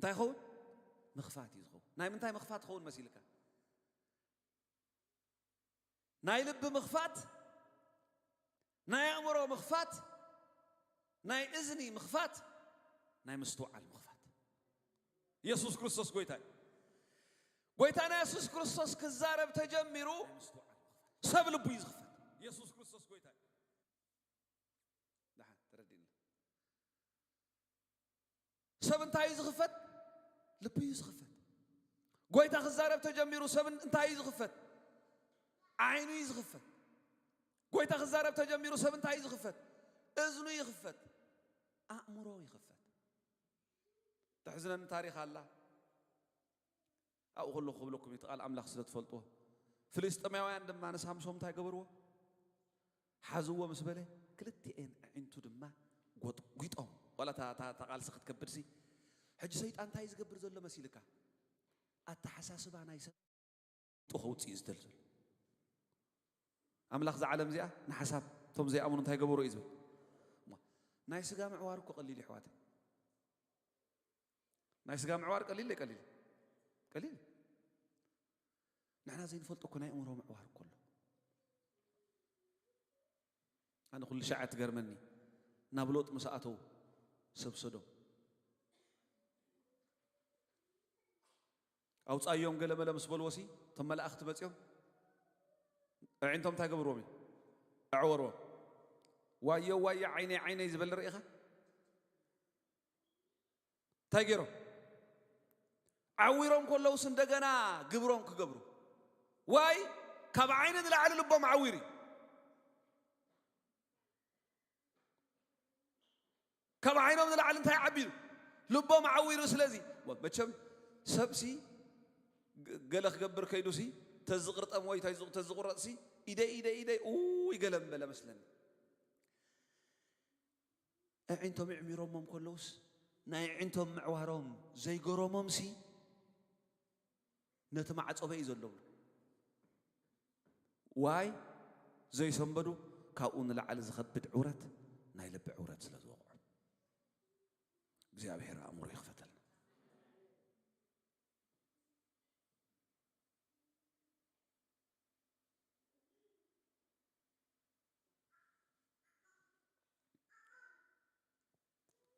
እንታይ ይኸውን? ምኽፋት እዩ ዝኸውን። ናይ ምንታይ ምኽፋት ይኸውን መሲልካ? ናይ ልቢ ምኽፋት፣ ናይ ኣእምሮ ምኽፋት፣ ናይ እዝኒ ምኽፋት፣ ናይ ምስትውዓል ምኽፋት። የሱስ ክርስቶስ ጎይታ እዩ። ጎይታና የሱስ ክርስቶስ ክዛረብ ተጀሚሩ ናይ ምስትውዓል ምኽፋት። ሰብ ልቡ እዩ ዝኽፈት። የሱስ ክርስቶስ ጎይታ እዩ። ደሓን ተረዲእና። ሰብ እንታይ እዩ ዝኽፈት? ልቢ እዩ ዝኽፈት። ጎይታ ክዛረብ ተጀሚሩ ሰብ እንታይ እዩ ዝኽፈት? ዓይኑ እዩ ዝኽፈት። ጎይታ ክዛረብ ተጀሚሩ ሰብ እንታይ እዩ ዝኽፈት? እዝኑ ይኽፈት። ኣእምሮ ይኽፈት። ተሕዝነኒ ታሪኽ ኣላ። ኣብኡ ከለኹ ክብለኩም እዩ፣ እቲ ቃል ኣምላኽ ስለ ትፈልጥዎ። ፍልስጥኤማውያን ድማ ንሳምሶም እንታይ ገበርዎ? ሓዝዎ ምስ በለ፣ ክልቲኤን ኣዒንቱ ድማ ጎጥጒጦም። ዋላ እታ፣ እታ፣ እታ ቃልሲ ክትከብድሲ። ሕጂ ሰይጣን እንታይ እዩ ዝገብር ዘሎ መሲልካ? ኣተሓሳስባ ናይ ሰብ ጡ ከውፅእ እዩ ዝደል ዘሎ። ኣምላኽ እዛ ዓለም እዚኣ ንሓሳብ እቶም ዘይኣምኑ እንታይ ገበሩ እዩ ዝብል። እሞ ናይ ስጋ ምዕዋር እኮ ቀሊል እዩ፣ ኣሕዋተይ። ናይ ስጋ ምዕዋር ቀሊል እዩ፣ ቀሊል? ቀሊል። ንሕና ዘይንፈልጦ እኮ ናይ ኣእምሮ ምዕዋር እኮ ኣሎ። ኣነ ኩሉ ሻዕ ትገርመኒ፣ ናብ ሎጥ ምስ ኣተው ሰብ ሰዶም ኣውጻዮም ገለ መለ ምስ በልዎሲ፣ እቶም መላእኽቲ መጺኦም ኣዒንቶም እንታይ ገብርዎም እዩ? ኣዕወርዎም። ዋዮ ዋዮ ዓይነይ ዓይነይ ዝበል ርኢኻ? እንታይ ገይሮም? ዓዊሮም ከለውስ እንደገና ግብሮም ክገብሩ። ዋይ፣ ካብ ዓይኒ ንላዕሊ ልቦም ዓዊሩ እዩ። ካብ ዓይኖም ንላዕሊ እንታይ ዓቢሩ? ልቦም ዓዊሩ። ስለዚ መቸም ሰብሲ ገ-፣ ገለ ክገብር ከይዱሲ ተዝቕርጠም ወይ ተዝቑረጥሲ ኢደይ፣ ኢደይ፣ ኢደይ፣ ኡይ ገለ ምበለ መስለኒ። ኣዒንቶም ይዕሚሮሞም ከለውስ፣ ናይ ኣዒንቶም ምዕዋሮም ዘይገረሞምሲ፣ ነቲ ማዕጾ በይ እዩ ዘሎ ብሎ። ዋይ ዘይሰንበዱ፣ ካብኡ ንላዕሊ ዝኸብድ ዕውረት፣ ናይ ልቢ ዕውረት ስለ ዝወቕዖም። እግዚኣብሔር ኣእምሮ ይኽፈተልና።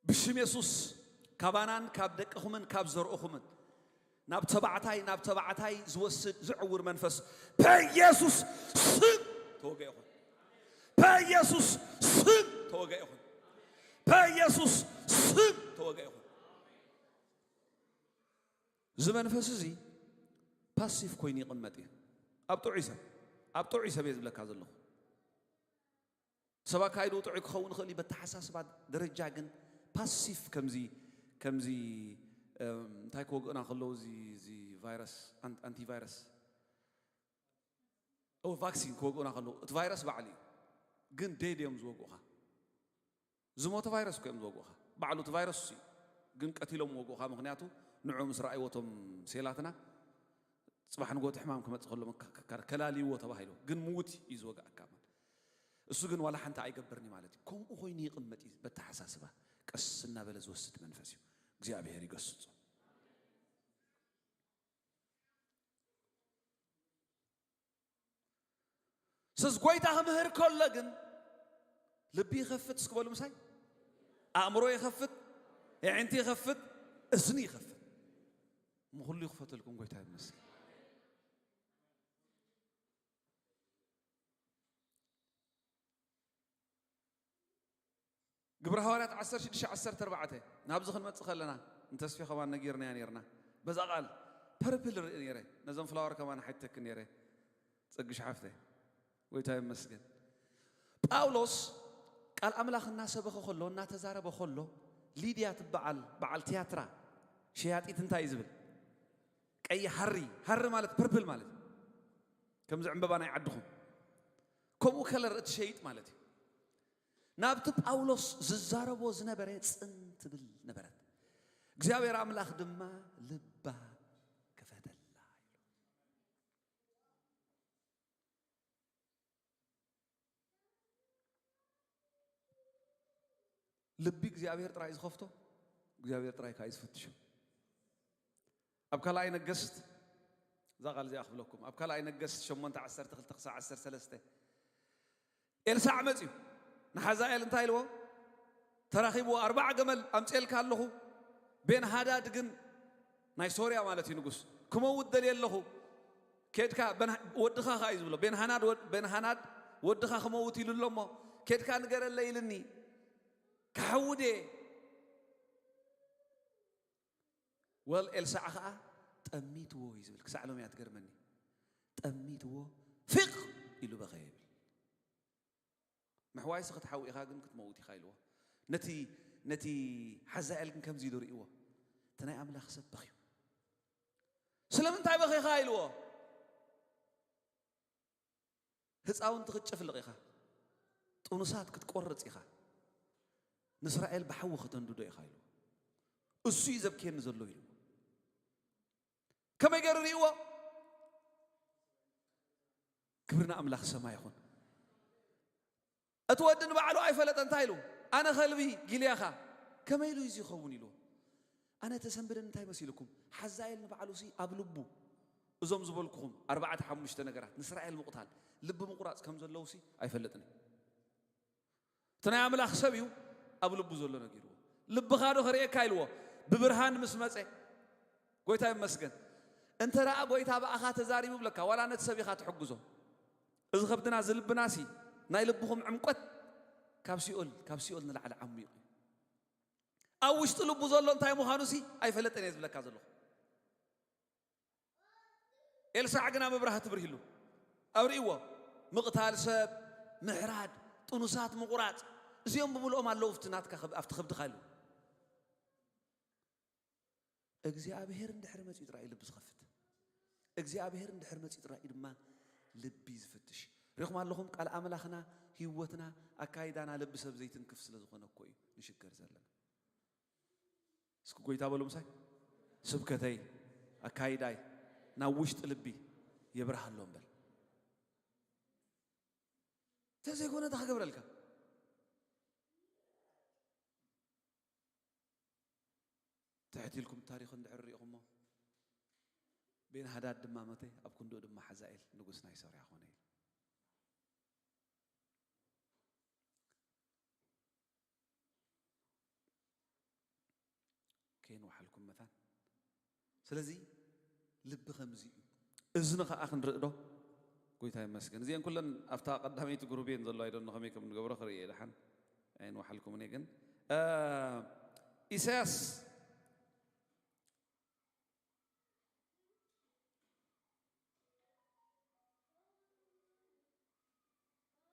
ብሽም የሱስ ካባናን ካብ ደቅኹምን ካብ ዘርእኹምን ናብ ተባዕታይ፣ ናብ ተባዕታይ ዝወስድ ዝዕውር መንፈስ በኢየሱስ ስም ተወገ ይኹን። በኢየሱስ ስም ተወገ ይኹን። በኢየሱስ ስም ተወገ ይኹን። እዚ መንፈስ እዚ ፓሲቭ ኮይኑ ይቕመጥ እዩ። ኣብ ጥዑይ ሰብ፣ ኣብ ጥዑይ ሰብ እየ ዝብለካ ዘለኹ። ሰብ ኣካይድኡ ጥዑይ ክኸውን ይኽእል እዩ፣ በተሓሳስባ ደረጃ ግን ፓሲቭ ከምዚ፣ ከምዚ፣ እም፣ እንታይ ክወግኡና ከለዉ እዚ፣ እዚ ቫይረስ፣ ኣን-፣ ኣንቲቫይረስ፣ ኦ፣ ቫክሲን ክወግኡና ከለዉ፣ እቲ ቫይረስ ባዕሉ እዩ። ግን ዴድ እዮም ዝወግኡኻ። ዝሞተ ቫይረስ እኮ እዮም ዝወግኡኻ። ባዕሉ እቲ ቫይረስ እዩ። ግን ቀቲሎም ወግኡኻ። ምኽንያቱ ንዑ ምስ ረኣይዎ እቶም ሴላትና፣ ጽባሕ ንጎ እቲ ሕማም ክመጽእ ከሎ መካ-፣ ከካ-፣ ከላልይዎ ተባሂሉ። ግን ምዉት እዩ ዝወግኣካ ማለት። እሱ ግን ዋላ ሓንቲ ኣይገብርን እዩ ማለት እዩ። ከምኡ ኮይኑ ይቕመጥ እዩ በተሓሳስባ። ቀስ እናበለ ዝወስድ መንፈስ እዩ። እግዚኣብሔር ይገስጾ። ስስ ጎይታ ክምህር ከሎ ግን ልቢ ይኸፍት፣ እስኪ በሉ ምሳይ። ኣእምሮ ይኸፍት፣ ኣዒንቲ ይኸፍት፣ እዝኒ ይኸፍት። እሞ ኩሉ ይኽፈተልኩም፣ ጎይታ ይመስገን። ግብረ ሃዋርያት ዓሰርተ ሽዱሽተ ዓሰርተ ኣርባዕተ ናብዚ ክንመጽእ ከለና ንተስፌ ከማን ነጊርናያ ነይርና። በዛ ቃል ፐርፕል ርኢ ነይረ፣ ነዞም ፍላወር ከማን ሓይተክ ነይረ። ጸግሽ ሓፍተ፣ ጎይታ ይመስገን። ጳውሎስ ቃል ኣምላኽ እናሰበኸ ከሎ፣ እናተዛረበ ከሎ፣ ሊድያ ትበዓል በዓል ትያትራ ሸያጢት እንታይ እዩ ዝብል? ቀይ ሃሪ፣ ሃሪ ማለት ፐርፕል ማለት እዩ። ከምዚ ዕምበባ ናይ ዓድኹም። ከምኡ ከለር እትሸይጥ ማለት እዩ። ናብቲ ጳውሎስ ዝዛረቦ ዝነበረ ጽን ትብል ነበረት። እግዚኣብሔር ኣምላኽ ድማ ልባ ክፈተላ ኢሉ። ልቢ እግዚኣብሔር ጥራይ ዝኸፍቶ፣ እግዚኣብሔር ጥራይ ከዓ እዩ ዝፍትሾ። ኣብ ካልኣይ ነገስት፣ እዛ ቃል እዚኣ ክብለኩም፣ ኣብ ካልኣይ ነገስት ሸሞንተ ዓሰርተ ክልተ ክሳብ ዓሰርተ ሰለስተ፣ ኤልሳዕ መጽዩ ንሓዛኤል እንታይ ኢልዎ? ተራኺብዎ፣ "ኣርባዓ ገመል ኣምጽኤልካ ኣለኹ፣ ቤን ሃዳድ ግን፣ ናይ ሶርያ ማለት እዩ ንጉስ፣ ክመውት ደልየ ኣለኹ፣ ኬድካ በን-፣ ወድኻ ኸኣ እዩ ዝብሎ፣ ቤን ሃናድ ወድ-፣ ቤን ሃናድ ወድኻ ክመውት ኢሉ ኣሎ እሞ፣ ኬድካ ንገረለይ ኢልኒ፣ ክሓውድ እየ።" ወል ኤልሳዕ ኸኣ ጠሚትዎ እዩ ዝብል። ክሳዕ ሎም እያ ትገርመኒ። ጠሚትዎ፣ ፊቕ ኢሉ በኸየ ይብል። ምሕዋይሲ ክትሓዊ ኢኻ ግን ክትመውት ኢኻ ኢልዎ። ነቲ፣ ነቲ ሓዛኤል ግን ከምዚ ኢሉ ርእይዎ። እቲ ናይ ኣምላኽ ሰብ በኽዩ። "ስለምንታይ በኺኻ?" ኢልዎ። "ህፃውንቲ ክትጨፍልቕ ኢኻ፣ ጥኑሳት ክትቆርጽ ኢኻ፣ ንእስራኤል ብሓዊ ከተንድዶ ኢኻ" ኢልዎ። "እሱ እዩ ዘብክየኒ ዘሎ" ኢልዎ። ከመይ ገይሩ ርእይዎ? ክብሪ ንኣምላኽ ሰማይ ይኹን። እቲ ወዲ ንባዕሉ ኣይፈለጠ። እንታይ ኢሉ? "ኣነ ከልቢ ጊልያኻ፣ ከመይ ኢሉ እዩ ዝኸውን?" ኢልዎ። ኣነ ተሰንብደኒ እንታይ መሲልኩም? ሓዛኤል ንባዕሉ ሲ ኣብ ልቡ፣ እዞም ዝበልኩኹም ኣርባዕተ ሓሙሽተ ነገራት፣ ንእስራኤል ምቕታል፣ ልቢ ምቑራጽ ከም ዘለዉ ሲ ኣይፈልጥን እዩ። እቲ ናይ ኣምላኽ ሰብ እዩ ኣብ ልቡ ዘሎ ነጊርዎ። "ልብኻ ዶ ከርእየካ?" ኢልዎ። "ብብርሃን ምስ መጸ፣ ጎይታ ይመስገን፣ እንተ ደኣ ጎይታ ብኣኻ ተዛሪቡ" ብለካ፣ ዋላ ነቲ ሰብ ኢኻ ትሕግዞ። እዚ ከብድና፣ እዚ ልብና ሲ፣ ናይ ልብኹም ዕምቆት ካብ ሲኦል፣ ካብ ሲኦል ንላዕሊ ዓሚቕ እዩ። ኣብ ውሽጢ ልቡ ዘሎ እንታይ ምዃኑ ሲ ኣይፈለጠን እየ ዝብለካ ዘለኹ። ኤልሳዕ ግና መብራህቲ ብርሂሉ፣ ኣብ ርእይዎ፣ ምቕታል ሰብ፣ ምሕራድ፣ ጥኑሳት ምቑራጽ፣ እዚኦም ብምልኦም ኣለዉ ኣብቲ ናትካ ከብ-፣ ኣብቲ ከብድኻ ኢሉ። እግዚኣብሔር እንድሕር መጺኡ ጥራይ እዩ ልቢ ዝኸፍት። እግዚኣብሔር እንድሕር መጺኡ ጥራይ እዩ ድማ ልቢ ዝፍትሽ። ሪኹም ኣለኹም፣ ቃል ኣምላኽና፣ ህይወትና፣ ኣካይዳና ልቢ ሰብ ዘይትንክፍ ስለ ዝኾነ እኮ እዩ ንሽገር ዘለና። እስኪ ጎይታ በሉ ምሳይ፣ "ስብከተይ፣ ኣካይዳይ ናብ ውሽጢ ልቢ የብርሃሎም" በል። እንተዘይኮነ እንታይ ክገብረልካ? ትሕት ኢልኩም ታሪኹ እንድሕር ርኢኹሞ፣ ቤን ሃዳድ ድማ ሞተ፣ ኣብ ክንድኡ ድማ ሓዛኤል ንጉስ ናይ ሶርያ ኾነ ኢሉ። ከይንወሓልኩም መታን። ስለዚ ልቢ ከምዚ እዩ። እዝኒ ኸዓ ክንርኢ ዶ? ጎይታ ይመስገን። እዚአን ኩለን ኣብታ ቀዳመይቲ ግሩፕ እየን ዘለዋ። ኣይደኖ ከመይ ከም ንገብሮ ክርኢ እየ። ደሓን ኣይንወሓልኩምን እየ ግን፣ እ፣ ኢሳያስ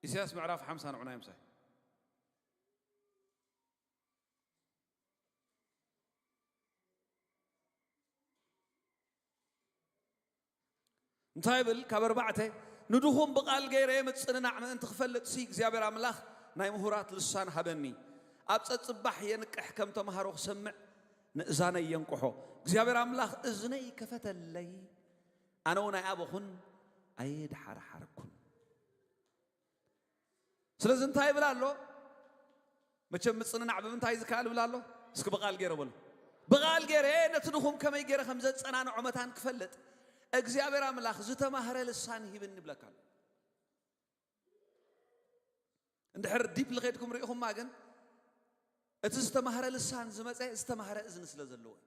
ኢሳያስ ምዕራፍ ሓምሳ ንዑና ይምሳይ። እንታይ ይብል? ካብ ኣርባዕተ፣ "ንድኹም ብቓል ገይረ ምጽንናዕ ምእንቲ ክፈልጥሲ እግዚኣብሔር ኣምላኽ ናይ ምሁራት ልሳን ሃበኒ። ኣብ ጸጽባሕ የንቅሕ ከም ተምሃሮ ክሰምዕ ንእዛነይ የንቅሖ። እግዚኣብሔር ኣምላኽ እዝነይ ከፈተለይ፣ ኣነ እውን ኣይኣበኹን ኣይድሓርሓርኩን።" ስለዚ እንታይ ይብል ኣሎ? መቸም ምጽንናዕ ብምንታይ ዝከኣል ይብል ኣሎ? እስኪ ብቓል ገይረ በሉ። "ብቓል ገይረ ነቲ ድኹም ከመይ ገይረ ከም ዘጸናንዖ መታን ክፈልጥ እግዚኣብሔር ኣምላኽ ዝተማህረ ልሳን ሂብኒ" ይብለካ ኣሎ። እንድሕር ዲፕሊ ኸድኩም ርኢኹማ ግን እቲ ዝተማህረ ልሳን ዝመጸ ዝተማህረ እዝኒ ስለ ዘለዎ እዩ።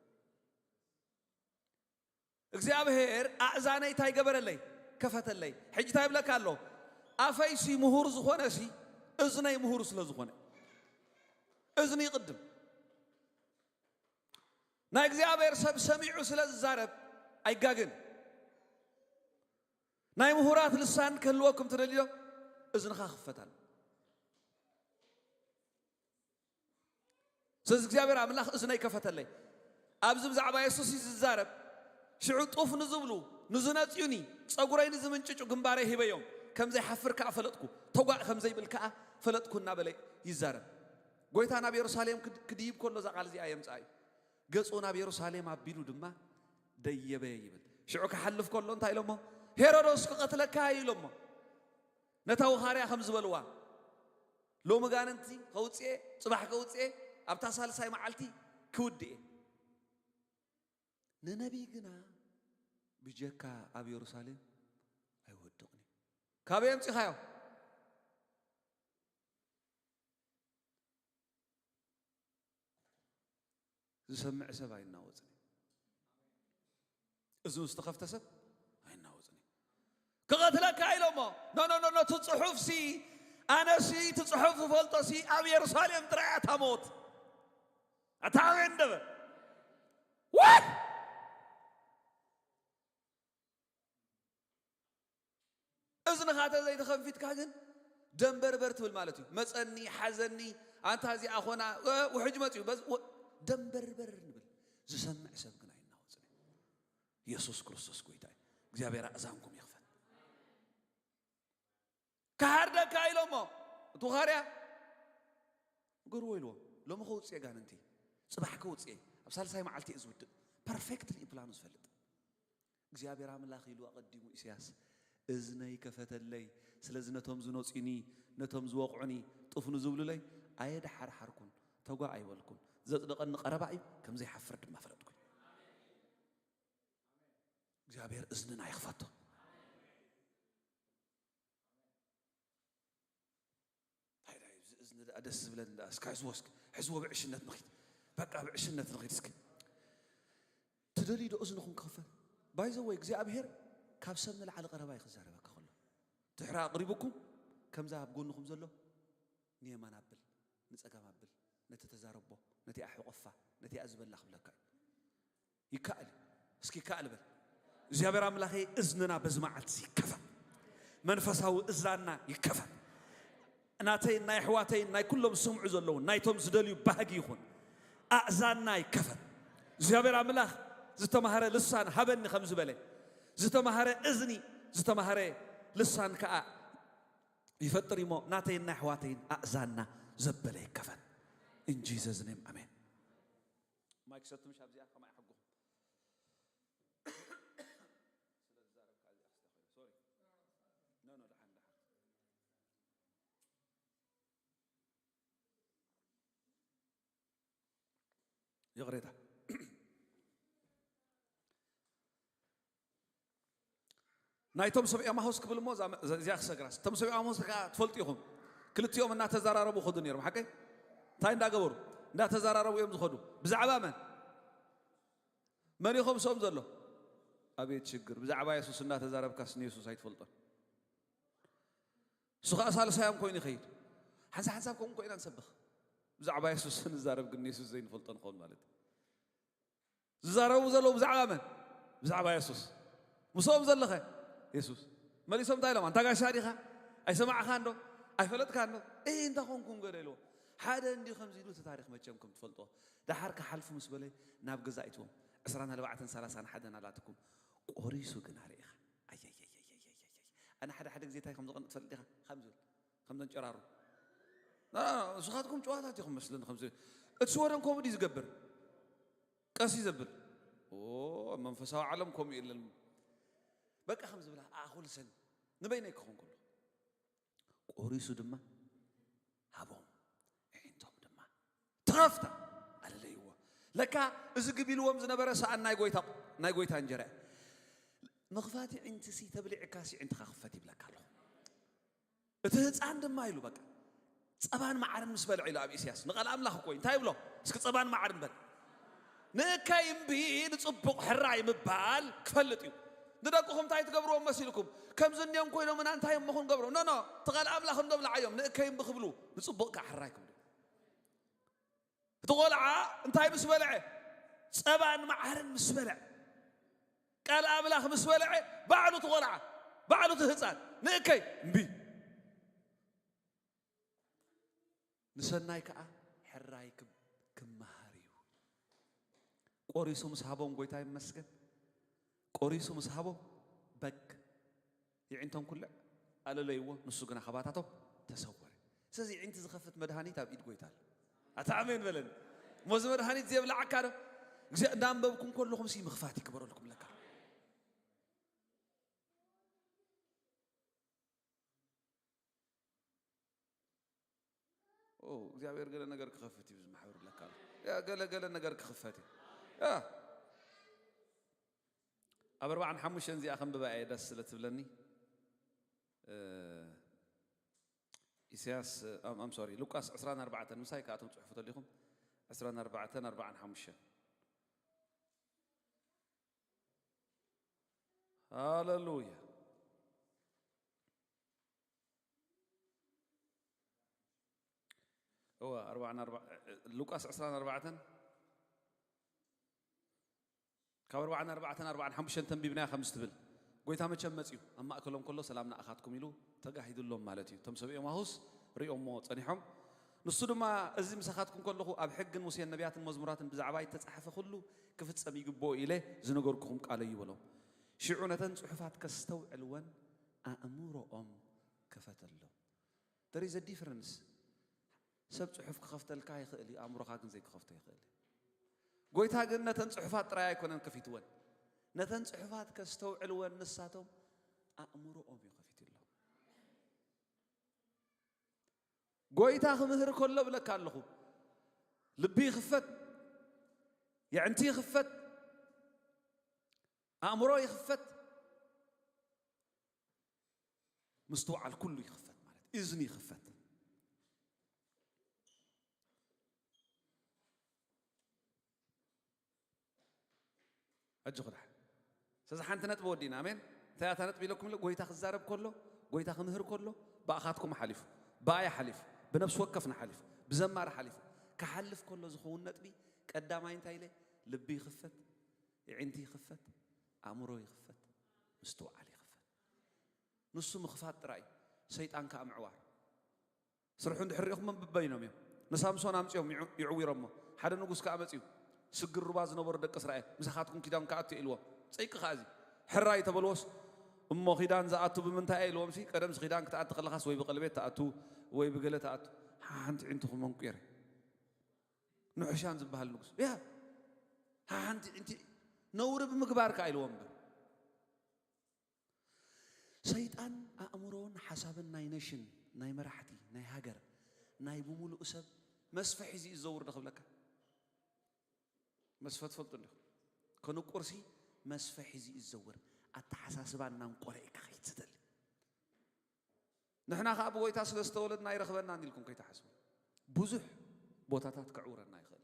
እግዚኣብሔር ኣእዛነይ እንታይ ገበረለይ? ከፈተለይ። ሕጂ እንታይ ይብለካ ኣሎ? ኣፈይሲ ምሁር ዝኾነሲ እዝነይ ምሁር ስለ ዝኾነ እዝኒ ይቕድም። ናይ እግዚኣብሔር ሰብ ሰሚዑ ስለ ዝዛረብ ኣይጋግን። ናይ ምሁራት ልሳን ክህልወኩም ትደልዩ ዶ? እዝንኻ ክፈታል። ስለዚ እግዚኣብሔር ኣምላኽ እዝነይ ከፈተለይ። ኣብዚ ብዛዕባ የሱስ እዩ ዝዛረብ። ሽዑ ጡፍ ንዝብሉ፣ ንዝነጽዩኒ፣ ጸጉረይ ንዝምንጭጩ ግንባረይ ሂበዮም። ከም ዘይሓፍር ከኣ ፈለጥኩ። ተጓእ ከም ዘይብል ከኣ ፈለጥኩ እናበለ ይዛረብ። ጎይታ ናብ የሩሳሌም ክድ-፣ ክድይብ ከሎ እዛ ቃል እዚኣ የምጽኣ እዩ። ገጹ ናብ የሩሳሌም ኣቢሉ ድማ ደየበ ይብል። ሽዑ ክሓልፍ ከሎ እንታይ ኢሎሞ? "ሄሮዶስ ክቐትለካ እዩ" ኢሎሞ። ነታ ውኻርያ ከም ዝበልዋ፣ "ሎሚ ጋንንቲ ከውጽኤ፣ ጽባሕ ከውጽኤ፣ ኣብታ ሳልሳይ መዓልቲ ክውድኤ" ንነቢይ ግና ብጀካ ኣብ የሩሳሌም ኣይወድቕን እዩ። ካበይ ኣምጺኻዮ? ዝሰምዕ ሰብ ኣይናወጽን እዩ። እዝኑ ዝተኸፍተ ሰብ ኣይናወጽን እዩ። ክቐትለካ ኢሎሞ። ኖ፣ ኖ፣ ኖ፣ ኖ፣ እቲ ጽሑፍሲ፣ ኣነሲ እቲ ጽሑፍ ዝፈልጦሲ ኣብ የሩሳሌም ጥራይ እያ እታ ሞት። ኣታ ኣሜን ደበ። ዋይ! እዝንኻ ተዘይተኸንፊትካ ግን ደንበርበር ትብል ማለት እዩ። መጸኒ፣ ሓዘኒ፣ ኣንታ እዚኣ ኾና፣ እ፣ ውሕጅ መጽዩ፣ በዝ-፣ ወ-፣ ደንበርበር ንብል። ዝሰምዕ ሰብ ግን ኣይናወጽን እዩ። የሱስ ክርስቶስ ጎይታ እዩ። እግዚኣብሔር ኣእዛንኩም ይኽፈት። ክሃርደካ ኢሎሞ፣ እቲ ኻርያ ግርዎ ኢልዎ። ሎሚ ከውጽኤ ጋንንቲ፣ ጽባሕ ከውጽኤ፣ ኣብ ሳልሳይ መዓልቲ እየ ዝውድእ። ፐርፌክትሊ እዩ ፕላኑ ዝፈልጥ። እግዚኣብሔር ኣምላኽ ኢሉ ኣቐዲሙ ኢሳያስ፣ "እዝነይ ከፈተለይ፣ ስለዚ ነቶም ዝነጽዩኒ፣ ነቶም ዝወቕዑኒ፣ ጥፉ ንዝብሉለይ ኣየድሓርሓርኩን፣ ተጓ ኣይበልኩን። ዘጽደቐኒ ቀረባ እዩ፣ ከም ዘይሓፍር ድማ ፈለጥኩ." እግዚኣብሔር እዝንና ይኽፈቶ። እንታይ ዳይ፣ እዚ እዝኒ ደኣ ደስ ዝብለኒ ደኣ፣ እስካ ሕዝዎ እስኪ፣ ሕዝዎ ብዕሽነት ንኺድ። በቃ ብዕሽነት ንኺድ እስኪ። ትደልዩ ዶ እዝንኹም ክኽፈት? ባይ ዘ ወይ እግዚኣብሔር ካብ ሰብ ንላዕሊ ቀረባ እዩ ክዛረበካ ከሎ። ድሕሪ ኣቕሪቡኩም፣ ከምዛ ኣብ ጎንኹም ዘሎ ንየማን ኣብል፣ ንጸጋም ኣብል፣ ነቲ ተዛረቦ፣ ነቲኣ ሕቆፋ፣ ነቲኣ ዝበላ ክብለካ እዩ። ይከኣል እዩ። እስኪ ይከኣል በል። እግዚኣብሔር ኣምላኸይ እዝንና በዚ መዓልቲ ይከፈት። መንፈሳዊ እዝራና ይከፈት። ናተይ፣ ናይ ኣሕዋተይ፣ ናይ ኩሎም ዝሰምዑ ዘለዉ፣ ናይቶም ዝደልዩ ባህጊ ይኹን። ኣእዛንና ይከፈት። እግዚኣብሔር ኣምላኽ ዝተማህረ ልሳን ሃበኒ ከም ዝበለ፣ ዝተማህረ እዝኒ፣ ዝተማህረ ልሳን ከኣ ይፈጥር እዩሞ፣ ናተይን ናይ ኣሕዋተይን ኣእዛንና ዘበለ ይከፈት። In Jesus name, ኣሜን። ማይክ ሰቱ ምሽ ኣብዚኣ ከማይ ሓጉኹም። ስለ ዝዛረብ ከኣ እዚኣ ክስተ ኮይኑ። ሶሪ። ኖ፣ ኖ፣ ደሓን፣ ደሓን። ይቕሬታ። ናይቶም ሰብ ኤማሁስ ክብል እሞ እዛ፣ እዚኣ ክሰግራስ። እቶም ሰብ ኤማሁስ ከኣ ትፈልጡ ኢኹም። ክልቲኦም እናተዘራረቡ ኸዱ ነይሮም። ሓቀይ? እንታይ እንዳገበሩ? እንዳተዘራረቡ እዮም ዝኸዱ። ብዛዕባ መን? መን ኢኹም ምስኦም ዘሎ? ኣቤት ሽግር። ብዛዕባ የሱስ እናተዛረብካስ ንየሱስ ኣይትፈልጦን። እሱ ኸኣ ሳልሳዮም ኮይኑ ይኸይድ። ሓንሳብ ሓንሳብ ከምኡ እኮ ኢና ንሰብኽ። ብዛዕባ የሱስ ንዛረብ ግን ንየሱስ ዘይንፈልጦ ንኸውን ማለት እዩ። ዝዛረቡ ዘለዉ ብዛዕባ መን? ብዛዕባ የሱስ። ምስኦም ዘለኸ? የሱስ። መሊሶም እንታይ ኢሎም? ኣንታ ጋሻ ዲኻ? ኣይሰማዕኻን ዶ? ኣይፈለጥካን ዶ? እይ፣ እንታይ ኾንኩም ገለ ኢልዎ። ሓደ እንዲ ከምዚ ኢሉ እቲ ታሪኽ መቸም ከም ትፈልጦ። ደሓር ክሓልፉ ምስ በለ ናብ ገዛ ኣይትዎም። ዕስራን ኣርባዕተን ሰላሳን ሓደን ኣላትኩም። ቆሪሱ ግን ኣርኢኻ። ኣየየየየየየየ። ኣነ ሓደ ሓደ ግዜ እንታይ ከም ዘቐንጥ ትፈልጥ ዲኻ? ከም ዝብል። ከም ዘንጨራሩ። ና፣ ንስኻትኩም ጨዋታት ኢኹም መስለኒ ከም ዝብል። እቲ ሽወደን ከምኡ ድዩ ዝገብር? ቀስ እዩ ዘብል። ኦ፣ ኣብ መንፈሳዊ ዓለም ከምኡ የለን። በቃ ከም ዝብላ ኣኹል ሰን ንበይነይ ክኾን ከሎ። ቆሪሱ ድማ ሃቦም፣ ኣዒንቶም ድማ ተኸፍታ፣ ኣለለይዎ። ለካ እዚ ግብ ኢልዎም ዝነበረ ሰኣን ናይ ጎይታ፣ ናይ ጎይታ እንጀራ እዩ። ምኽፋት ኣዒንትሲ ተብሊዕካሲ ኣዒንትኻ ክፈት ይብለካ ኣለኹ። እቲ ህፃን ድማ ኢሉ በቃ ጸባን መዓርን ምስ በልዐ ኢሉ ኣብ ኢሳያስ ንቓል ኣምላኽ እኮ እዩ። እንታይ ይብሎ? እስኪ ጸባን መዓርን በል። ንእከይ እምቢ ንጽቡቕ ሕራይ ምባል ክፈልጥ እዩ። ንደቅኹም እንታይ ትገብርዎም መሲልኩም? ከምዚ እኒኦም ኮይኖምና እንታይ እሞ ክንገብሮም? ኖ፣ ኖ፣ እቲ ቃል ኣምላኽ እንዶ ብልዓዮም። ንእከይ እምቢ ክብሉ ንጽቡቕ ከዓ ሕራይ ክብሉ። እቲ ቆልዓ እንታይ ምስ በልዐ? ጸባን መዓርን ምስ በልዐ። ቃል ኣምላኽ ምስ በልዐ ባዕሉ እቲ ቆልዓ፣ ባዕሉ እቲ ህፃን ንእከይ እምቢ። ንሰናይ ከዓ ሕራይ ክብ-፣ ክመሃር እዩ። ቆሪሱ ምስ ሃቦም ጎይታ ይመስገን። ቆሪሱ ምስ ሃቦም በግ የዒንቶም ኩልዕ ኣለለይዎ፣ ንሱ ግና ካባታቶም ተሰወረ። ስለዚ የዒንቲ ዝኸፍት መድሃኒት ኣብ ኢድ ጎይታ ኣሎ። ኣታ ኣሜን በለኒ። እሞ እዚ መድሃኒት ዘየብልዓካ ዶ? እግዚኣብሔር እንዳንበብኩም ከለኹም ሲ ምኽፋት ይግበረልኩም ለካ። ኦ፣ እግዚኣብሔር ገለ ነገር ክኸፍት እዩ ዝማሕበር ለካ ኣሎ። ያ፣ ገለ፣ ገለ ነገር ክኽፈት እዩ። ያ። ኣብ ኣርባዓን ሓሙሽተን እዚኣ ከንብባ እየ ደስ ስለ ትብለኒ። እ፣ ኢሳያስ፣ ኣም፣ ኣም፣ ሶሪ፣ ሉቃስ ዕስራን ኣርባዕተን ምሳይ ከኣ ትብጽሑ ተሊኹም። ዕስራን ኣርባዕተን፣ ኣርባዓን ሓሙሽተን። ሃሌሉያ። እወ፣ ኣርባዓን ኣርባ-፣ ሉቃስ ዕስራን ኣርባዕተን፣ ካብ ኣርባዓን ኣርባዕተን፣ ኣርባዓን ሓሙሽተን ተንቢብናያ ከምዚ ትብል፣ ጎይታ መቸም መጺኡ፣ ኣብ ማእከሎም ከሎ፣ "ሰላም ንኣኻትኩም" ኢሉ ተጋሂዱሎም ማለት እዩ። እቶም ሰብ ኤማሁስ ሪኦሞ ጸኒሖም። ንሱ ድማ፣ "እዚ ምሳኻትኩም ከለኹ ኣብ ሕግን ሙሴን ነቢያትን መዝሙራትን ብዛዕባይ እተጻሕፈ ኩሉ ክፍጸም ይግብኦ ኢለ ዝነገርኩኹም ቃለይ" እዩ በሎም። ሽዑ ነተን ጽሑፋት ከስተውዕልወን ኣእምሮኦም ከፈተሎም። There is a difference። ሰብ ጽሑፍ ክኸፍተልካ ይኽእል እዩ፣ ኣእምሮኻ ግን ዘይክኸፍቶ ይኽእል እዩ። ጎይታ ግን ነተን ጽሑፋት ጥራይ ኣይኮነን ከፊትወን። ነተን ጽሑፋት ከስተውዕልወን ንሳቶም ኣእምሮኦም እዩ ከፊትሎም። ጎይታ ክምህር ከሎ ብለካ ኣለኹ፣ ልቢ ይኽፈት፣ የዕንቲ ይኽፈት፣ ኣእምሮ ይኽፈት፣ ምስትውዓል ኩሉ ይኽፈት ማለት እዩ። እዝኒ ይኽፈት። ኣጆኹ ደሓን። ስለዚ ሓንቲ ነጥቢ ወዲእና። ኣሜን። እንታይ እያ እታ ነጥቢ ኢለኩም ኢለ፣ ጎይታ ክዛረብ ከሎ፣ ጎይታ ክምህር ከሎ፣ ብኣኻትኩም ሓሊፉ፣ ብኣይ ሓሊፉ፣ ብነፍሲ ወከፍና ሓሊፉ፣ ብዘማሪ ሓሊፉ፣ ክሓልፍ ከሎ ዝኸውን ነጥቢ ቀዳማይ እንታይ ኢለ፣ ልቢ ይኽፈት፣ የዒንቲ ይኽፈት፣ ኣእምሮ ይኽፈት፣ ምስትውዓል ይኽፈት። ንሱ ምኽፋት ጥራይ እዩ። ሰይጣን ከኣ ምዕዋር። ስርሑ እንድሕር ርኢኹሞም በበይኖም እዮም። ንሳምሶን ኣምጺኦም ይዑ-፣ ይዕዊሮሞ። ሓደ ንጉስ ከኣ መጺኡ፣ ስግር ሩባ ዝነበሩ ደቂ እስራኤል፣ "ምሳኻትኩም ኪዳን ክኣቱ እየ" ኢልዎም። ጸይቂ ከኣ እዚ። "ሕራይ" ተበልዎስ፣ "እሞ ኪዳን ዝኣቱ ብምንታይ እየ?" ኢልዎምሲ፣ ቀደምሲ ኪዳን ክትኣቱ ከለኻስ ወይ ብቀለቤት ትኣቱ፣ ወይ ብገለ ትኣቱ። ሓንቲ ዒንትኹም መንቁር። ንሑሻን ዝበሃል ንጉስ። ያ፣ ሓንቲ ዒንቲ ነውሪ ብምግባር ከኣ ኢልዎም እምበር። ሰይጣን ኣእምሮን ሓሳብን ናይ ነሽን፣ ናይ መራሕቲ፣ ናይ ሃገር፣ ናይ ብምሉእ ሰብ መስፈ ሒዙ እዩ ዝዘውር ዶ ክብለካ? መስፈ ትፈልጡ እንዲኹም። ከንቁርሲ መስፈ ሒዙ እዩ ዝዘውር። ኣተሓሳስባ እናንቆረ እዩ ክኸይድ ዝደሊ። ንሕና ኸኣ ብጎይታ ስለ ዝተወለድና ኣይረኽበናን ኢልኩም ከይትሓስቡ። ብዙሕ ቦታታት ከዕውረና ይኽእል።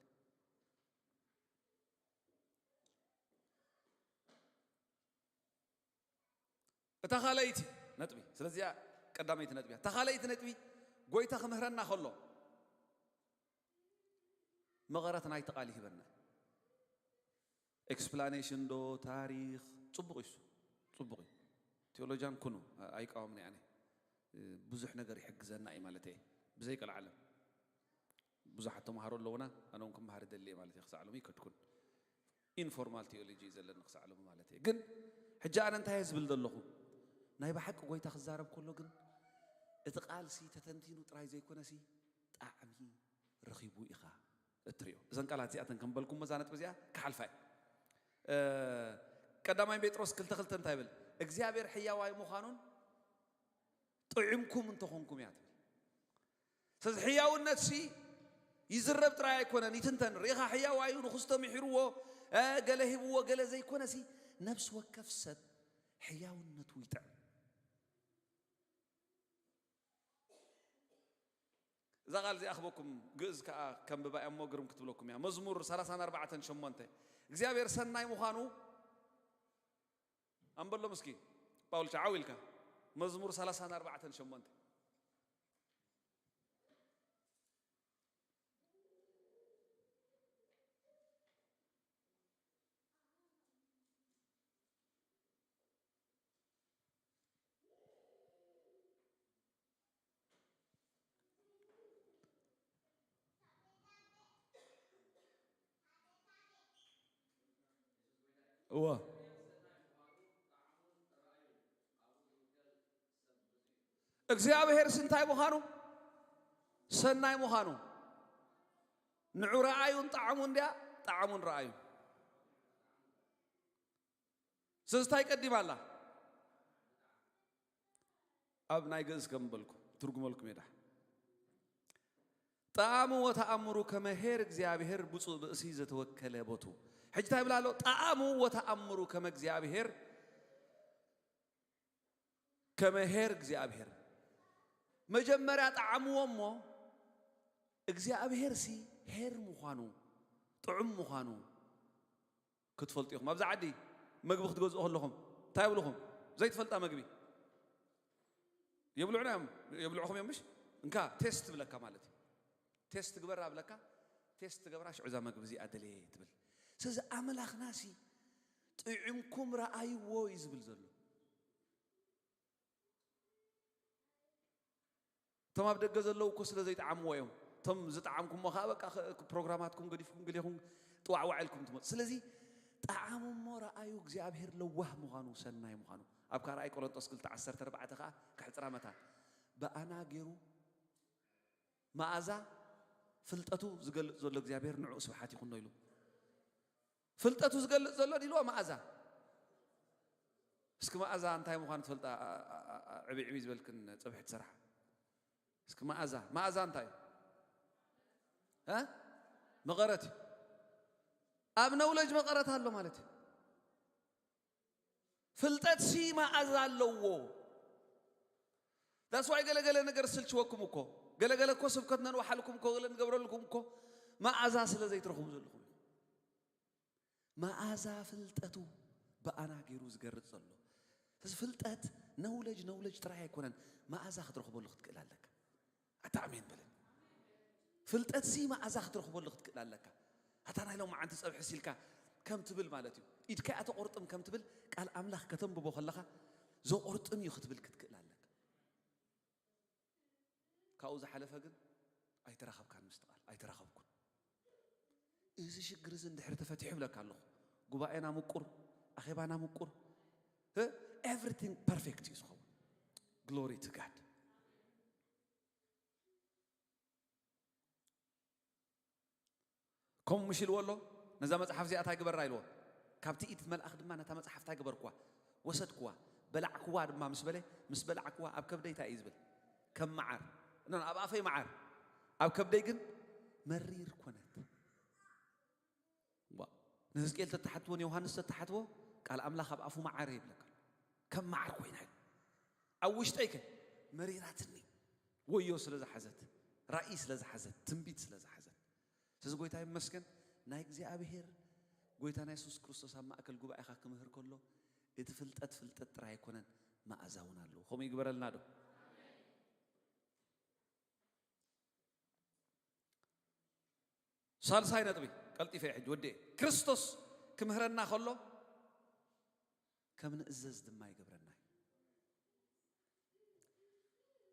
እታ ካልኣይቲ ነጥቢ፣ ስለዚኣ ቀዳመይቲ ነጥቢ እያ። እታ ካልኣይቲ ነጥቢ፣ ጎይታ ክምህረና ከሎ መቐረት ናይቲ ቃል ይህበና። ኤክስፕላኔሽን ዶ ታሪኽ፣ ጽቡቕ እዩ እሱ፣ ጽቡቕ እዩ። ቴዎሎጂያን ኩኑ፣ ኣ-፣ ኣይቃወምን ኣነ። ብዙሕ ነገር ይሕግዘና እዩ ማለት እየ። ብዘይ ቀልዓለም ብዙሓት ተምሃሮ ኣለዉና፣ ኣነ እውን ክምሃር ይደሊ እየ ማለት እየ። ክሳዕ ሎሚ ይከድኩን። ኢንፎርማል ቴዎሎጂ እዩ ዘለኒ ክሳዕ ሎሚ ማለት እየ። ግን ሕጂ ኣነ እንታይ እየ ዝብል ዘለኹ? ናይ ብሓቂ ጎይታ ክዛረብ ከሎ ግን እቲ ቃልሲ ተተንቲኑ ጥራይ ዘይኮነሲ ጣዕሚ ረኺቡ ኢኻ እትሪኦ። እዘን ቃላት እዚኣተን ከም በልኩሞ እዛ ነጥቢ እዚኣ ክሓልፋ እየ። እ፣ ቀዳማይ ጴጥሮስ ክልተ ክልተ እንታይ ይብል? እግዚኣብሔር ሕያዋይ ምዃኑን ጥዑምኩም እንተኾንኩም እያ ትብል። ስለዚ ሕያውነትሲ ይዝረብ ጥራይ ኣይኮነን፣ ይትንተን። ርኢኻ ሕያዋዩ ንኹስቶ ምሒርዎ፣ እ፣ ገለ ሂብዎ፣ ገለ ዘይኮነሲ ነፍሲ ወከፍ ሰብ ሕያውነቱ ይጥዕም። እዛ ቃል እዚኣ ክበኩም ግእዝ ከኣ ከንብባ እያ እሞ ግርም ክትብለኩም እያ። መዝሙር ሰላሳን ኣርባዕተን ሸሞንተ፣ እግዚኣብሔር ሰናይ ምዃኑ ኣንበሎም እስኪ። ጳውልቻ ዓው ኢልካ። መዝሙር ሰላሳን ኣርባዕተን ሸሞንተ። እወ። እግዚኣብሔር ስንታይ ምዃኑ? ሰናይ ምዃኑ። ንዑ ረኣዩን ጣዕሙን ድያ? ጣዕሙን ረኣዩን። ስለዚ እንታይ ቀዲማ ኣላ? ኣብ ናይ ግእዝ ከም በልኩ፣ ትርጉመልኩም እየ ደሓን። "ጣዕሙ ወተኣምሩ ከመ ኄር እግዚኣብሔር ብፁዕ ብእሲ ዘተወከለ ቦቱ።" ሕጂ እንታይ ይብል ኣሎ? "ጣዕሙ ወተኣምሩ ከመ እግዚኣብሔር ከመ ኄር እግዚኣብሔር። መጀመርያ ጠዓምዎ እሞ እግዚኣብሔር ሲ ኄር ምዃኑ፣ ጥዑም ምዃኑ ክትፈልጡ ኢኹም። ኣብዚ ዓዲ መግቢ ክትገዝኡ ከለኹም እንታይ ይብልኹም? ዘይትፈልጣ መግቢ የብልዑና እዮም፣ የብልዑኹም እዮም። ምሽ እንካ ቴስት ትብለካ ማለት እዩ። ቴስት ግበራ ብለካ፣ ቴስት ትገብራ፣ ሽዑ እዛ መግቢ እዚኣ ደልየ ትብል። ስለዚ ኣምላኽና ሲ ጥዑምኩም ረኣይዎ እዩ ዝብል ዘሎ። እቶም ኣብ ደገ ዘለዉ እኮ ስለ ዘይጠዓምዎ እዮም። እቶም ዝጠዓምኩሞ ከዓ በቃ ኸ-፣ ፕሮግራማትኩም ገዲፍኩም ገሊኹም ጥዋዕዋዕ ኢልኩም ትመፁ። ስለዚ ጠዓሙ እሞ ረኣዩ እግዚኣብሔር ለዋህ ምዃኑ፣ ሰናይ ምዃኑ። ኣብ ካልኣይ ቆሮንጦስ ክልተ ዓሰርተ ኣርባዕተ ከዓ ከሕፅራ መታን ብኣና ገይሩ መኣዛ ፍልጠቱ ዝገልፅ ዘሎ እግዚኣብሔር ንዕኡ ስብሓት ይኹኖ ኢሉ። ፍልጠቱ ዝገልፅ ዘሎ ኢልዎ መኣዛ። እስኪ መኣዛ እንታይ ምዃኑ ትፈልጣ? ዓ-፣ ዓ-፣ ዓ-፣ ዕብይ ዕብይ ዝበልክን ፀብሒ ትሰርሓ። እስኪ መኣዛ፣ መኣዛ እንታይ እዩ? እ? መቐረት እዩ። ኣብ ነውለጅ መቐረት ኣሎ ማለት እዩ። ፍልጠት ሲ መኣዛ ኣለዎ። ዳስ ዋይ ገለገለ ነገር ስልችወኩም እኮ፣ ገለገለ እኮ ስብከት ነንዋሓልኩም እኮ፣ ገለ ንገብረልኩም እኮ፣ መኣዛ ስለ ዘይትረኽቡ ዘለኹም እዩ። መኣዛ ፍልጠቱ ብኣና ገይሩ ዝገርጽ ዘሎ። ስለዚ ፍልጠት ነውለጅ ነውለጅ ጥራይ ኣይኮነን፣ መኣዛ ክትረኽበሉ ክትክእል ኣለካ። ኣታ ኣሜን በለኒ። ፍልጠትሲ መኣዛ ክትረኽበሉ ክትክእል ኣለካ። ኣታ ናይ ሎማዓንቲ ጸብሒ ሲልካ ከም ትብል ማለት እዩ። ኢድካ እያ ተቆርጥም ከም ትብል ቃል ኣምላኽ ከተንብቦ ከለኻ ዘቆርጥም እዩ ክትብል ክትክእል ኣለካ። ካብኡ ዝሓለፈ ግን ኣይተራኸብካን ምስቲ ቃል፣ ኣይተራኸብኩን። እዚ ሽግር እዚ እንድሕር ተፈቲሑ ይብለካ ኣለኹ፣ ጉባኤና ምቁር፣ ኣኼባና ምቁር፣ እ፣ everything perfect እዩ ዝኸውን። Glory to God። ከምኡ ምሽ ኢልዎ ኣሎ፣ ነዛ መጽሓፍ እዚኣ እንታይ ግበራ ኢልዎ። ካብቲ ኢድ መልኣኽ ድማ ነታ መጽሓፍ እንታይ ገበርኩዋ? ወሰድኩዋ፣ በላዕኩዋ ድማ ምስ በለ፣ ምስ በላዕኩዋ ኣብ ከብደይ እንታይ እዩ ዝብል? ከም መዓር። ኖ፣ ኣብ ኣፈይ መዓር፣ ኣብ ከብደይ ግን መሪር ኮነት። ዋ፣ ንህዝቅኤል ተተሓትዎ፣ ንዮሃንስ ተተሓትዎ፣ ቃል ኣምላኽ ኣብ ኣፉ መዓር ይብለካ። ከም መዓር ኮይና ኢሉ። ኣብ ውሽጠይ ከ መሪራትኒ። ወዮ ስለ ዝሓዘት፣ ራእይ ስለ ዝሓዘት፣ ትንቢት ስለ ዝሓዘት። ስለዚ ጎይታ ይመስገን፣ ናይ እግዚኣብሔር ጎይታና የሱስ ክርስቶስ ኣብ ማእከል ጉባኤኻ ክምህር ከሎ፣ እቲ ፍልጠት ፍልጠት ጥራይ ኣይኮነን፣ መኣዛ እውን ኣለዎ። ከምኡ ይግበረልና ዶ? ሳልሳይ ነጥቢ፣ ቀልጢፈ ሕጂ ወዲኤ። ክርስቶስ ክምህረና ከሎ ከም ንእዘዝ ድማ ይገብረና እዩ።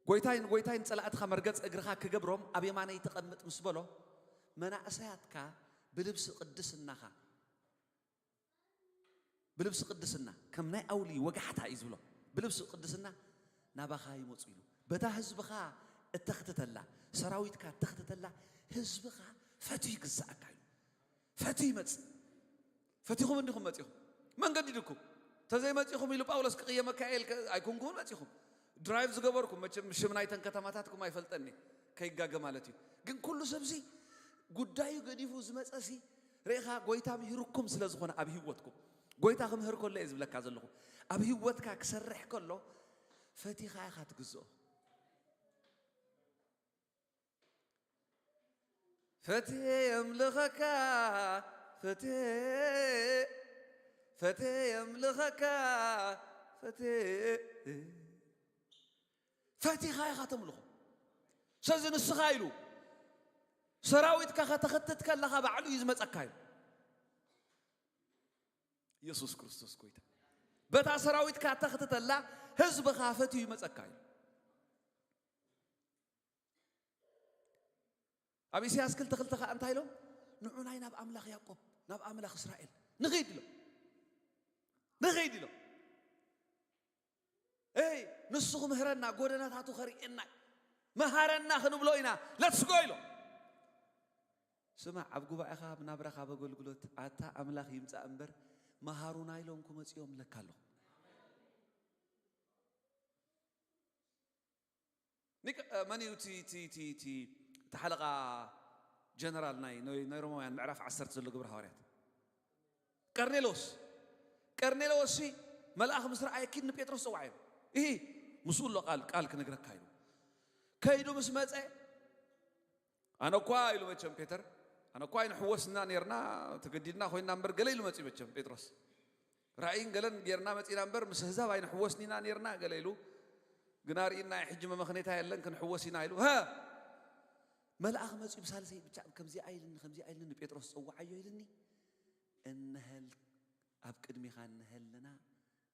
ጎይታይ ንጎይታይ ንጸላእትኻ መርገጽ እግርኻ ክገብሮም ኣብ የማነይ ተቐምጥ ምስ በሎ፣ መናእሰያትካ ብልብሲ ቅድስናኻ፣ ብልብሲ ቅድስና፣ ከም ናይ ኣውሊ ወጋሕታ እዩ ዝብሎ። ብልብሲ ቅድስና ናባኻ ይመጹ ኢሉ። በታ ህዝብኻ እተኽትተላ፣ ሰራዊትካ እተኽትተላ፣ ህዝብኻ ፈትዩ ይግዛእካ ኢሉ። ፈትዩ ይመጽእ። ፈቲኹም እንዲኹም መጺኹም። መን ገዲዱኩም? ተዘይመጺኹም ኢሉ ጳውሎስ ክቕየመካ እየ ኢልከ ኣይኮንኩምን መጺኹም። ድራይቭ ዝገበርኩም፣ መቸም ሽም ናይተን ከተማታትኩም ኣይፈልጠኒ፣ ከይጋገ ማለት እዩ። ግን ኩሉ ሰብዚ ጉዳዩ ገዲፉ ዝመጸሲ ርኢኻ፣ ጎይታ ምሂሩኩም ስለ ዝኾነ ኣብ ህይወትኩም፣ ጎይታ ክምህር ከሎ እየ ዝብለካ ዘለኹ። ኣብ ህይወትካ ክሰርሕ ከሎ ፈቲኻ ኢኻ ትግዝኦ። ፈትየ የምልኸካ፣ ፈትየ፣ ፈትየ የምልኸካ፣ ፈትየ፣ ፈቲኻ ኢኻ ተምልኾ። ስለዚ ንስኻ ኢሉ ሰራዊትካ ከተኽትት ከለኻ ባዕሉ እዩ ዝመጸካ ኢሉ። ኢየሱስ ክርስቶስ ጎይታ። በታ ሰራዊትካ ተኽትተላ ህዝብኻ ፈትዩ ይመጸካ ኢሉ። ኣብ ኢሳያስ ክልተ ክልተ ኸዓ እንታይ ኢሎም? ንዑናይ ናብ ኣምላኽ ያዕቆብ፣ ናብ ኣምላኽ እስራኤል ንኺድ ኢሎም። ንኺድ ኢሎም። እይ፣ ንሱ ክምህረና፣ ጎደናታቱ ኸርእየና፣ መሃረና ክንብሎ ኢና። ለትስ ጎ ኢሎም። ስማዕ፣ ኣብ ጉባኤኻ፣ ኣብ ናብራኻ፣ ኣብ ኣገልግሎት፣ ኣታ ኣምላኽ ይምጻእ እምበር፣ መሃሩና ኢሎም ክመጹ እዮም ለካ ኣለኹ። ኒቅ-፣ እ፣ መን እዩ እቲ፣ እቲ፣ እቲ፣ እቲ፣ እቲ ሓለቓ ጀነራል ናይ፣ ናይ፣ ናይ ሮማውያን ምዕራፍ ዓሰርተ ዘሎ ግብሪ ሃዋርያት? ቀርኔሎስ። ቀርኔሎስ ሲ መልኣኽ ምስ ረኣየ ኪድ ንጴጥሮስ ጸውዓዮ። እሂ፣ ምስኡ ኣሎ ቃል፣ ቃል ክነግረካ ኢሉ። ከይዱ ምስ መጸ፣ ኣነ እኳ ኢሉ መቸም ፔተር፣ ኣነ እኳ ኣይንሕወስና ኔርና፣ ተገዲድና ኮይና እምበር ገለ ኢሉ መጺኡ መቸም ጴጥሮስ። ራእይን ገለን ጌርና መጺና እምበር ምስ ህዛብ ኣይንሕወስኒና ኔርና ገለ ኢሉ። ግና ርኢና ሕጂ መመኽኔታ የለን ክንሕወስ ኢና ኢሉ። ሀ! መልኣኽ መጺኡ ብሳልሰይ ብቻ ከምዚኣ ኢልኒ፣ ከምዚኣ ኢልኒ ንጴጥሮስ ጸውዓዮ ኢልኒ። እንሀል ኣብ ቅድሚኻ እንሀለና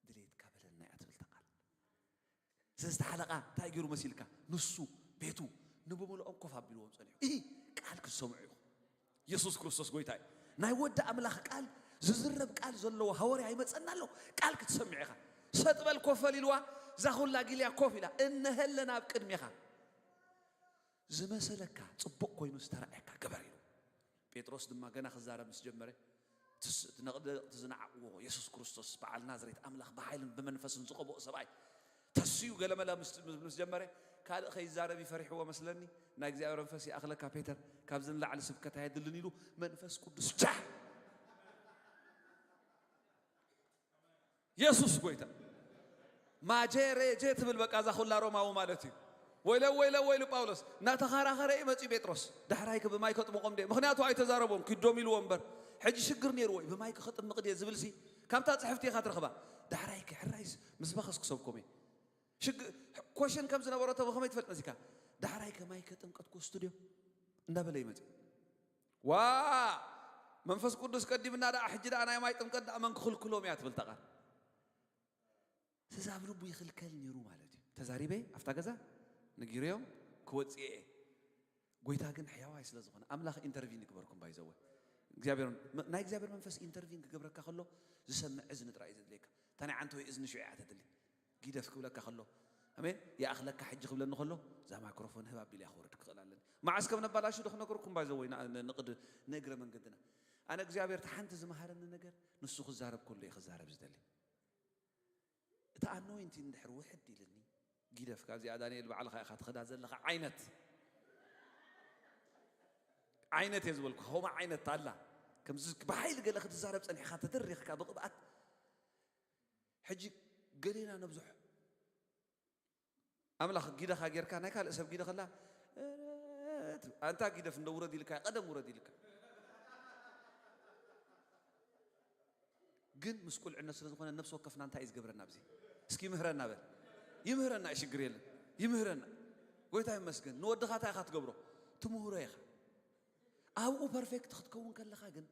ድሌትካ በለና እያ ትብል እታ ቃል። ስለዚ እቲ ሓለቓ እንታይ ገይሩ መሲልካ? ንሱ ቤቱ ንብምልኦም ኮፍ ኣቢልዎም ጸኒሑ። እሂ ቃል ክትሰምዑ ኢኹም። የሱስ ክርስቶስ ጎይታ እዩ። ናይ ወዲ ኣምላኽ ቃል፣ ዝዝረብ ቃል ዘለዎ ሃዋርያ ይመጸና ኣሎ። ቃል ክትሰምዕ ኢኻ። ሰጥ በል ኮፍ በል ኢልዋ፣ እዛ ኹላ ጊልያ ኮፍ ኢላ፣ እነሀ ኣለና ኣብ ቅድሜኻ። ዝመሰለካ ጽቡቕ ኮይኑ ዝተራእየካ ግበር ኢሉ። ጴጥሮስ ድማ ገና ክዛረብ ምስ ጀመረ፣ ትስ-፣ እቲ ነቕደቕቲ ዝነዓቕዎ የሱስ ክርስቶስ በዓል ናዝሬት ኣምላኽ ብሓይልን ብመንፈስን ዝቐብኦ ሰብኣይ ተስዩ ገለመለ ምስ፣ ምስ፣ ምስ ጀመረ፣ ካልእ ከይዛረብ እዩ ፈሪሕዎ መስለኒ። ናይ እግዚኣብሔር መንፈስ ይኣኽለካ ፔተር፣ ካብዚ ንላዕሊ ስብከት ኣየድልን ኢሉ መንፈስ ቅዱስ ቻ! የሱስ ጎይታ። ማጄ ሬጄ ትብል በቃ እዛ ኩላ ሮማዊ ማለት እዩ። ወይለ ወይለ ወይሉ ጳውሎስ እናተኸራኸረ እዩ መፂኡ ጴጥሮስ። ዳሕራይክ ብማይ ከጥምቖም ድየ? ምኽንያቱ ኣይተዛረቦም፣ ኪዶም ኢልዎ እምበር። ሕጂ ሽግር ነይርዎ እዩ። ብማይ ከጥምቕ ድየ ዝብል ሲ ካብታ ፅሕፍቲ ኢኻ ትረኽባ። ዳሕራይክ ሕራይስ ምስ በኸስ ክሰብኮም እየ። ሽግ-፣ ኮሽን ከም ዝነበሮ ተብ-፣ ከመይ ትፈልጥ መሲካ? ዳሕራይክ ማይ ከጥምቀት ክወስዱ ድዮም? እንዳበለ እዩ መፂኡ። ዋ! መንፈስ ቅዱስ ቀዲምና ደኣ፣ ሕጂ ደኣ ናይ ማይ ጥምቀት ደኣ መን ክኽልክሎም እያ ትብል እታ ቃል። ስለዚ ኣብ ልቡ ይኽልከል ነይሩ ማለት እዩ። ተዛሪበ ኣብታ ገዛ ነጊረዮም ክወፅእ እየ። ጎይታ ግን ሕያዋይ ስለ ዝኾነ ኣምላኽ ኢንተርቪን ይግበርኩም። ባይዘወ እግዚኣብሔር፣ ናይ እግዚኣብሔር መንፈስ ኢንተርቪን ክገብረካ ከሎ ዝሰምዕ እዝኒ ጥራይ እዩ ዘድልየካ። እታ ናይ ዓንተወይ እዝኒ ሽዑ እያ ተድሊ። ጊደፍ ክብለካ ከሎ፣ ኣሜን፣ ይኣኽለካ ሕጂ ክብለኒ ከሎ፣ እዛ ማይክሮፎን ህብ ኣቢለ እያ ክወርድ ክኽእል ኣለኒ። መዓስ ከም ነባላሹ ዶ ክነግረኩም? ባይዘወይ ንቕድ ንእግረ መንገድና ኣነ እግዚኣብሔር እቲ ሓንቲ ዝመሃረኒ ነገር ንሱ ክዛረብ ከሎ እየ ክዛረብ ዝደሊ። እቲ ኣኖይንቲን እንድሕር ውሕድ ኢልኒ፣ ጊደፍ ካብዚኣ ዳንኤል ባዕልኻ ኢኻ ትኸዳ ዘለኻ ዓይነት፣ ዓይነት እየ ዝበልኩ። ከምኡ ዓይነት ኣላ። ከምዚ ብሓይሊ ገለ ክትዛረብ ጸኒሕካ ተደሪኽካ ብቕብኣት። ሕጂ ገሌና ነብዝሖ። ኣምላኽ ጊደኻ ጌርካ ናይ ካልእ ሰብ ጊደ ከላ፣ ኣንታ ጊደፍ እንዶ ውረድ ኢልካ፣ ቀደም ውረድ ኢልካ። ግን ምስ ቁልዕነት ስለ ዝኾነ ነፍሲ ወከፍና እንታይ እዩ ዝገብረና ኣብዚ? እስኪ ይምህረና በል። ይምህረና፣ ሽግር የለን። ይምህረና። ጎይታ ይመስገን። ንወድኻ እንታይ ኢኻ ትገብሮ? ትምህሮ ኢኻ። ኣብኡ ፐርፌክት ክትከውን ከለኻ ግን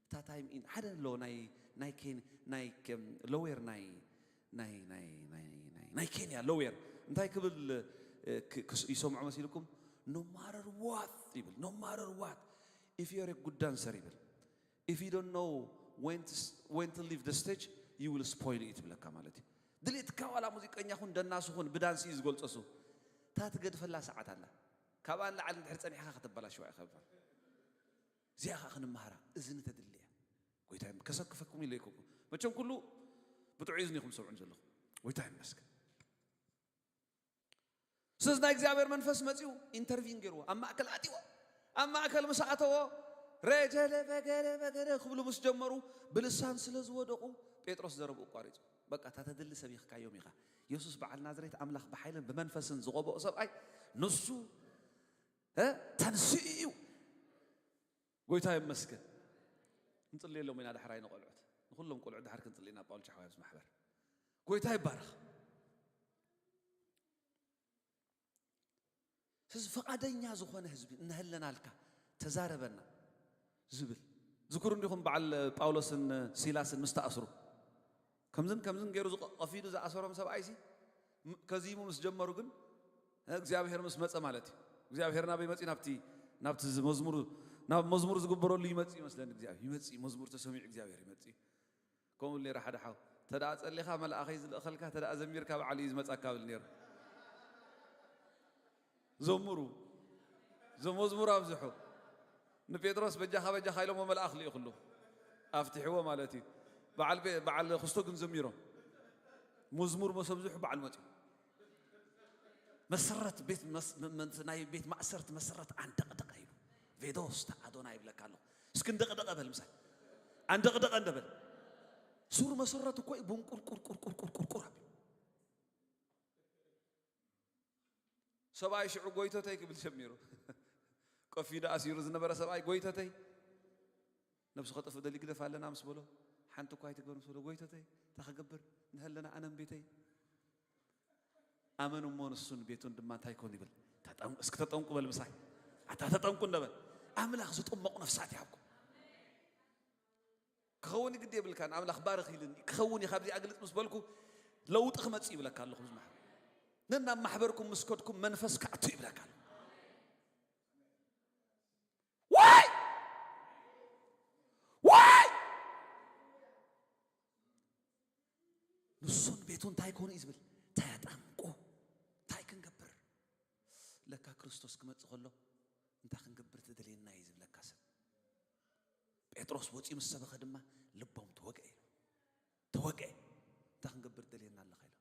እታ ታይም ኢን ሓደ ኣሎ ናይ፣ ናይ ኬን-፣ ናይ ኬም-፣ ሎዌር ናይ፣ ናይ፣ ናይ፣ ናይ፣ ናይ፣ ናይ ኬንያ ሎዌር እንታይ ክብል፣ እ፣ ክ-፣ ክስ-፣ ይሰምዖ መሲልኩም? No matter what ይብል። No matter what, if you're a good dancer ይብል። If you don't know when to s-, when to leave the stage, you will spoil it ይብለካ ማለት እዩ። ድሌትካ ዋላ ሙዚቀኛ ኩን ደናሱ ኩን ብዳንስ እዩ ዝገልጾ እሱ። እታ ትገድፈላ ሰዓት ኣላ። ካብኣ ንላዕሊ እንድሕር ጸኒሕካ ከተበላሽዋ ኢኻ ይባል። እዚኣ ኸዓ ክንመሃራ እዝኒ ተድሊ እያ። ጎይታ ይም-፣ ከሰክፈኩም ኢለ ይኮንኩ። መቸም ኩሉ ብጥዑይ እዝኒ ኢኹም ሰምዑን ዘለኹም። ጎይታ ይመስገን። ስለዚ ናይ እግዚኣብሔር መንፈስ መጺኡ ኢንተርቪን ገይርዎ፣ ኣብ ማእከል ኣትዎ። ኣብ ማእከል ምስ ኣተዎ፣ ረጀለ በገለ በገለ ክብሉ ምስ ጀመሩ፣ ብልሳን ስለ ዝወደቑ፣ ጴጥሮስ ዘረብኡ ኣቋሪጹ። በቃ፣ እታ ተድሊ ሰቢኽካዮም ኢኻ። የሱስ በዓል ናዝሬት ኣምላኽ ብሓይልን ብመንፈስን ዝቐብኦ ሰብኣይ፣ ንሱ፣ እ፣ ተንስኡ እዩ። ጎይታ ይመስገን። ክንጽልየሎም ኢና ዳሕራይ ንቆልዑት። ንኹሎም ቆልዑት ድሓር ክንጽልይ ኢና ጳውልቻ ሓዋይ ኣብዚ ማሕበር። ጎይታ ይባረኽ። ስለዚ ፍቓደኛ ዝኾነ ህዝቢ እነሀለናልካ ተዛረበና ዝብል። ዝክሩ እንዲኹም በዓል ጳውሎስን ሲላስን ምስ ተኣስሩ። ከምዝን ከምዝን ገይሩ ዝቐ-፣ ቀፊዱ ዝኣሰሮም ሰብኣይሲ ም-፣ ከዚሙ ምስ ጀመሩ ግን እግዚኣብሔር ምስ መጸ ማለት እዩ። እግዚኣብሔር ናበይ መጺኡ? ናብቲ፣ ናብቲ ዝ-፣ መዝሙር፣ ናብ መዝሙር ዝግበረሉ ይመጽእ ይመስለኒ እግዚኣብሔር። ይመጽእ፣ መዝሙር ተሰሚዑ እግዚኣብሔር ይመጽእ። ከምኡ ኢሉ ነይሩ ሓደ ሓው። ተደኣ ጸሊኻ መልኣኸይ ዝልእኸልካ፣ ተደኣ ዘሚርካ በዓል እዩ ዝመጻካ ብል ነይሩ። ዘምሩ። ዘ-፣ መዝሙር ኣብዝሑ። ንጴጥሮስ በጃኻ፣ በጃኻ ኢሎሞ መልኣኽ ልኢኽሉ። ኣፍትሕዎ ማለት እዩ። በዓል ቤ-፣ በዓል ክስቶ ግን ዘሚሮም። መዝሙር መስ ኣብዝሑ በዓል መጺኡ። መሰረት ቤት መስ-፣ መ-፣ መ-፣ ናይ ቤት ማእሰርቲ መሰረት ኣንደቕደቐ ኢሉ። ቬዶስታ ኣዶና ይብለካ ኣለኹ። እስኪ እንደቕደቐ በል ምሳይ። ኣንደቕደቐ እንደ በል። ሱር መሰረት እኮ እዩ ቡንቁር ቁር ቁር ቁር ቁር ቁር ቁር ኣቢሉ። ሰብኣይ ሽዑ ጎይቶተይ ክብል ጀሚሩ። ቀፊ ደኣ ኣሲሩ ዝነበረ ሰብኣይ ጎይቶተይ፣ ነብሱ ከጥፍ ደሊ ግደፍ ኣለና ምስ በሎ፣ ሓንቲ እኳ ኣይትግበር ምስ በሎ፣ ጎይቶተይ እንታይ ክገብር ንህለና ኣነን ቤተይ? ኣመን እሞ ንሱን ቤቱን ድማ እንታይ ኮን ይብል? ተጠም-፣ እስኪ ተጠምቁ በል ምሳይ። ኣታ ተጠምቁ እንደበል። ኣምላኽ ዝጠመቑ ነፍሳት ይሃብኩም። ክኸውን ግዲ የብልካን። ኣምላኽ ባርኽ ኢልኒ ክኸውን እዩ ካብዚ ኣግልጽ ምስ በልኩ ለውጢ ክመጽእ ይብለካ ኣለኹ። ዝማሕ ነናብ ማሕበርኩም ምስ ከድኩም መንፈስ ክኣቱ ይብለካ ኣሎ። ዋይ! ዋይ! ንሱን ቤቱ እንታይ ኮኑ እዩ ዝብል? ተጠምቁ። እንታይ ክንገብር? ለካ ክርስቶስ ክመጽእ ከሎ እንታይ ክንገብር ትደልየና እዩ ዝብለካ ሰብ። ጴጥሮስ ወጺኡ ምስ ሰበኸ ድማ ልቦም ተወግአ ኢሉ። ተወግአ። እንታይ ክንገብር ትደልየና ኣለኻ ኢሉ።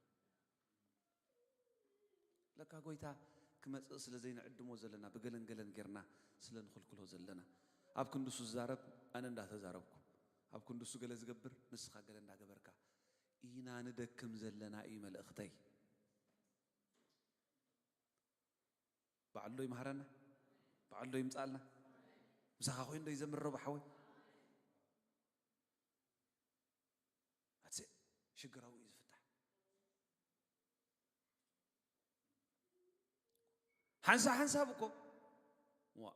ለካ ጎይታ ክመጽእ ስለ ዘይንዕድሞ ዘለና፣ ብገለን ገለን ጌርና ስለ ንኽልክሎ ዘለና። ኣብ ክንድሱ ዝዛረብ ኣነ እንዳተዛረብኩ፣ ኣብ ክንድሱ ገለ ዝገብር ንስኻ ገለ እንዳገበርካ፣ ኢና ንደክም ዘለና እዩ መልእኽተይ። በዓል ዶ ይምሃረና? በዓል ዶ ይምጻልና? ምሳኻ ኮይኑ ዶ ይዘምር ረቡ ሓወይ? ኣትሴ ሽግራዊ እዩ ዝፍታሕ። ሓንሳብ ሓንሳብ እኮ ዋ፣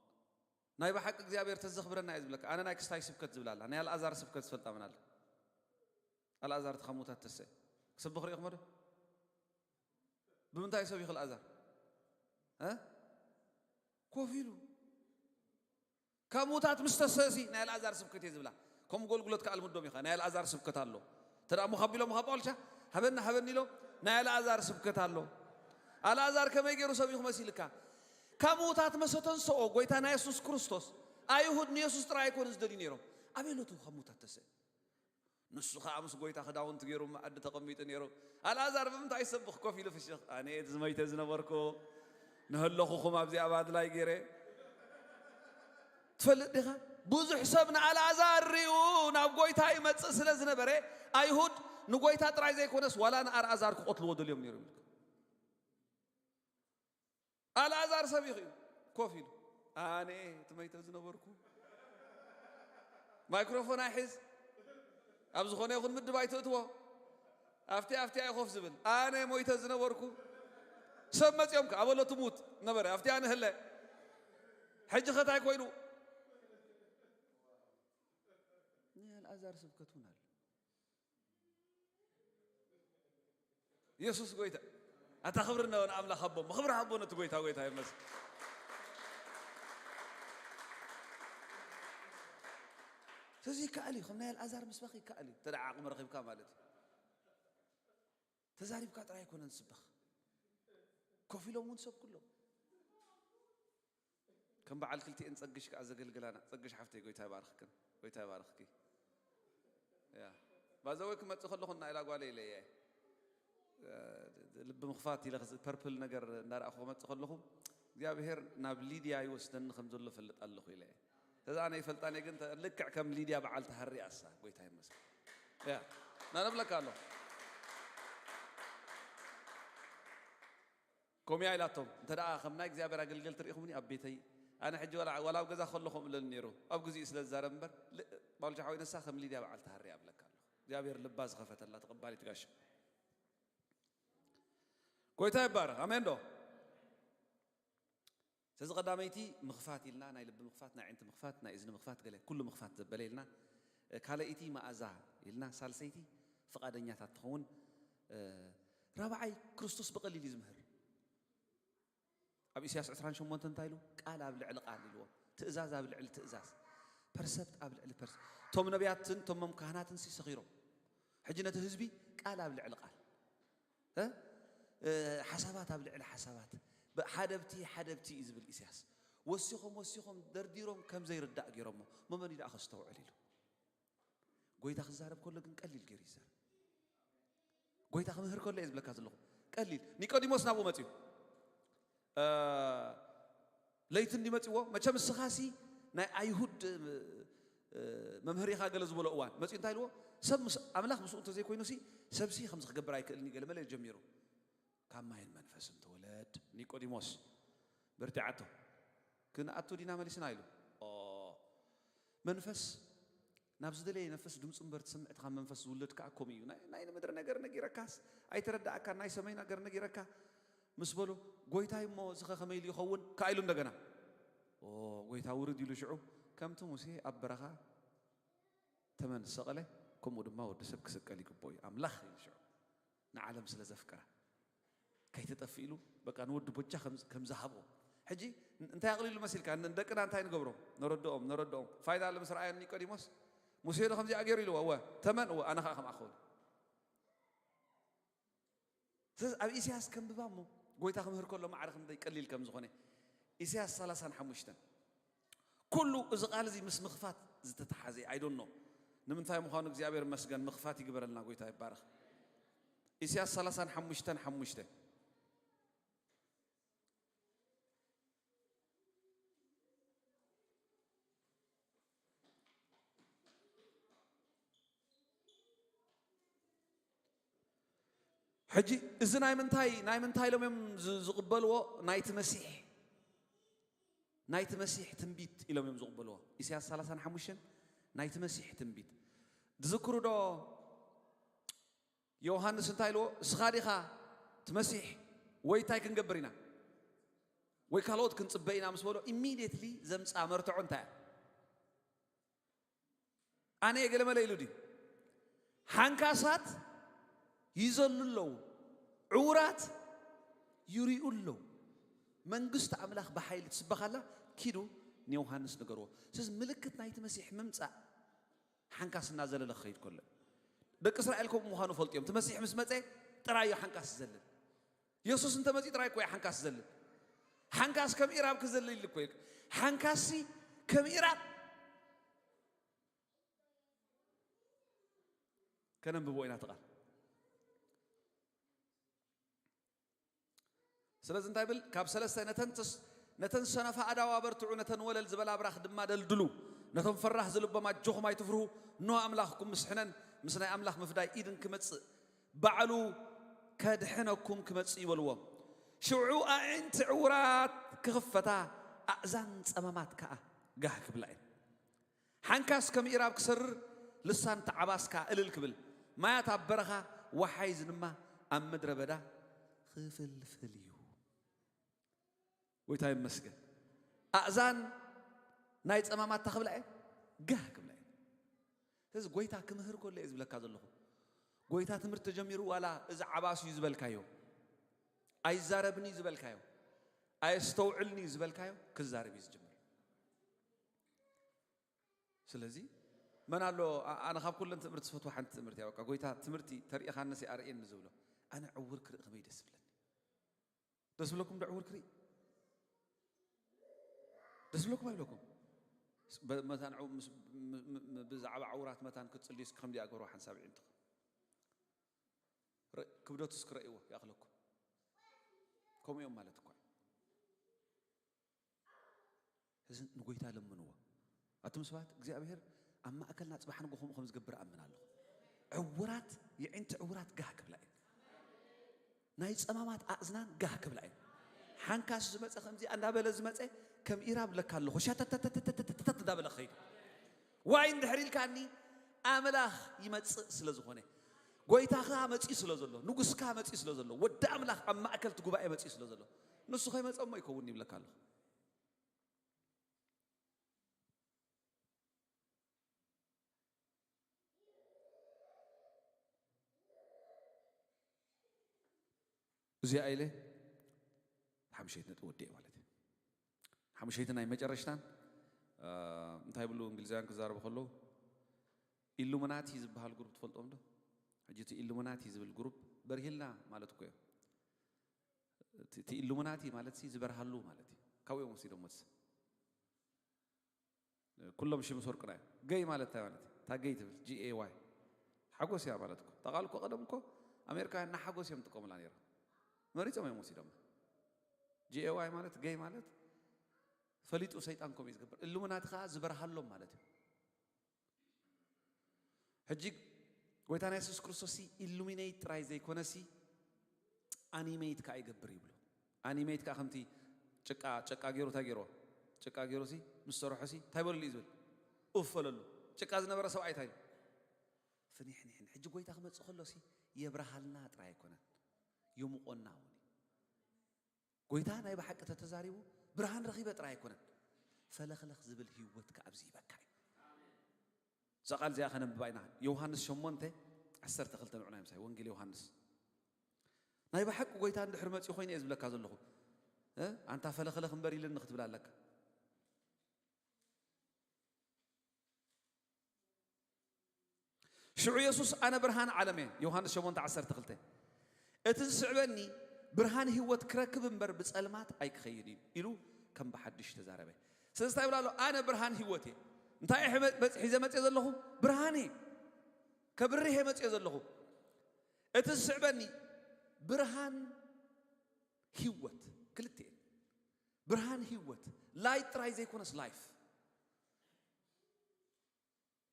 ናይ ብሓቂ እግዚኣብሔር ተዘኽብረና እዩ ዝብለካ። ኣነ ናይ ክስታይ ስብከት ዝብላላ ናይ ኣልኣዛር ስብከት ዝፈልጣ ምን ኣለ? ኣልኣዛር ተኻሙታት ተሰ ክሰብኽ ርኢኹሞ ዶ? ብምንታይ ሰቢኹ ኣልኣዛር? እ? ኮፍ ኢሉ። ካብ ምዉታት ምስ ተሰእሲ ናይ ኣልኣዛር ስብከት እየ ዝብላ። ከምኡ ጎልጉሎት ከኣ ልምዶም ኢኻ። ናይ ኣልኣዛር ስብከት ኣሎ። እንተ ደኣ እሞ ካብ ኢሎም ካብ ጳውልቻ ሃበኒ ሃበኒ ኢሎም ናይ ኣልኣዛር ስብከት ኣሎ። ኣልኣዛር ከመይ ገይሩ ሰቢኹ መሲልካ? ካብ ምዉታት መሰ ተንስኦ ጎይታና የሱስ ክርስቶስ። ኣይሁድ ንየሱስ ጥራይ ኣይኮኑ ዝደልዩ ነይሮም። ኣበይ ኣሎ እቲ ካብ ምዉታት ተሰእ? ንሱ ኸኣ ምስ ጎይታ ክዳውንቲ ገይሩ መኣዲ ተቐሚጡ ነይሩ። ኣልኣዛር ብምንታይ ይሰብኽ ኮፍ ኢሉ ፍሽኽ? ኣነ እቲ ዝመይተ ዝነበርኩ ንህለኹኹም ኣብዚኣ ባድላይ ገይረ። ትፈልጥ ዲኻ? ብዙሕ ሰብ ንኣልኣዛር ሪኡ ናብ ጎይታ ይመጽእ ስለ ዝነበረ፣ ኣይሁድ ንጎይታ ጥራይ ዘይኮነስ ዋላ ንኣልኣዛር ክቐትልዎ ደልዮም ነይሮም። ኣልኣዛር ሰቢኹ እዩ ኮፍ ኢሉ። ኣነ እቲ መይተ ዝነበርኩ። ማይክሮፎን ኣይሕዝ፣ ኣብ ዝኾነ ይኹን ምድብ ኣይትእትዎ። ኣብቲ ኣብቲ ኣይ ኮፍ ዝብል ኣነ ሞይተ ዝነበርኩ። ሰብ መጺኦም ከ ኣበሎ ትሙት ነበረ ኣብቲ ኣነ ህለ። ሕጂ ኸታይ ኮይኑ? ናይ ኣልኣዛር ስብከት እውን ኣሎ። የሱስ ጎይታ። ኣታ ክብሪ ነበን ኣምላኽ ኣቦ፣ ክብሪ ኣቦ ነቲ ጎይታ፣ ጎይታ ይመስል። ስለዚ ይከኣል እዩ፣ ከም ናይ ኣልኣዛር ምስባኽ ይከኣል እዩ፣ እንተ ደኣ ዓቕሚ ረኺብካ ማለት እዩ። ተዛሪብካ ጥራይ ኣይኮነን ስበኽ፣ ኮፍ ኢሎም እውን ሰብኩ ኣለዉ። ከም በዓል ክልቲኤን ጸግሽ ከኣ ዘገልግላና፣ ጸግሽ ሓፍተይ፣ ጎይታ ይባርኽክን፣ ጎይታ ይባርኽኪ። ያ። ባዘወይ ክመጽእ ከለኹ እና ኢላ ጓለይ ኢለየ። ልቢ ምኽፋት ኢለ ኸዚ ፐርፕል ነገር እንዳረኣኹ ክመጽእ ከለኹ፣ እግዚኣብሔር ናብ ሊድያ ይወስደኒ ከም ዘሎ እፈልጥ ኣለኹ ኢለየ። ከዛ ኣነ ይፈልጣን እየ፣ ግን ተ-፣ ልክዕ ከም ሊድያ በዓል ተሃርያ እሳ፣ ጎይታ ይመስገን። ያ። እና ነብለካ ኣለኹ። ከምኡ እያ ኢላቶም። እንተ ደኣ ከም ናይ እግዚኣብሔር ኣገልገልቲ ርኢኹምኒ ኣብ ቤተይ፣ ኣነ ሕጂ ዋላ፣ ዋላ ኣብ ገዛ ከለኹም እለኒ ነይሩ። ኣብ ግዚኡ ስለ ዝዛረብ እምበር፣ ል-፣ ባልቻ ሓወይ ንሳ ከም ሊድያ በዓል ተሃርያ እብለካ ኣለኹ። እግዚኣብሔር ልባ ዝኸፈተላ ተቐባሊት ጋሻ። ጎይታ ይባረኽ። ኣሜን ዶ? ስለዚ ቀዳመይቲ ምኽፋት ኢልና፣ ናይ ልቢ ምኽፋት፣ ናይ ኣዒንቲ ምኽፋት፣ ናይ እዝኒ ምኽፋት፣ ገለ ኩሉ ምኽፋት ዘበለ ኢልና፣ ካልኣይቲ መኣዛ ኢልና፣ ሳልሰይቲ ፍቓደኛታት ትኸውን፣ ራብዓይ ክርስቶስ ብቐሊል እዩ ዝምህር። ኣብ ኢሳያስ ዕስራን ሸሞንተን እንታይ ኢሉ? ቃል ኣብ ልዕሊ ቃል ኢልዎ። ትእዛዝ ኣብ ልዕሊ ትእዛዝ። ፐርሰፕት ኣብ ልዕሊ ፐርሰፕት። እቶም ነቢያትን እቶም ካህናትን ሲ ሰኺሮም። ሕጂ ነቲ ህዝቢ ቃል ኣብ ልዕሊ ቃል። እ? እ፣ ሓሳባት ኣብ ልዕሊ ሓሳባት። ብ-፣ ሓደብቲ፣ ሓደብቲ እዩ ዝብል ኢሳያስ። ወሲኾም፣ ወሲኾም፣ ደርዲሮም ከም ዘይርዳእ ገይሮሞ። መመን እዩ ደኣ ከስተውዕል ኢሉ? ጎይታ ክዛረብ ከሎ ግን ቀሊል ገይሩ ይዛረብ። ጎይታ ክምህር ከሎ እየ ዝብለካ ዘለኹ። ቀሊል። ኒቆዲሞስ ናብኡ መጺኡ። እ፣ ለይቲ እንዲ መጺዎ፣ መቸም እስኻሲ ናይ ኣይሁድ፣ እ፣ እ፣ መምህር ኢኻ ገለ ዝበሎ እዋን መጺኡ እንታይ ኢልዎ? ሰብ ምስ-፣ ኣምላኽ ምስኡ እንተዘይኮይኑሲ፣ ሰብሲ ከምዚ ክገብር ኣይክእልን እዩ ገለ መለ ጀሚሩ። ካብ ማይን መንፈስን ተወለድ። ኒቆዲሞስ በርቲዓቶ። ክንኣቱ ዲና መሊስና ኢሉ። ኦ፣ መንፈስ ናብ ዝደለየ ነፍስ ድምፁ እምበር ትስምዕ፣ እቲ ካብ መንፈስ ዝውለድ ከዓ ከምኡ እዩ። ናይ፣ ናይ ምድሪ ነገር ነጊረካስ ኣይተረዳእካን፣ ናይ ሰማይ ነገር ነጊረካ ምስ በሎ፣ ጎይታይ እሞ እዚ ኸ ከመይ ኢሉ ይኸውን? ከዓ ኢሉ እንደገና። ኦ፣ ጎይታ ውርድ ኢሉ ሽዑ፣ ከምቲ ሙሴ ኣብ በረኻ ተመን ዝሰቐለ፣ ከምኡ ድማ ወዲ ሰብ ክስቀል ይግብኦ እዩ። ኣምላኽ ኢሉ ሽዑ ንዓለም ስለ ዘፍቀራ። ከይትጠፍእ ኢሉ በቃ ንወዲ ቦጃ ከም፣ ከም ዝሃቦ። ሕጂ እንታይ ኣቕሊሉ መሲልካ? ን-፣ ንደቅና እንታይ ንገብሮም? ነረድኦም፣ ነረድኦም። ፋይዳ ኣሎ ምስ ረኣዮ ኒቆዲሞስ፣ "ሙሴ ዶ ከምዚኣ ገይሩ?" ኢልዎ። "እወ፣ ተመን፣ እወ፣ ኣነ ኸኣ ከምኣ ክኸውን." ስለዚ ኣብ ኢሳያስ ከንብባ እሞ፣ ጎይታ ክምህር ከሎ ማዕረ ክንደይ ቀሊል ከም ዝኾነ። ኢሳያስ ሰላሳን ሓሙሽተን። ኩሉ እዚ ቃል እዚ ምስ ምኽፋት ዝተተሓዘ፣ I don't know ንምንታይ ምዃኑ። እግዚኣብሔር ይመስገን፣ ምኽፋት ይግበረልና፣ ጎይታ ይባረኽ። ኢሳያስ ሰላሳን ሓሙሽተን ሓሙሽተ። ሕጂ እዚ ናይ ምንታይ፣ ናይ ምንታይ ኢሎም እዮም ዝ-፣ ዝቕበልዎ? ናይቲ መሲሕ፣ ናይቲ መሲሕ ትንቢት ኢሎም እዮም ዝቕበልዎ። ኢሳያስ ሰላሳን ሓሙሽተን ናይቲ መሲሕ ትንቢት። ትዝክሩ ዶ? ዮሃንስ እንታይ ኢልዎ? "እስኻ ዲኻ እቲ መሲሕ፣ ወይ እንታይ ክንገብር ኢና? ወይ ካልኦት ክንጽበ ኢና?" ምስ በሎ፣ ኢሚድየትሊ ዘምጽኣ መርትዖ እንታይ እያ? "ኣነ እየ" ገለ መለ ኢሉ ድዩ? ሓንካሳት ይዘሉ ኣለዉ፣ ዕዉራት ይሪኡ ኣለዉ፣ መንግስቲ ኣምላኽ ብሓይሊ ትስበኻላ፣ ኪዱ ንዮሃንስ ንገርዎ። ስለዚ ምልክት ናይቲ መሲሕ ምምጻእ ሓንካስ እናዘለለ ክኸይድ ከሎ፣ ደቂ እስራኤል ከምኡ ምዃኑ ፈልጡ እዮም። እቲ መሲሕ ምስ መጸ ጥራይ እዩ ሓንካስ ዝዘልል። የሱስ እንተመጺኡ ጥራይ እኮ እዩ ሓንካስ ዝዘልል። ሓንካስ ከም ኢራብ ክዘልል ኢሉ እኮ እዩ። ሓንካሲ ከም ኢራብ ከነንብቦ ኢና እቲ ቃል። ስለዚ እንታይ ብል? ካብ ሰለስተ ነተን ተስ-፣ ነተን ሰነፋ ኣእዳው ኣበርትዑ፣ ነተን ወለል ዝበላ ኣብራኽ ድማ ደልድሉ። ነቶም ፈራህ ዝልቦም ኣጆኹም ኣይትፍርሁ፣ እንሆ ኣምላኽኩም ምስ ሕነን ምስ ናይ ኣምላኽ ምፍዳይ ኢድን ክመጽእ፣ ባዕሉ ከድሕነኩም ክመጽእ እዩ በልዎም። ሽዑ ኣዒንቲ ዕዉራት ክኽፈታ፣ ኣእዛን ጸማማት ከኣ ጋህ ክብላ እየን። ሓንካስ ከም ኢራብ ክሰርር፣ ልሳን ተዓባስ ከኣ እልል ክብል፣ ማያት ኣብ በረኻ፣ ወሓይዝ ድማ ኣብ ምድረ በዳ ክፍልፍል እዩ። ጎይታ ይመስገን። ኣእዛን ናይ ጸማማት ክብላ እየን፣ ጋህ ክብላ እየን። ስለዚ ጎይታ ክምህር ከሎ እየ ዝብለካ ዘለኹ። ጎይታ ትምህርቲ ተጀሚሩ፣ ዋላ እዚ ዓባስ እዩ ዝበልካዮ፣ ኣይዛረብን እዩ ዝበልካዮ፣ ኣየስተውዕልን እዩ ዝበልካዮ፣ ክዛረብ እዩ ዝጅምር። ስለዚ መን ኣሎ? ኣ-፣ ኣነ ካብ ኩለን ትምህርቲ ዝፈትዋ ሓንቲ ትምህርቲ እያ። በቃ ጎይታ ትምህርቲ ተርእኻንስ ኣርእየኒ ዝብሎ። ኣነ ዕውር ክርኢ ከመይ ደስ ዝብለኒ። ደስ ብለኩም ዶ ዕውር ክርኢ? ደስ ብለኩም ኣይብለኩም? ስ-፣ በ-፣ መታን ዕው-፣ ምስ-፣ ም-፣ ም-፣ ም-፣ ብዛዕባ ዕውራት መታን ክትጽልዩ እስኪ ከምዚ ኣገሩ ሓንሳብ ይዕንትኹ። ር-፣ ክብደቱ እስኪ ረእይዎ ይኣኽለኩም። ከምኡ እዮም ማለት እኳ እዩ። እዚ ንጎይታ ለምንዎ። ኣቱም ሰባት፣ እግዚኣብሔር ኣብ ማእከልና ጽባሕ ንግሆ ከምኡ ከም ዝገብር ኣምን ኣለኹ። ዕውራት፣ የዒንቲ ዕውራት ጋህ ክብላ እየን። ናይ ጸማማት ኣእዝናን ጋህ ክብላ እየን። ሓንካስ ዝመጸ ከምዚ እንዳበለ ዝመጸ ከም ኢራብ ለካ ኣለኹ። ሸተተተተተተተተት እንዳበለ ክኸይድ። ዋይ እንድሕር ኢልካኒ፣ ኣምላኽ ይመጽእ ስለ ዝኾነ፣ ጎይታኻ መጺኡ ስለ ዘሎ፣ ንጉስካ መጺኡ ስለ ዘሎ፣ ወዲ ኣምላኽ ኣብ ማእከል እቲ ጉባኤ መጺኡ ስለ ዘሎ፣ ንሱ ከይመጸ እሞ ይከውን ይብለካ ኣለኹ። እዚኣ ኢለ ሓምሸይቲ ነጥቢ ወዲኤ ማለት እዩ። ሓምሸይቲ ናይ መጨረሽታን፣ እ፣ እንታይ ብሉ እንግሊዛውያን ክዛረቡ ከለዉ፣ ኢሉሚናቲ ዝበሃል ግሩፕ ትፈልጦም ዶ? ሕጂ እቲ ኢሉሚናቲ ዝብል ግሩፕ በርሂልና ማለት እኮ እዮም። እቲ፣ እቲ ኢሉሚናቲ ማለት ሲ ዝበርሃሉ ማለት እዩ። ካብኡ እዮም ወሲዶም ወሲ። ኩሎም ሽም ሰርቅና እዮም። ገይ ማለት እንታይ ማለት እዩ? እታ ገይ ትብል፣ ጂ ኤ ዋይ። ሓጎስ እያ ማለት እኮ። እታ ቃል እኮ ቀደም እኮ ኣሜሪካውያን ንሓጎስ እዮም ዝጥቀሙላ ነይሮም። መሪጾም እዮም ወሲዶማ። ጂ ኤ ዋይ ማለት፣ ገይ ማለት ፈሊጡ ሰይጣን ከምኡ እዩ ዝገብር። ኢሉሚናቲ ከኣ ዝበርሃሎም ማለት እዩ። ሕጂ ጎይታና የሱስ ክርስቶስ ሲ ኢሉሚኔት ጥራይ ዘይኮነ ሲ ኣኒሜት ከኣ ይገብር ይብሉ። ኣኒሜት ከኣ ከምቲ ጭቃ፣ ጭቃ ገይሩ እንታይ ገይርዎ? ጭቃ ገይሩ ሲ ምስ ሰርሖ ሲ እንታይ በልሉ እዩ ዝብል? ኡፍ በለሉ። ጭቃ ዝነበረ ሰብኣይ እንታይ ኢሉ? ፍኒሕኒሕን። ሕጂ ጎይታ ክመጽእ ከሎ ሲ የብርሃልና ጥራይ ኣይኮነን፣ የሙቆና እውን እዩ። ጎይታ ናይ ብሓቂ ተተዛሪቡ ብርሃን ረኺበ ጥራይ ኣይኮነን፣ ፈለኽለኽ ዝብል ህይወት ከኣ ኣብዚ ይበካ እዩ። እዛ ቃል እዚኣ ከነንብባ ኢና። ዮሃንስ ሸሞንተ ዓሰርተ ክልተ ንዑና ምሳይ፣ ወንጌል ዮሃንስ። ናይ ብሓቂ ጎይታ እንድሕር መጺኡ ኮይነ እየ ዝብለካ ዘለኹ። እ? ኣንታ ፈለኽለኽ እምበር ኢልኒ ክትብል ኣለካ። ሽዑ የሱስ፣ "ኣነ ብርሃን ዓለም እየ"፣ ዮሃንስ ሸሞንተ ዓሰርተ ክልተ፣ "እቲ ዝስዕበኒ ብርሃን ህይወት ክረክብ እምበር ብጸልማት ኣይክኸይድ እዩ" ኢሉ ከም ብሓድሽ ተዛረበ። ስለዚ እንታይ ይብል ኣሎ? "ኣነ ብርሃን ህይወት እየ።" እንታይ እየ መ-፣ መጽ-፣ ሒዘ መጽየ ዘለኹ? ብርሃን እየ። ከብርህ እየ መጽየ ዘለኹ። "እቲ ዝስዕበኒ ብርሃን ህይወት"፣ ክልተ እየ። ብርሃን ህይወት፣ ላይት ጥራይ ዘይኮነስ ላይፍ።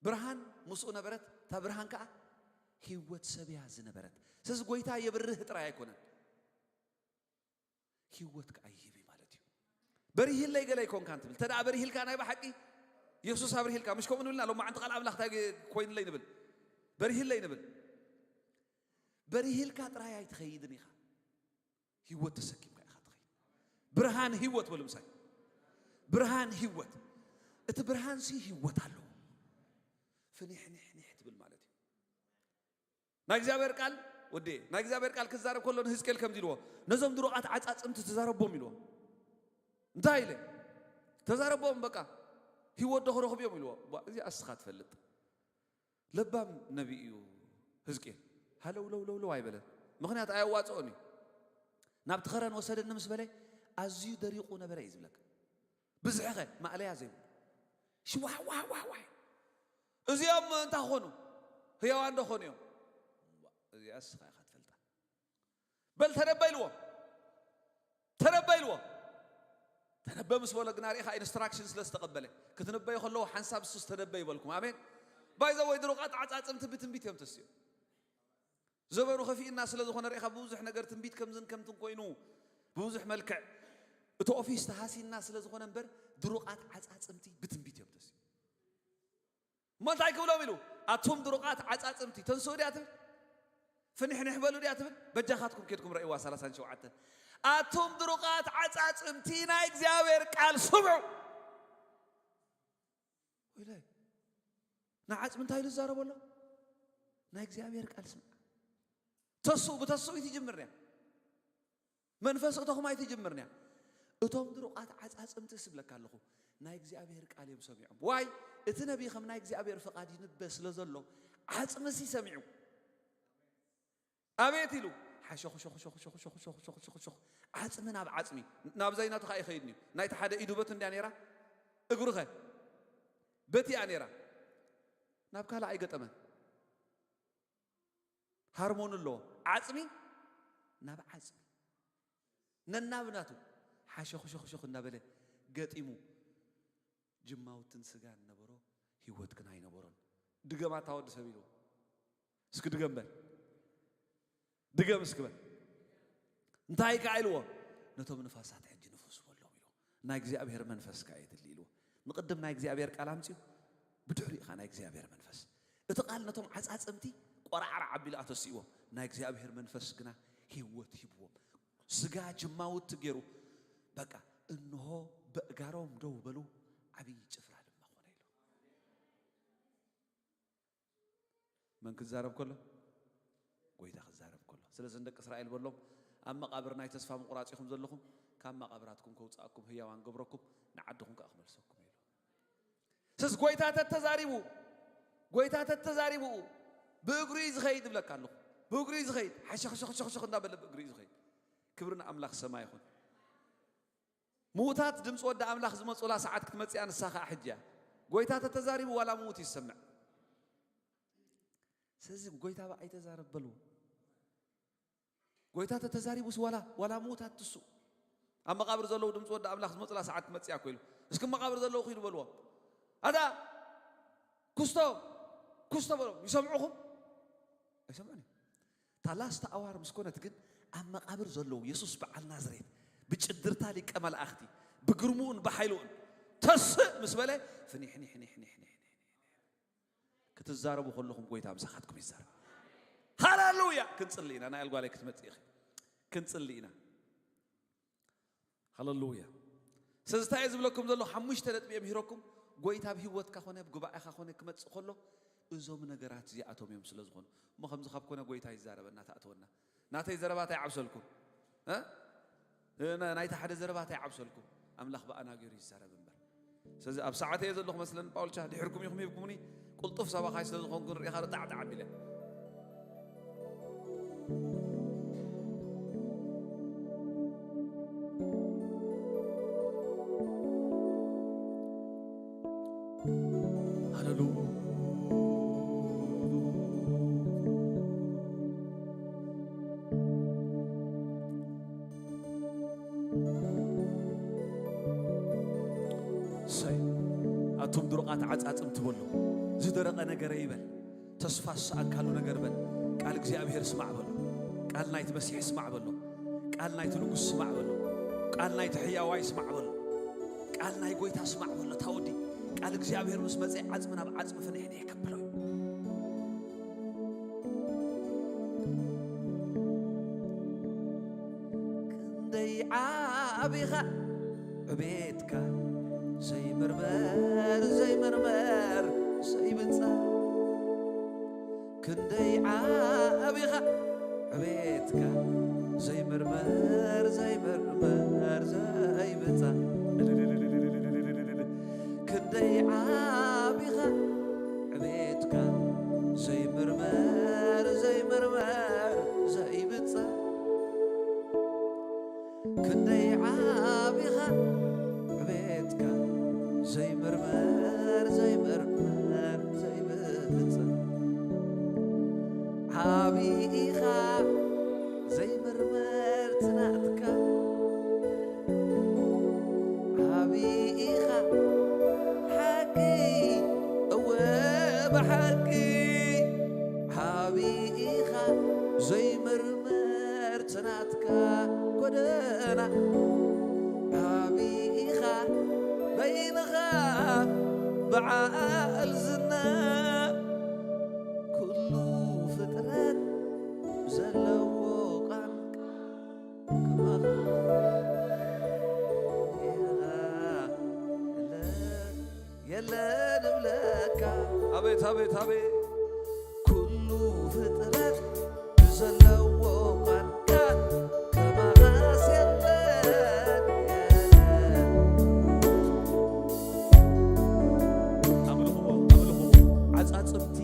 ብርሃን ምስኡ ነበረት፣ እታ ብርሃን ከኣ ህይወት ሰብ እያ ዝነበረት። ስለዚ ጎይታ የብርህ ጥራይ ኣይኮነን፣ ህይወት ከኣ ይህብ እዩ ማለት እዩ። "በሪህለይ ገለ ኣይኮንካን" ትብል። እንተ ደኣ በሪህልካ ናይ ብሓቂ የሱስ ኣብርሂልካ፣ ምሽ ከምኡ ንብልና ሎማዓንቲ ቃል ኣምላኽ እንታይ ኮይንለይ ንብል? በሪህለይ ንብል። በሪህልካ ጥራይ ኣይትኸይድን ኢኻ። ህይወት ተሰኪምካ ኢኻ ትኸይድ። ብርሃን ህይወት በሉ ምሳይ። ብርሃን ህይወት። እቲ ብርሃንሲ ህይወት ኣለዎ። ፍኒሕኒሕኒሕ ትብል ማለት እዩ። ናይ እግዚኣብሔር ቃል፣ ወዲ፣ ናይ እግዚኣብሔር ቃል ክዛረብ ከሎ ንህዝቅኤል ከምዚ ኢልዎ፣ "ነዞም ድሩቓት ዓጻጽምቲ ተዛረቦም" ኢልዎ። እንታይ ኢለ? "ተዛረቦም በቃ፣ ህይወት ዶ ክረኽቡ እዮም?" ኢልዎ። ቧ፣ እዚኣ እስኻ ትፈልጥ። ለባም ነቢ እዩ ህዝቅኤል። ሃለው ለው ለው ለው ኣይበለን። ምኽንያት ኣየዋጽኦን እዩ። "ናብቲ ኸረን ወሰደኒ" ምስ በለ፣ ኣዝዩ ደሪቑ ነበረ እዩ ዝብለካ። ብዝሕኸ ማእለያ ዘይብሉ። ሽዋሕ ዋሕ ዋሕ ዋሕ። "እዚኦም እንታይ ኾኑ? ህያዋን ዶ ኾኑ እዮም?" እዚኣ እስኻ ኢኻ ትፈልጣ። "በል ተነበ" ኢልዎ። "ተነበ" ኢልዎ። ተነበ ምስ በሎ ግና ርኢኻ ኢንስትራክሽን ስለ ዝተቐበለ፣ ክትንበዩ ከለዉ ሓንሳብ እሱስ ተነበ ይበልኩም። ኣሜን። ባይ ዘ ወይ ድሩቓት ዓጻጽምቲ ብትንቢት እዮም ተስዮም። ዘበኑ ከፊእና ስለ ዝኾነ ርኢኻ ብብዙሕ ነገር ትንቢት ከምዝን ከምትን ኮይኑ ብብዙሕ መልክዕ እቲ ኦፊስ ተሃሲና ስለ ዝኾነ እምበር ድሩቓት ዓጻጽምቲ ብትንቢት እዮም ተስዮም። እሞ እንታይ ክብሎም ኢሉ? "ኣቱም ድሩቓት ዓጻጽምቲ ተንስኡ" ድያ ትብል? "ፍንሕንሕ በሉ" ድያ ትብል? በጃኻትኩም ኬድኩም ረእይዋ ሰላሳን ሸውዓተን። "ኣቱም ድሩቓት ዓጻጽምቲ ናይ እግዚኣብሔር ቃል ስምዑ።" ወይለይ፣ ንዓጽሚ እንታይ ኢሉ ዝዛረቦ ኣሎ? ናይ እግዚኣብሔር ቃል ስምዓ። ተስኡ፣ ብተስኡ እዩ ትጅምር እያ። መንፈስ እቶኹም ኣይትጅምርንያ። እቶም ድሩቓት ዓጻጽምቲ ስብለካ ኣለኹ፣ ናይ እግዚኣብሔር ቃል እዮም ሰሚዖም። ዋይ፣ እቲ ነቢ ከም ናይ እግዚኣብሔር ፍቓድ ይንበ ስለ ዘሎ፣ ዓጽምሲ ሰሚዑ። ኣቤት ኢሉ፣ ሓሾኽሾኽሾኽሾኽሾኽሾኽሾኽሾኽሾኽ፣ ዓጽሚ ናብ ዓጽሚ፣ ናብ ዘይናቱ ኸኣ ይኸይድን እዩ። ናይቲ ሓደ ኢዱ በቱ እንድያ ነይራ፣ እግሩ ኸ በቲ እያ ነይራ። ናብ ካልእ ኣይገጠመን። ሃርሞኒ ኣለዎ። ዓጽሚ ናብ ዓጽሚ። ነናብ ናቱ ሓሸኹሸኹሸኹ እናበለ ገጢሙ። ጅማውትን ስጋን ነበሮ፣ ህይወት ግን ኣይነበሮን። ድገማ እታ ወዲ ሰብ ኢልዎ። እስኪ ድገም በል። ድገም እስኪ በል። እንታይ ከኣ ኢልዎ? ነቶም ንፋሳት ሕጂ ንፈሱ በሎም ኢልዎ። ናይ እግዚኣብሔር መንፈስ ከኣ የድሊ ኢልዎ። ንቕድም ናይ እግዚኣብሔር ቃል ኣምጽኡ፣ ብድሕሪኡ ኸኣ ናይ እግዚኣብሔር መንፈስ። እቲ ቃል ነቶም ዓጻጽምቲ ቆራዕራዕ ኣቢሉ ኣተሲእዎም። ናይ እግዚኣብሔር መንፈስ ግና ህይወት ሂብዎም። ስጋ ጅማውቲ ገይሩ፣ በቃ፣ እንሆ በእጋሮም ደው በሉ፣ ዓብዪ ጭፍራ ድማ ኾነ ኢሉ። መን ክዛረብ ከሎ? ጎይታ ክዛረብ ከሎ። ስለዚ ንደቂ እስራኤል በሎም፣ ኣብ መቓብር ናይ ተስፋ ምቑራጽ ኢኹም ዘለኹም፣ ካብ መቓብራትኩም ከውጽኣኩም ህያዋን ገብረኩም፣ ንዓድኹም ከኣ ክመልሰኩም ኢሉ። ስስ ጎይታ ተተዛሪቡ፣ ጎይታ ተተዛሪቡ፣ ብእግሩ እዩ ዝኸይድ እብለካ ኣለኹ። ብእግሩ እዩ ዝኸይድ። ሓሸኽሸኽሸኽሸኽ እንዳበለ ብእግሩ እዩ ዝኸይድ። ክብሪ ንኣምላኽ ሰማይ ይኹን። ምዉታት ድምፂ ወዲ ኣምላኽ ዝመፁላ ሰዓት ክትመፅእ እያ፣ ንሳ ኸዓ ሕጂ እያ። ጎይታ ተተዛሪቡ ዋላ ምዉት ይሰምዕ። ስለዚ ጎይታ ብኣይ ተዛረብ በልዎ። ጎይታ ተተዛሪቡስ ዋላ፣ ዋላ ምዉታት ትሱ ኣብ መቓብር ዘለዉ ድምፂ ወዲ ኣምላኽ ዝመፁላ ሰዓት ትመፅእ እያ እኮ ኢሉ። እስኪ መቓብር ዘለዉ ኪዱ በልዎም። ኣታ ኩስቶ፣ ኩስቶ በሎም። ይሰምዑኹም? ኣይሰምዑን እዮም። እታ ላስት ኣዋር ምስ ኮነት ግን ኣብ መቓብር ዘለዉ የሱስ በዓል ናዝሬት ብጭድርታ ሊቀ መላእኽቲ ብግርምኡን ብሓይልኡን ተስእ ምስ በለ ፍኒሕኒሕኒሕኒሕ ክትዛረቡ ከለኹም ጎይታ ምሳኻትኩም ይዛረብ። ሃሌሉያ! ክንጽሊ ኢና። ናይ ኣልጓላይ ክትመጽእ ኢኺ። ክንጽሊ ኢና። ሃሌሉያ! ስለዚ እንታይ እየ ዝብለኩም ዘለኹ? ሓሙሽተ ነጥቢ እየ ምሂረኩም። ጎይታ ኣብ ህይወትካ ኮነ ኣብ ጉባኤኻ ኮነ ክመጽእ ከሎ እዞም ነገራት እዚኣቶም እዮም ስለ ዝኾኑ። እሞ ከምዚ ካብ ኮነ ጎይታ ይዛረበና፣ ተኣተወና። ናተይ ዘረባ እንታይ ዓብሰልኩም? እ? እ፣ ና-፣ ናይቲ ሓደ ዘረባ እንታይ ዓብሰልኩም? ኣምላኽ ብኣና ገይሩ ይዛረብ እምበር። ስለዚ ኣብ ሰዓተይ እየ ዘለኹ መስለኒ፣ ጳውልቻ፣ ድሕርኩም ኢኹም ሂብኩምኒ፣ ቅልጡፍ ሰባኻይ ስለ ዝኾንኩ ንሪኢኻ ዶ ጣዕጣዕ ኣቢለ። ሃሌሉያ። እሰይ። ኣቱም ድሩቓት ዓጻጽምቲ በሉ። ዝደረቐ ነገረ ይበል። ተስፋ ዝሰኣካሉ ነገር በል። ቃል እግዚኣብሔር ስማዕ በሉ። ቃል ናይቲ መሲሕ ስማዕ በሉ። ቃል ናይቲ ንጉስ ስማዕ በሉ። ቃል ናይቲ ሕያዋይ ስማዕ በሉ። ቃል ናይ ጎይታ ስማዕ በሉ። እታ ወዲ ቃል እግዚኣብሔር ምስ መጸ ዓጽሚ ናብ ዓጽሚ ፍንሕንሕ ከብሎ እዩ። ክንደይ ዓቢኻ ዕቤትካ ዘይምርመር፣ ዘይምርመር፣ ዘይብጻ። ክንደይ ዓቢኻ ዕቤትካ ዘይምርመር፣ ዘይምርመር፣ ዘይብጻ። ክንደይ ዓቢኻ ዕቤትካ ዘይምርመር፣ ዘይምርመር፣ ዘይብጻ። ክንደይ ዓቢኻ ዕቤትካ ዘይምርመር፣ ዘይምርመር፣ ዘይብጻ። ዓቢ ኢኻ ዘይምርመር ትናትካ። ዓቢ ኢኻ ሓቂ፣ እወ ብሓቂ ዓቢ ኢኻ ዘይምርመር ትናትካ ጎደና። ዓቢ ኢኻ በይንኻ በዓል ዝና ኩሉ ፍጥረት ዘለዎ ቃንቃ የለን እብለካ። ኣቤት፣ ኣቤት፣ ኣቤት። ኩሉ ፍጥረት ብዘለዎ ቃንቃ ከማኻስ የለን። ኣምልኽዎ፣ ኣምልኽዎ። ዓጻጽምቲ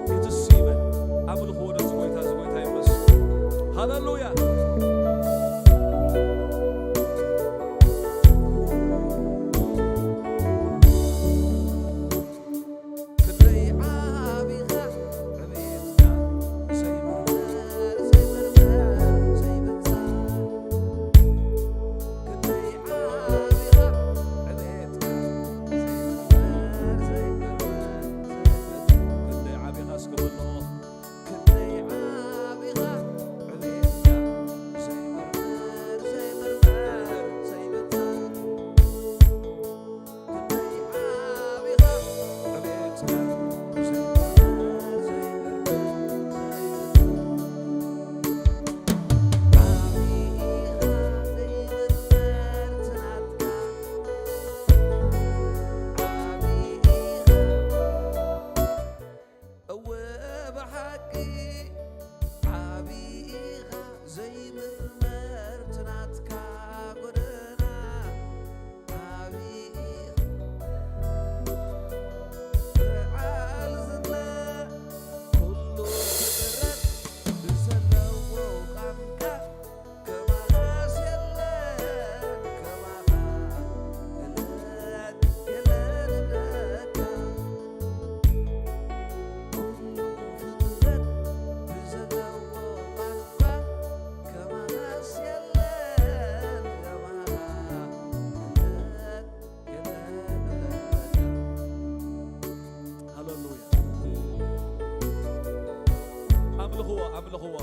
ክትስ ይበል። ኣምልኽዎ ነዚ ጎይታ፣ እዚ ጎይታ ይመስል። ሃሌሉያ። ክንደይ ዓቢኻ ዕቤትካ ዘይምርመር፣ ዘይምርመር፣ ዘይብጻ። ክንደይ ዓቢኻ ዕቤትካ ዘይምርመር፣ ዘይምርመር፣ ዘይብጻ። ክንደይ ዓቢኻ እስኪ በልዎ። ክንደይ ዓቢኻ ዕቤትካ ዘይምርመር፣ ዘይምርመር፣ ዘይብጻ። እወ ብሓቂ ዓቢ ኢኻ ዘይምርመር ትናትካ ጎደና ዓቢ ኢኻ በዓል ዝና ኩሉ ፍጥረት ብዘለዎ ቃንቃ ከማኻስ የለን ከማኻ የለን የለን እብለካ ኩሉ ፍጥረት ብዘለዎ ቃንቃ ከማኻስ የለን ከማኻ የለን የለን እብለካ። ሃሌሉያ። ኣምልኽዎ፣ ኣምልኽዎ።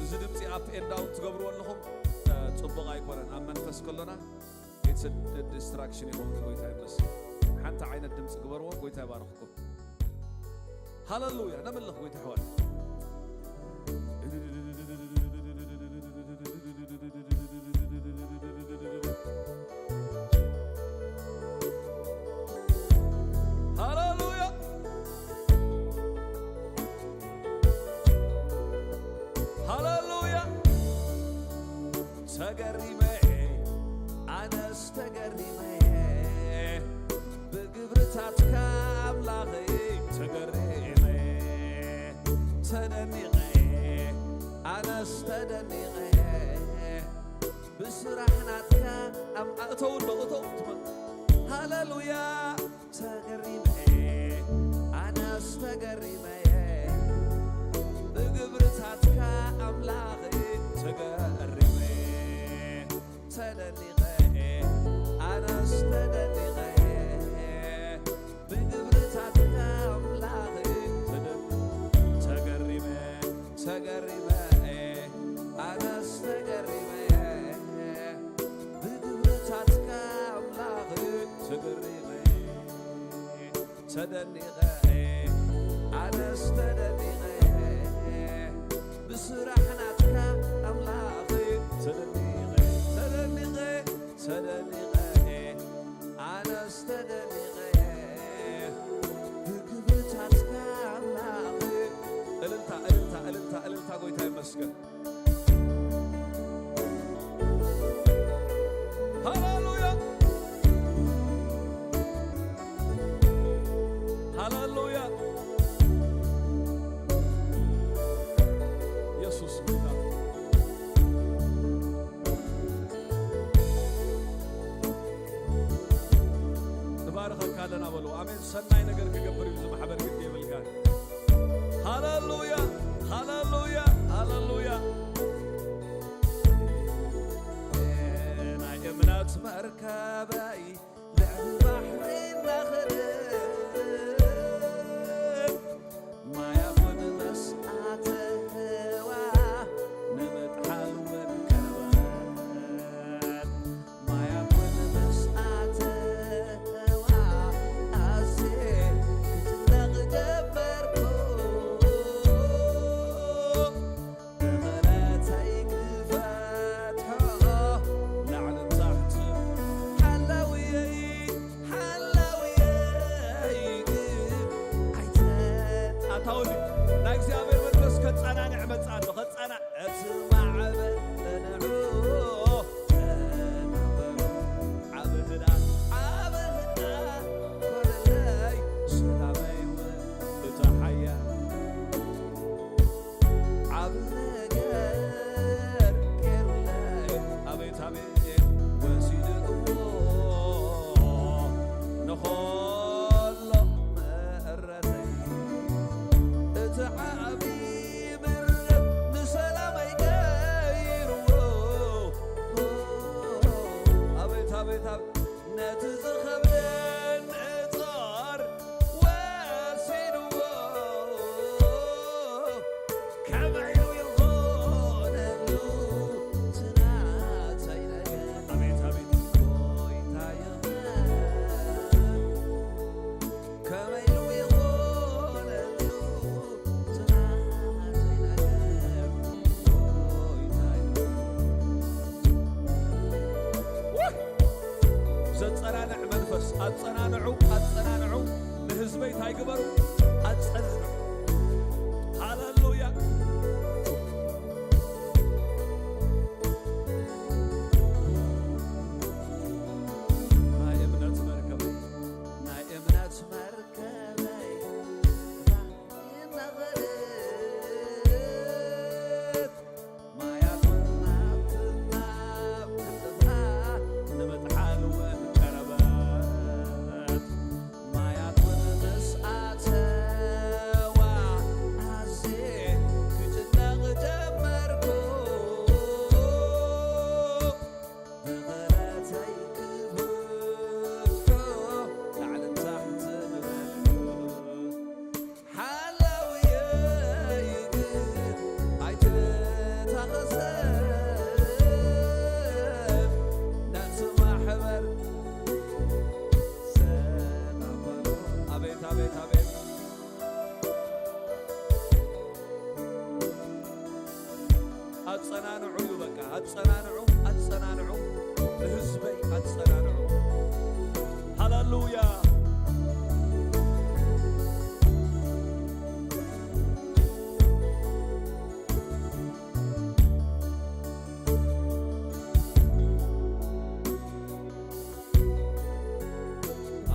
እዚ ድምፂ ኣፕ ኤንድ ዳውን ትገብርዎ ኣለኹም፣ እ፣ ፅቡቕ ኣይኮነን። ኣብ መንፈስ ከሎና it's a distraction ይኸውን። ጎይታ ይመስገን። ሓንቲ ዓይነት ድምፂ ግበርዎ። ጎይታ ይባርኽኩም። ሃሌሉያ። ነምልኽ ጎይታ ይሕዋት። ሃሌሉያ። ሃሌሉያ። ተገሪመ፣ ኣነስ ተገሪመ፣ ብግብርታትካ ኣምላኸይ ተገሪመ፣ ተደኒቐ፣ ኣነስ ተደኒቐ፣ ብስራሕ ናትካ ኣም-፣ እተው እንዶ፣ እተው ትመ-፣ ሃሌሉያ። ተገሪመ፣ ኣነስ ተገሪመ፣ ብግብርታትካ ኣምላኽ ተገሪመ፣ ተደኒቐ፣ ኣነስ ተደኒቐ፣ ብግብርታትካ ኣምላኽ ተደ-፣ ተገሪመ፣ ተገሪመ፣ ኣነስ ተገሪመ፣ ብግብርታትካ ኣምላኽ ተገሪመ፣ ተደኒቐ፣ ኣነስ ተደኒቐ፣ ብስራሕ ናትካ ኣምላኽ ተደኒቐ፣ ተደኒቐ፣ ተደኒቐ፣ ኣነስ ተደኒቐ፣ ብግብርታትካ ኣምላኽ። እልልታ፣ እልልታ፣ እልልታ፣ እልልታ፣ ጎይታ ይመስገን። ሃሌሉያ፣ ሃሌሉያ። ኢየሱስ ጎይታ። ንባርኸካ ኣለና በሉ። ኣሜን። ሰናይ ነገር ክገብር እዩ እዚ ማሕበር፣ ግዲ የብልካን። ሃሌሉያ፣ ሃሌሉያ፣ ሃሌሉያ። ናይ እምነት መርከበይ ልዕሊ ባሕሪ እናኸደት፣ ማያት ወደ መስኣተዋ ንምጥሓል እውን ቀረበት። ማያት ወደ መስኣተዋ ኣዜ ክጭነቕ ጀመርኩ። ብኽእለተይ ክፈትሖ ላዕልን ታሕትን ሓላውየይ፣ ሓላውየይ ግን ኣይተ-፣ ኣታውኒ ናይ እግዚኣብሔር መንፈስ ከጸናንዕ መጽእ ኣሎ። ከጸና-፣ እቲ ማዕበል ንዕኡ ተናበሩ። ዓቢ ህድኣት፣ ዓቢ ህድኣት ኮነለይ፣ ሰላመይ እውን እቲ ሓያል ዓቢ ነገር ገይሩለይ፣ ኣቤት ኣቤት፣ ወሲድዎ ንኸሎ ምሕረተይ። እቲ ዓቢ ኣጸናንዑ እዩ በቃ፣ ኣጸናንዑ፣ ኣጸናንዑ፣ ንህዝበይ ኣጸናንዑ። ሃሌሉያ።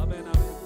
ኣሜን፣ ኣሜን።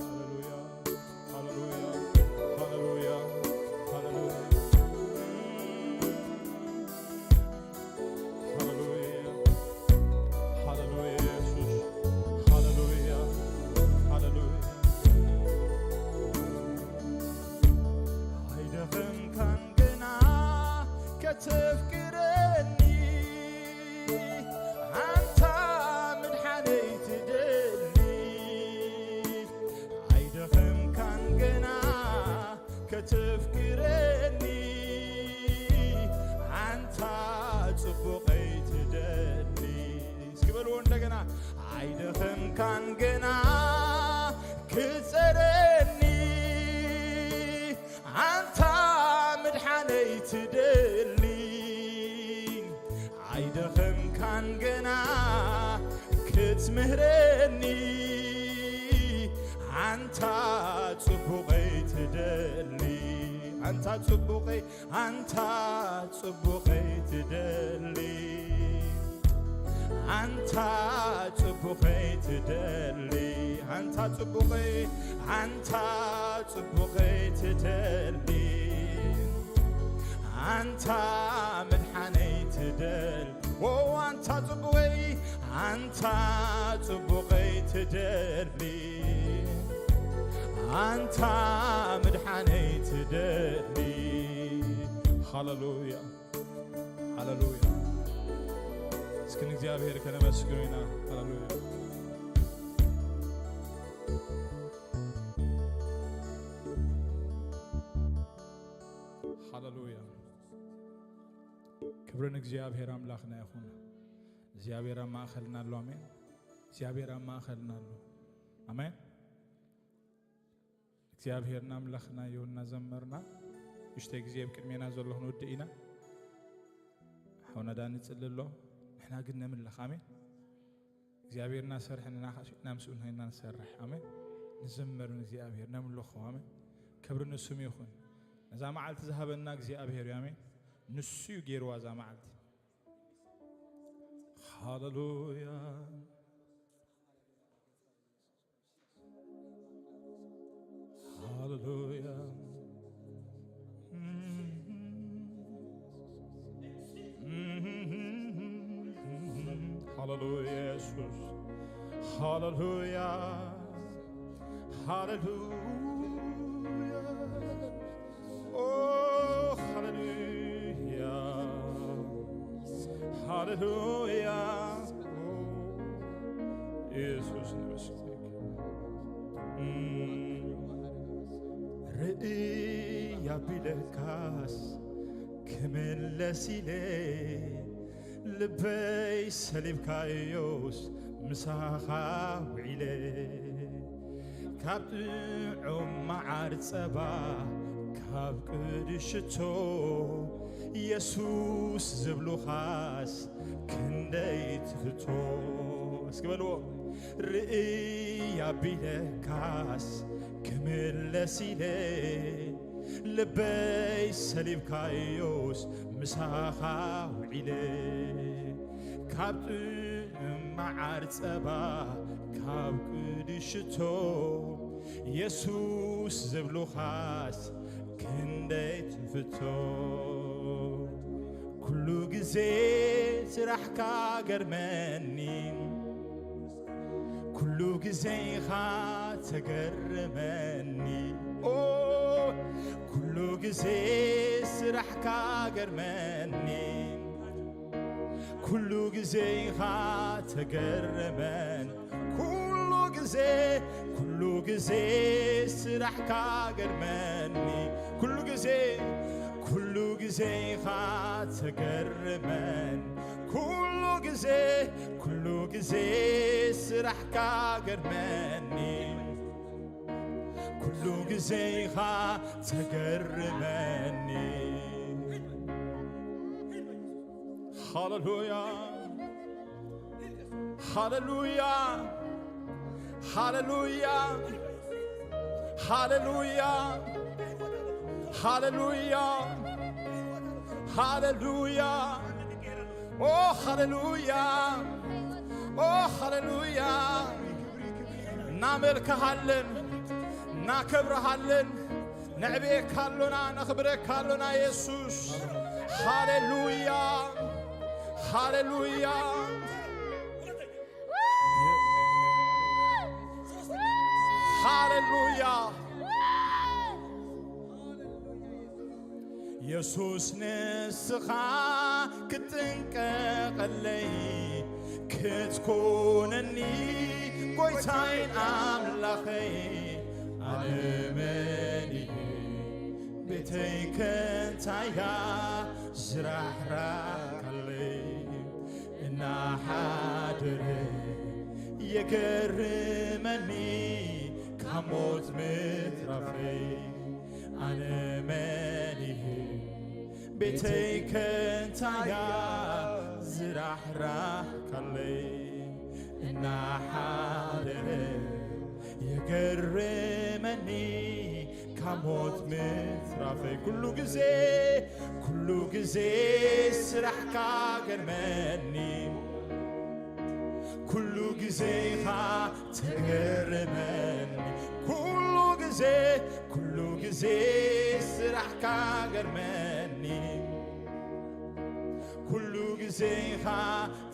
ሃሌሉያ፣ ሃሌሉያ፣ ሃሌሉያ፣ ሃሌሉያ። ሃሌሉያ፣ ሃሌሉያ፣ ኢየሱስ፣ ሃሌሉያ፣ ሃሌሉያ። ኣይደኸምካን ገና ከተፍቅረኒ፣ ኣንታ ምድሓነይ ትደሊ። ኣይደኸምካን ገና ከተፍቅረኒ፣ ኣንታ ጽቡቐይ ትደሊ። እስኪ በልዎ እንደገና። ኣይደኸምካን ገና ክትጸረኒ፣ ኣንታ ምድሓነይ ትደሊ። ኣይደኸምካን ገና ክትምህረኒ፣ ኣንታ ጽቡቐይ ትደሊ። ኣንታ ጽቡቐይ፣ ኣንታ ጽቡቐይ ትደሊ። ኣንታ ጽቡቐይ ትደሊ። ኣንታ ጽቡቐይ፣ ኣንታ ጽቡቐይ ትደሊ። ኣንታ መድሓነይ ትደሊ። ኦ፣ ኣንታ ጽቡቐይ፣ ኣንታ ጽቡቐይ ትደሊ። ኣንታ ምድሓነይ ትደሊ። ሃሌሉያ፣ ሃሌሉያ። እስኪ ንእግዚኣብሔር ከነመስግኖ ኢና። ሃሌሉያ፣ ሃሌሉያ። ክብሪ ንእግዚኣብሔር ኣምላኽና ይኹን። እግዚኣብሔር ኣብ ማእኸልና ኣሎ። ኣሜን። እግዚኣብሔር ኣብ ማእኸልና ኣሎ። ኣሜን። እግዚኣብሔርና ኣምላኽና እዩ እናዘመርና ንእሽተይ ግዜ ኣብ ቅድሜና ዘሎ ክንውድእ ኢና። ሓውና ዳኒ ጽሊ ኣሎ፣ ንሕና ግን ነምልኽ። ኣሜን። እግዚኣብሔር እናሰርሐ ንሕና ከዓ ምስኡ ኮይንና ንሰርሕ። ኣሜን። ንዘምር ንእግዚኣብሔር፣ ነምልኾ። ኣሜን። ክብሪ ንስሙ ይኹን። ነዛ መዓልቲ ዝሃበና እግዚኣብሔር እዩ። ኣሜን። ንሱ እዩ ገይርዋ እዛ መዓልቲ። ሃሌሉያ። ሃሌሉያ። ሃሌሉያ ኢየሱስ። ሃሌሉያ። ሃሌሉያ። ኦ፣ ሃሌሉያ፣ ሃሌሉያ። ኦ፣ ኢየሱስ ነመስግነካ። እም፣ ርእይ ኣቢለካስ ክምለስ ኢለ፣ ልበይ ሰሊብካዮስ ምሳኻ ውዒለ። ካብ ጥዑም መዓር ጸባ፣ ካብ ቅዱስ ሽቶ፣ የሱስ ዝብሉኻስ ክንደይ ትፍቶ። እስኪ በልዎ። ርእይ ኣቢለካስ ክምለስ ኢለ፣ ልበይ ሰሊብካዮስ ምሳኻ ውዒለ። ካብ ጥዑም መዓር ጸባ፣ ካብ ቅዱስ ሽቶ፣ የሱስ ዝብሉኻስ ክንደይ ትፍቶ። ኩሉ ግዜ ስራሕካ ገርመኒ፣ ኩሉ ግዜ ኢኻ ተገርመኒ። ኦ፣ ኩሉ ግዜ ስራሕካ ገርመኒ፣ ኩሉ ግዜ ኢኻ ተገርመን። ኩሉ ግዜ፣ ኩሉ ግዜ ስራሕካ ገርመኒ። ኩሉ ግዜ፣ ኩሉ ግዜ ኢኻ ተገርመን። ኩሉ ግዜ፣ ኩሉ ግዜ ስራሕካ ገርመኒ። ኩሉ ግዜ ኢኻ ተገርመኒ። ሃሌሉያ፣ ሃሌሉያ፣ ሃሌሉያ፣ ሃሌሉያ፣ ሃሌሉያ፣ ሃሌሉያ። ኦ ሃሌሉያ፣ ኦ ሃሌሉያ። እናመልክሃለን፣ እናከብረሃለን፣ ነዕብየካ ኣሎና፣ ነኽብረካ ኣሎና የሱስ። ሃሌሉያ፣ ሃሌሉያ፣ ሃሌሉያ። የሱስ ንስኻ ክትጥንቀቐለይ፣ ክትኮነኒ ጎይታይን ኣምላኸይ። ኣነ መን እየ? ቤተይ ከንታያ ዝራሕራካለይ። እናሓደረ የገርመኒ ካብ ሞት ምትራፈይ። ኣነ መን እየ? ቤተይ ከንታያ ዝራሕራካለይ። እናሓደረ የገርመኒ ካብ ሞት ምትራፈይ። ኩሉ ግዜ፣ ኩሉ ግዜ ስራሕካ ገርመኒ። ኩሉ ግዜ ኢኻ ተገርመኒ። ኩሉ ግዜ፣ ኩሉ ግዜ ስራሕካ ገርመኒ። ኩሉ ግዜ ኢኻ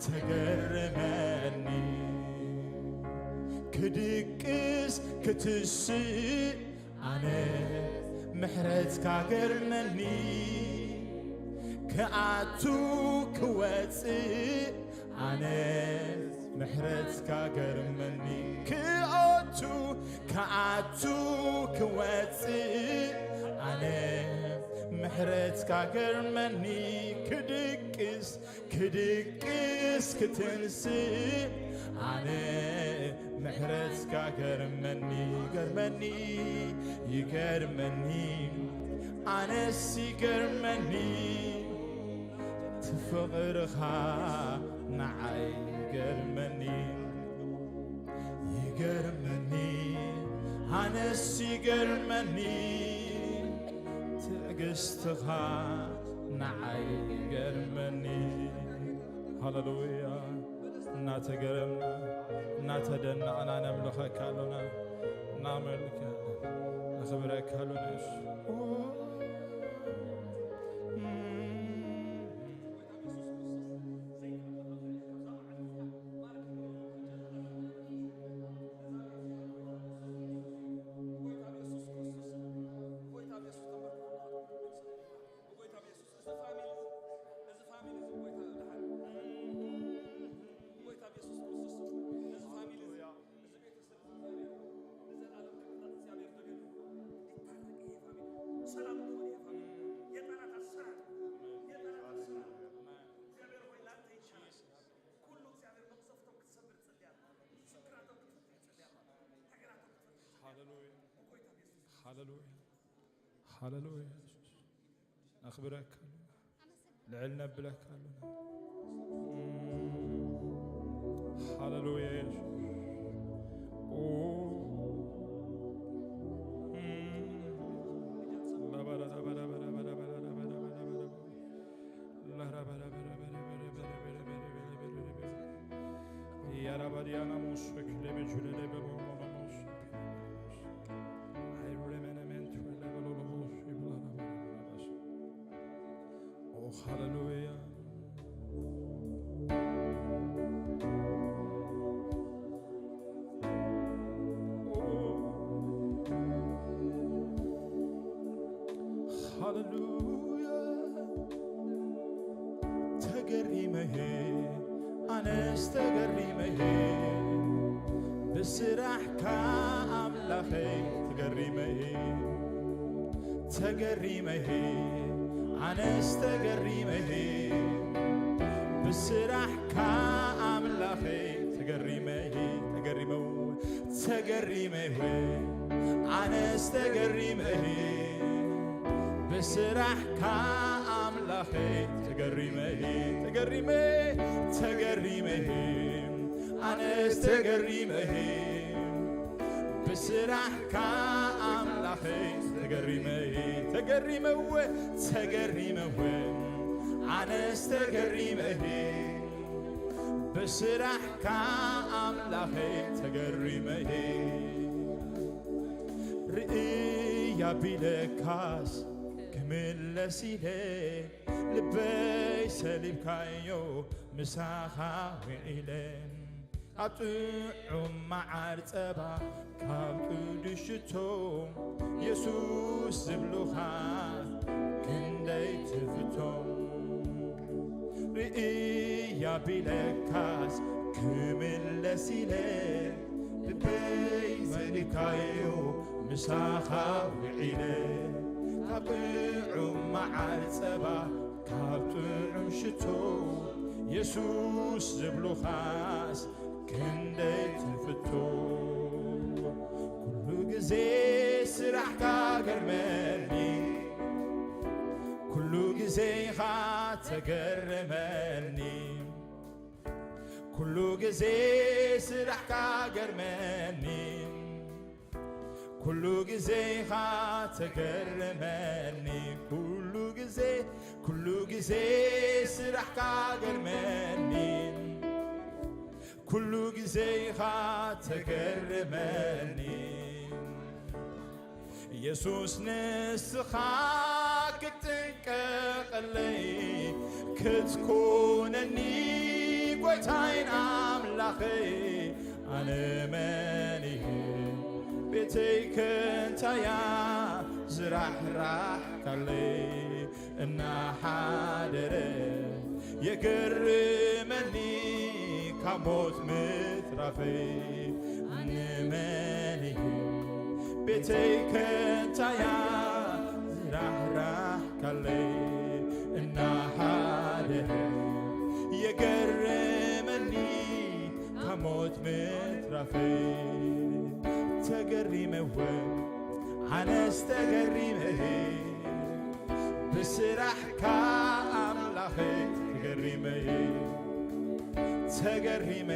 ተገርመኒ። ክድቅስ ክትስእ ኣነ ምሕረትካ ገርመኒ። ክኣቱ ክወጽእ ኣነ ምሕረትካ ገርመኒ። ክኣቱ ክኣቱ ክወጽእ ኣነ ምሕረትካ ገርመኒ። ክድቅስ ክድቅስ ክትንስእ ኣነ ምሕረትካ ገርመኒ። ገርመኒ ይገርመኒ ኣነስ ይገርመኒ። ትፍቕርኻ ንዓይ ይገርመኒ። ይገርመኒ ኣነስ ይገርመኒ። ትዕግስትኻ ንዓይ ይገርመኒ። ሃሌሉያ። እናተገረምና እናተደነቕና ነምልኸካ ኣሎና። እናመልከ ነኽብረካ ኣሎና። ሃሌሉያ፣ ሃሌሉያ። የሱስ ነኽብረካ ኣለና፣ ልዕል ነብለካ ኣለና። ሃሌሉያ የሱስ። ኦ። ኦ ሃሌሉያ። ሃሌሉያ። ተገሪመ፣ ኣነስ ተገሪመ፣ ብስራሕካ ኣምላኸይ ተገሪመ፣ ተገሪመ፣ ኣነስ ተገሪመ፣ ብስራሕካ ኣምላኸይ ተገሪመ፣ ተገሪመ፣ ተገሪመ፣ ኣነስ ተገሪመ፣ ብስራሕካ ኣምላኸይ ተገሪመ፣ ተገሪመ፣ ተገሪመ፣ ኣነስ ተገሪመ፣ ብስራሕካ ኣምላኸይ ተገሪመ፣ ተገሪመ፣ ተገሪመ፣ ኣነስ ተገሪመ፣ ብስራሕካ ኣምላኸይ ተገሪመ፣ ርእያ ቢለካስ ክምለስ ኢለ ልበይ ሰሊብካዮ ምሳኻ ውዒለ። ካብ ጥዑም መዓር ጸባ ካብ ቅዱስ ሽቶ የሱስ ዝብሉኻ ክንደይ ትፍቶ። ርእያ ቢለካስ ክምለስ ኢለ ልበይ መሊካዮ ምሳኻ ውዒለ። ካብ ጥዑም መዓር ጸባ ካብ ጥዑም ሽቶ የሱስ ዝብሉኻስ ክንደይ ትፍቶ። ኩሉ ግዜ ስራሕካ ገርመኒ፣ ኩሉ ግዜ ኢኻ ተገርመኒ። ኩሉ ግዜ ስራሕካ ገርመኒ፣ ኩሉ ግዜ ኢኻ ተገርመኒ። ኩሉ ግዜ፣ ኩሉ ግዜ ስራሕካ ገርመኒ፣ ኩሉ ግዜ ኢኻ ተገርመኒ። የሱስ ንስኻ ክትጥንቀቐለይ ክትኮነኒ ጎይታይን ኣምላኸይ ኣነ መን እየ ቤተይ ከንታያ ዝራሕራሕካለይ እናሓደረ የገርመኒ ካብ ሞት ምትራፈይ ኣነ መን እየ ቤተይ ከንታያ ዝራሕራሕካለይ እናሓደረ የገርመኒ ካብ ሞት ምትራፈይ ተገሪመ ወ ኣነስ ተገሪመ ብስራሕካ ኣምላኸይ ተገሪመ ተገሪመ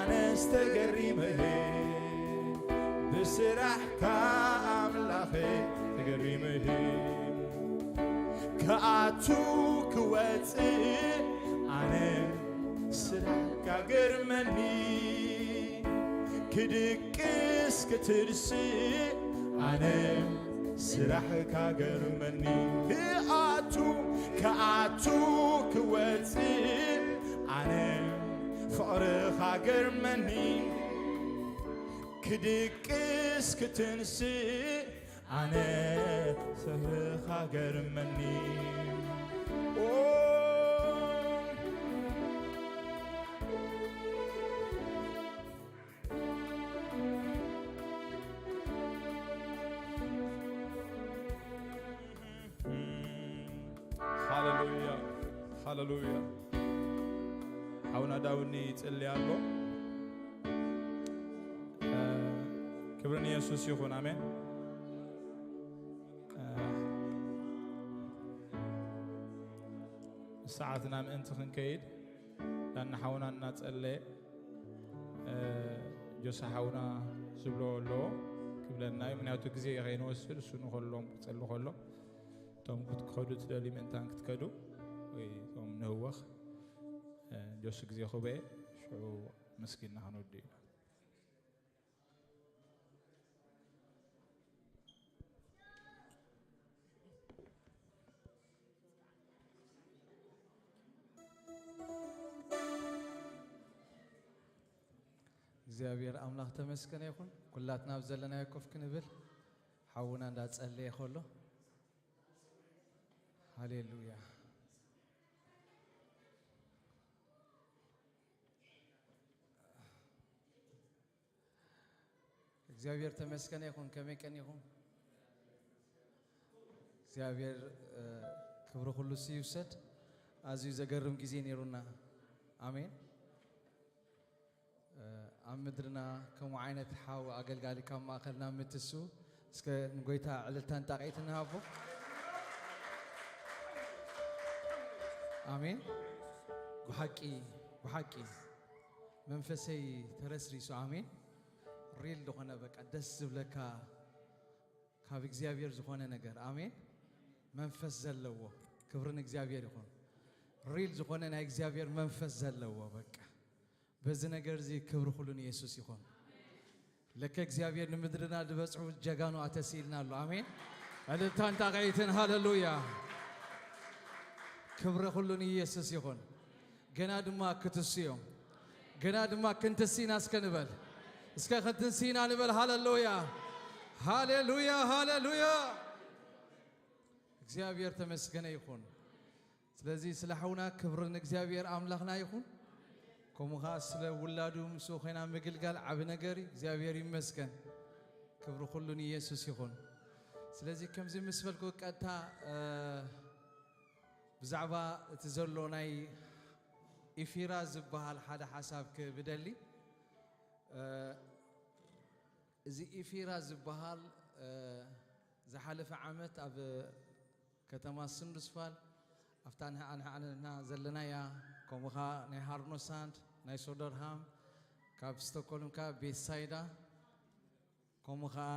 ኣነስ ተገሪመ ብስራሕካ ኣምላኸይ ተገሪመ ክኣቱ ክወፅእ ኣነ ስራሕካ ገርመኒ ክድቅስ ክትርስእ ኣነ ስራሕካ ገርመኒ ክኣቱ ክኣቱ ክወፅእ ኣነ ፍቕርኻ ገርመኒ ክድቅስ ክትንስእ ኣነ ስራሕካ ገርመኒ ኦ ሃሌሉያ ሃሌሉያ ሓውና ዳውኒ ይጽልይ ኣሎ ክብሪ ንየሱስ ይኹን ኣሜን ሰዓትና ምእንቲ ክንከይድ ዳና ሓውና እናጸለየ፣ እ፣ ጆሳ ሓውና ዝብሎ ኣለዎ ክብለና እዩ። ምክንያቱ ግዜ ከይንወስድ እሱ ንኸሎም ክጸሊ ከሎ እቶም ክትከዱ ትደልዩ ምእንታን ክትከዱ ወይ እቶም ንህወኽ፣ እ፣ ጆሲ ግዜ ክበየ ሽዑ መስጊድና ክንወዱ ኢና። እግዚኣብሔር ኣምላኽ ተመስገነ ይኹን። ኩላትና ኣብ ዘለናዮ ኮፍ ክንብል ሓውና እንዳጸለየ ከሎ። ሃሌሉያ። እግዚኣብሔር ተመስገነ ይኹን። ከመይ ቀኒኹም? እግዚኣብሔር፣ እ፣ ክብሪ ኩሉ እሱ ይውሰድ። ኣዝዩ ዘገርም ግዜ ነይሩና። ኣሜን። እ፣ ኣብ ምድርና ከምኡ ዓይነት ሓው ኣገልጋሊ ካብ ማእከልና ምትሱ፣ እስከ ንጎይታ ዕልልታን ጣቕዒትን ንሃቦ። ኣሜን። ብሓቂ፣ ብሓቂ መንፈሰይ ተረስሪሱ። ኣሜን። ሪል ዝኾነ በቃ ደስ ዝብለካ ካብ እግዚኣብሔር ዝኾነ ነገር። ኣሜን። መንፈስ ዘለዎ፣ ክብሪ ንእግዚኣብሔር ይኹን። ሪል ዝኾነ ናይ እግዚኣብሔር መንፈስ ዘለዎ በቃ። በዚ ነገር እዚ ክብሪ ኩሉ ንየሱስ ይኹን። ለከ እግዚኣብሔር ንምድርና ዝበጽሑ ጀጋኑ ኣተስኢልና ኣሎ። ኣሜን። ዕልልታን ጣቕዒትን። ሃሌሉያ። ክብሪ ኩሉ ንየሱስ ይኹን። ገና ድማ ክትስኡ እዮም። ገና ድማ ክንትስኢና እስከ ንበል። እስከ ክንትስኢና ንበል። ሃሌሉያ። ሃሌሉያ። ሃሌሉያ። እግዚኣብሔር ተመስገነ ይኹን። ስለዚ ስለ ሓውና ክብሪ ንእግዚኣብሔር ኣምላኽና ይኹን። ከምኡ ኸዓ ስለ ውላዱ ምስኡ ኮይና ምግልጋል ዓቢ ነገር እዩ። እግዚኣብሔር ይመስገን። ክብሪ ኩሉ ንየሱስ ይኹን። ስለዚ ከምዚ ምስ በልኩ ቀጥታ፣ እ፣ ብዛዕባ እቲ ዘሎ ናይ ኢፊራ ዝበሃል ሓደ ሓሳብ ክብደሊ። እ፣ እዚ ኢፊራ ዝበሃል፣ እ፣ ዝሓለፈ ዓመት ኣብ ከተማ ስንዱስፋል ኣብታ ንሕና ንሕና ዘለናያ፣ ከምኡ ኸዓ ናይ ሃርኖሳንድ፣ ናይ ሶደርሃም፣ ካብ ስቶኮልም ከኣ ቤትሳይዳ፣ ከምኡ ኸዓ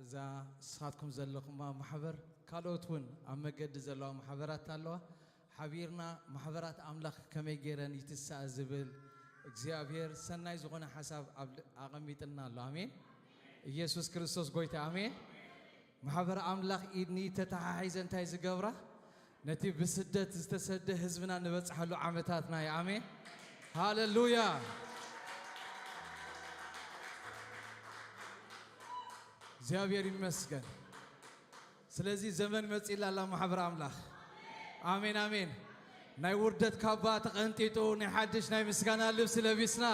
እዛ ንስኻትኩም ዘለኹማ ማሕበር፣ ካልኦት እውን ኣብ መገዲ ዘለዋ ማሕበራት ኣለዋ። ሓቢርና ማሕበራት ኣምላኽ ከመይ ገይረን ይትስኣ ዝብል እግዚኣብሔር ሰናይ ዝኾነ ሓሳብ ኣብ ል-፣ ኣቐሚጥልና ኣሎ። ኣሜን። ኢየሱስ ክርስቶስ ጎይታ። ኣሜን። ማሕበር ኣምላኽ ኢድኒ ተተሓሒዘ እንታይ ዝገብራ? ነቲ ብስደት ዝተሰደ ህዝብና ንበጽሓሉ ዓመታትና እዩ። ኣሜን። ሃሌሉያ። እግዚኣብሔር ይመስገን። ስለዚ ዘመን መጺላ ኣላ ማሕበር ኣምላኽ። ኣሜን፣ ኣሜን። ናይ ውርደት ካባ ተቐንጢጡ ናይ ሓድሽ ናይ ምስጋና ልብሲ ለቢስና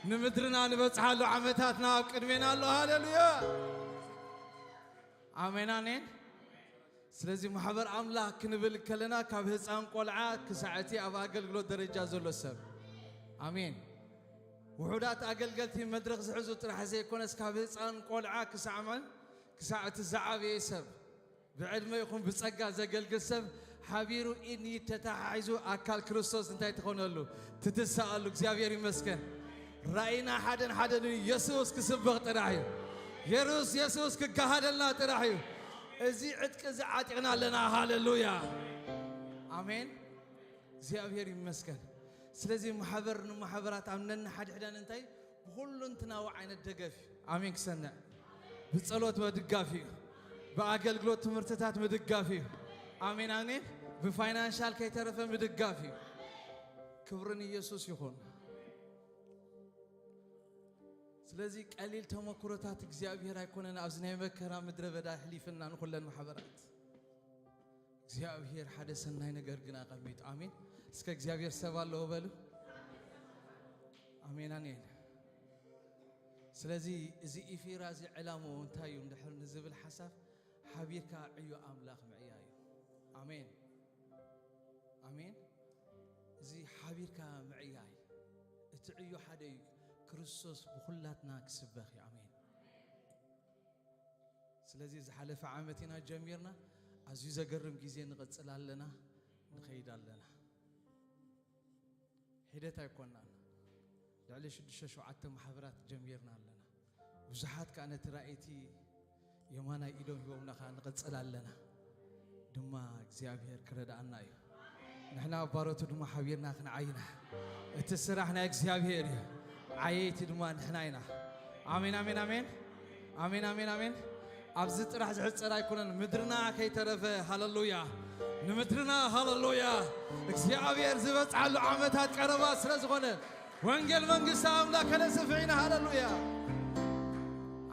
ንምድርና ንበጽሓሉ ዓመታትና ኣብ ቅድሜና ኣሎ። ሃሌሉያ። ኣሜን፣ ኣሜን። ስለዚ ማሕበር ኣምላኽ ክንብል ከለና ካብ ህፃን ቆልዓ ክሳዕ እቲ ኣብ ኣገልግሎት ደረጃ ዘሎ ሰብ። ኣሜን። ውሑዳት ኣገልገልቲ መድረኽ ዝሕዙ ጥራሕ ዘይኮነስ ካብ ህፃን ቆልዓ ክሳዕ መን? ክሳዕ እቲ ዝዓበየ ሰብ። ብዕድመ ይኹን ብጸጋ ዘገልግል ሰብ ሓቢሩ ኢድ ንኢድ ተተሓሒዙ ኣካል ክርስቶስ እንታይ ትኾነሉ? ትትስኣሉ። እግዚኣብሔር ይመስገን። ራእይና ሓደን ሓደን እዩ። የሱስ ክስበኽ ጥራሕ እዩ። የሩስ የሱስ ክገሃደልና ጥራሕ እዩ። እዚ ዕጥቂ እዚ ዓጢቕና ኣለና። ሃሌሉያ። ኣሜን። እግዚኣብሔር ይመስገን። ስለዚ ማሕበር ንማሕበራት ኣብ ነንሓድሕደን እንታይ ብኹሉንትናዊ ዓይነት ደገፍ እዩ። ኣሜን ክሰንዕ። ብጸሎት ምድጋፍ እዩ። ብኣገልግሎት ትምህርትታት ምድጋፍ እዩ። ኣሜን ኣሜን። ብፋይናንሻል ከይተረፈ ምድጋፍ እዩ። ክብሪ ንኢየሱስ ይኹን። ስለዚ ቀሊል ተመክሮታት እግዚኣብሔር ኣይኮነን ኣብዚ ናይ መከራ ምድረ በዳ ኣሕሊፍና ንኹለን ማሕበራት። እግዚኣብሔር ሓደ ሰናይ ነገር ግን ኣቐሚጡ። ኣሜን። እስከ እግዚኣብሔር ሰብ ኣለዎ በሉ። ኣሜን ኣሜን። ስለዚ እዚ ኢፊራ እዚ ዕላምኡ እንታይ እዩ እንድሕር ንዝብል ሓሳብ ሓቢርካ ዕዮ ኣምላኽ ምዕያይ እዩ። ኣሜን ኣሜን። እዚ ሓቢርካ ምዕያይ እቲ ዕዮ ሓደ እዩ። ክርስቶስ ብኹላትና ክስበኽ እዩ። ኣሜን። ስለዚ ዝሓለፈ ዓመት ኢና ጀሚርና። ኣዝዩ ዘገርም ግዜ ንቐጽል ኣለና፣ ንኸይድ ኣለና። ሒደት ኣይኮናን። ልዕሊ ሽዱሽተ ሸውዓተ ማሕበራት ጀሚርና ኣለና። ብዙሓት ከኣ ነቲ ራእይቲ የማናይ ኢዶም ሂቦምና ከኣ ንቕጽል ኣለና። ድማ እግዚኣብሔር ክረድኣና እዩ። ንሕና ኣብ ባሮቱ ድማ ሓቢርና ክንዓይና። እቲ ስራሕ ናይ እግዚኣብሔር እዩ። ዓየይቲ ድማ ንሕና ኢና። ኣሜን፣ ኣሜን፣ ኣሜን። ኣሜን፣ ኣሜን፣ ኣሜን። ኣብዚ ጥራሕ ዝሕጸር ኣይኮነን። ምድርና ከይተረፈ፣ ሃለሉያ። ንምድርና፣ ሃለሉያ። እግዚኣብሔር ዝበጽዓሉ ዓመታት ቀረባ ስለ ዝኾነ፣ ወንጌል መንግስቲ ኣምላኽ ከነስፍሕ ኢና። ሃለሉያ።